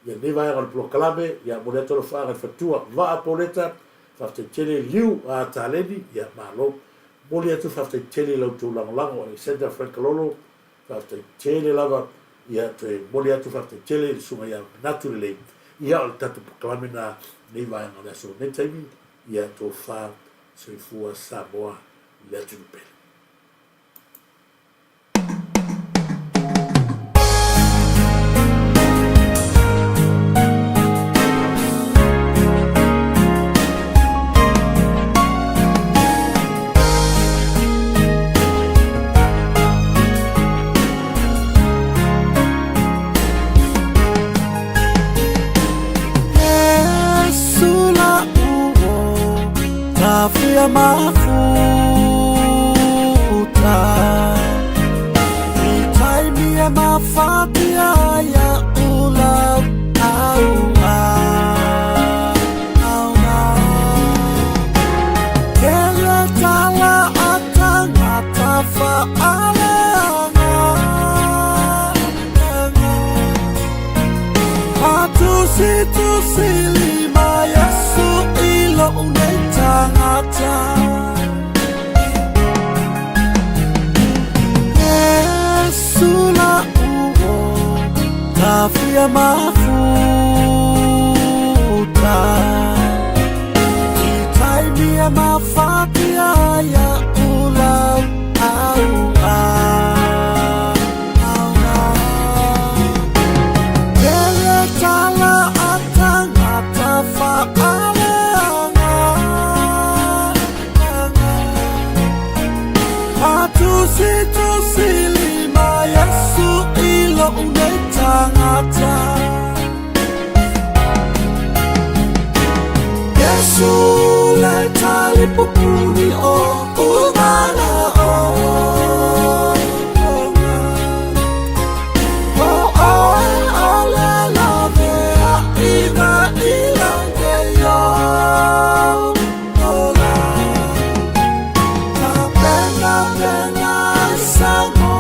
B: ia lenei vaega o le polokalame, ia momoli atu alofaaga i le faletua Vaa Poleta, faafetai tele Liu a Taleni, ia malo. Momoli atu le faafetai tele i la outou lagolago Alexander Frank Kalolo, faafetai tele lava, ia toe momoli atu le faafetai tele i le susuga ia Manatu Lelei, ia o le tatou polokalame na lenei vaega o le aso lenei taimi, ia tofa soifua Samoa le atunuu pele.
N: Tusi tusi lima Yesu i lou nei tagata. Yesu la uo tafia mafuta. I taimia mafatia ia ulau au au. Pele tala atangata faaleaga. Atusi tusi lima Yesu i lou nei tagata. Yesu le talipupuni o umana o. O oe o le lavea ina i lange yo ola. Ka pena pena sango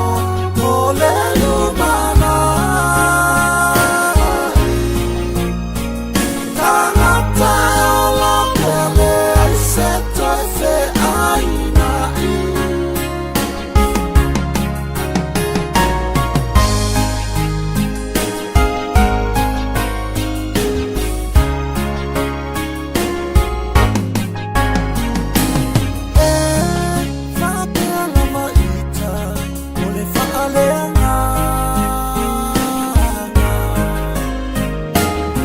N: mo le lumana. Tangata la pele ai se toe fe aina i. E faapea lava ita o le faaleagaga.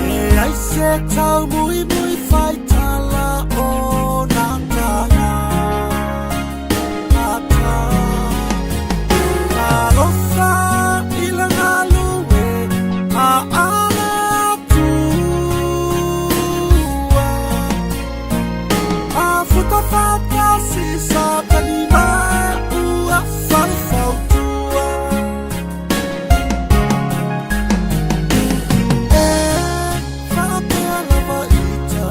N: E ai se taumuimui faitala o na taga. Ata. Alofa i le galue a ale atua. A futa fatasi sa tani mai ua faufautua. E faapea lava ita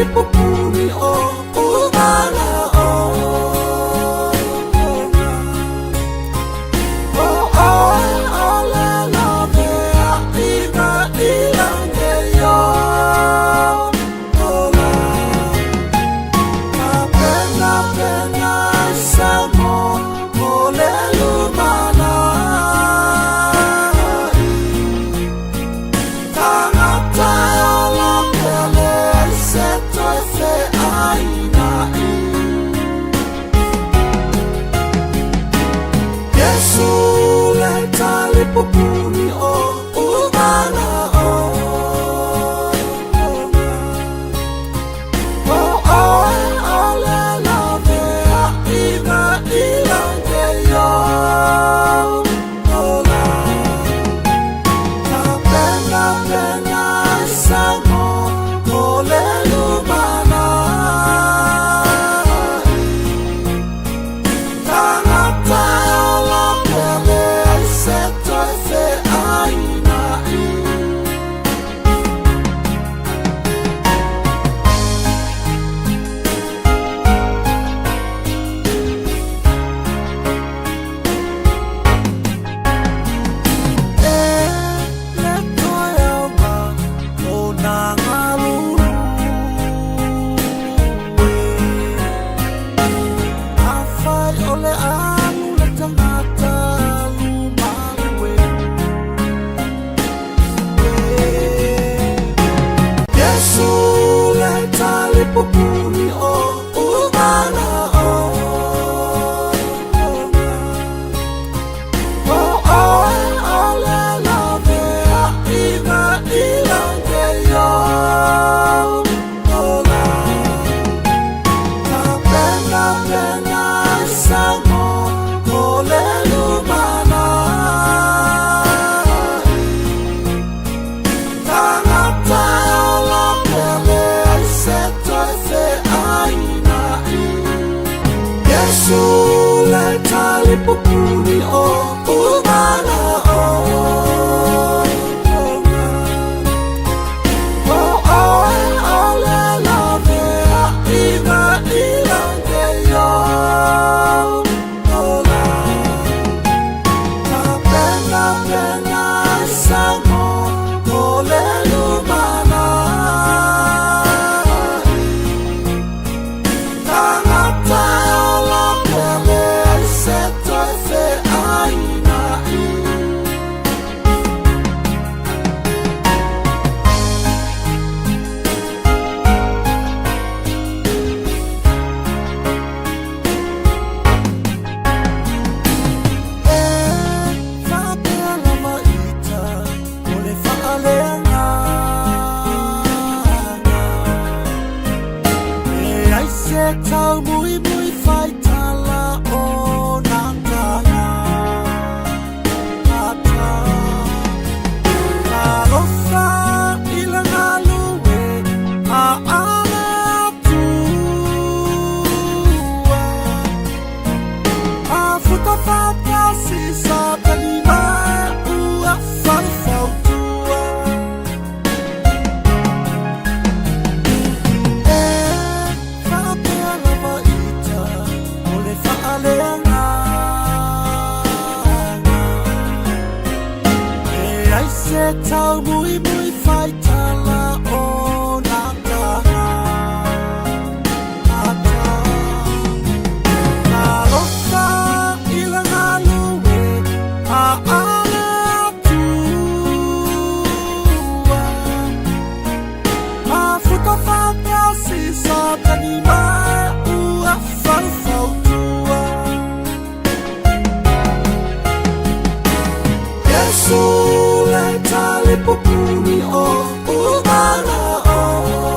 N: talipupuni o umana ona. O oe o le lavea i na ilange i ola. Ka pena pena se mo mo le lumana. Tangata ola pele se toe fe aina i. Yesu le talipupuni o umana ona. O oe o le lavea i na ilange i ola. Ka pena pena se mo mo le lumana. Tangata ola pele se toe fe aina i. E le toe auga o nā galulue. Afai o le alu le tagata alu malue. Yesu le talipupuni o umana ona. O oe o le lavea i na ilange i ola. Ka pena pena se mo mo le lumana. Tangata ola pele se toe fe aina i. Yesu le talipupuni o umana ona. O oe o le lavea i na ilange i ola. Ka pena pena se mo mo le lumana. Tangata ola pele se toe fe aina i. E faapea lava ita o le faaleagaga. E ai se taumuimui faitala o nā taga. Ata. Talofa i le galue a ale atua. A futa faatasi Satani ma ua faufautua. E faapea lava ita o le faaleagaga. E ai se taumuimui faitala o nā taga. Ata. Talofa i le galue a ale atua. A futa faatasi Satani ma ua faufautua. Yesu le talipupuni o umana ona.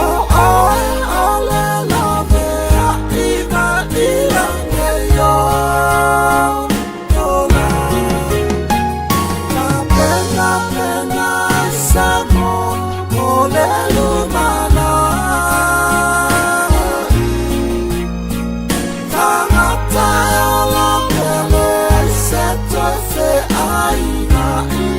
N: O oe o le lavea i na ilange i ola. Ka pena pena se mo mo le lumana. Tangata ola pele se toe fe aina i.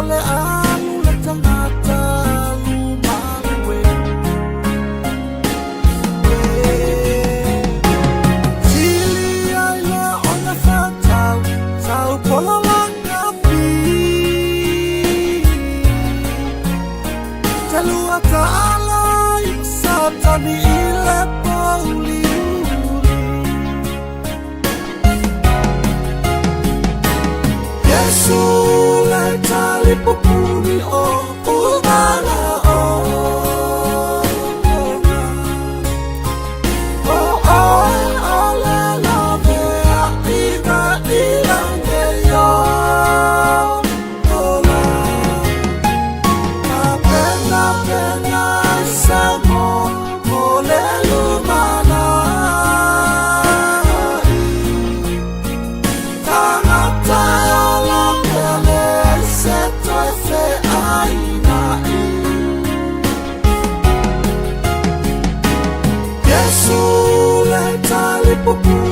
N: O le alu le tagata alu malue. Sili ai loa ona fatau sau pola lakapi. Talua taala i satani i le pouliuli. Yesu le talipupuni o umana o. O oe o le lavea i na i lange yo ola. A pena pena sa mo mo le lumana. Tangata ola pele se toe fe aina i. Yesu le talipupuni.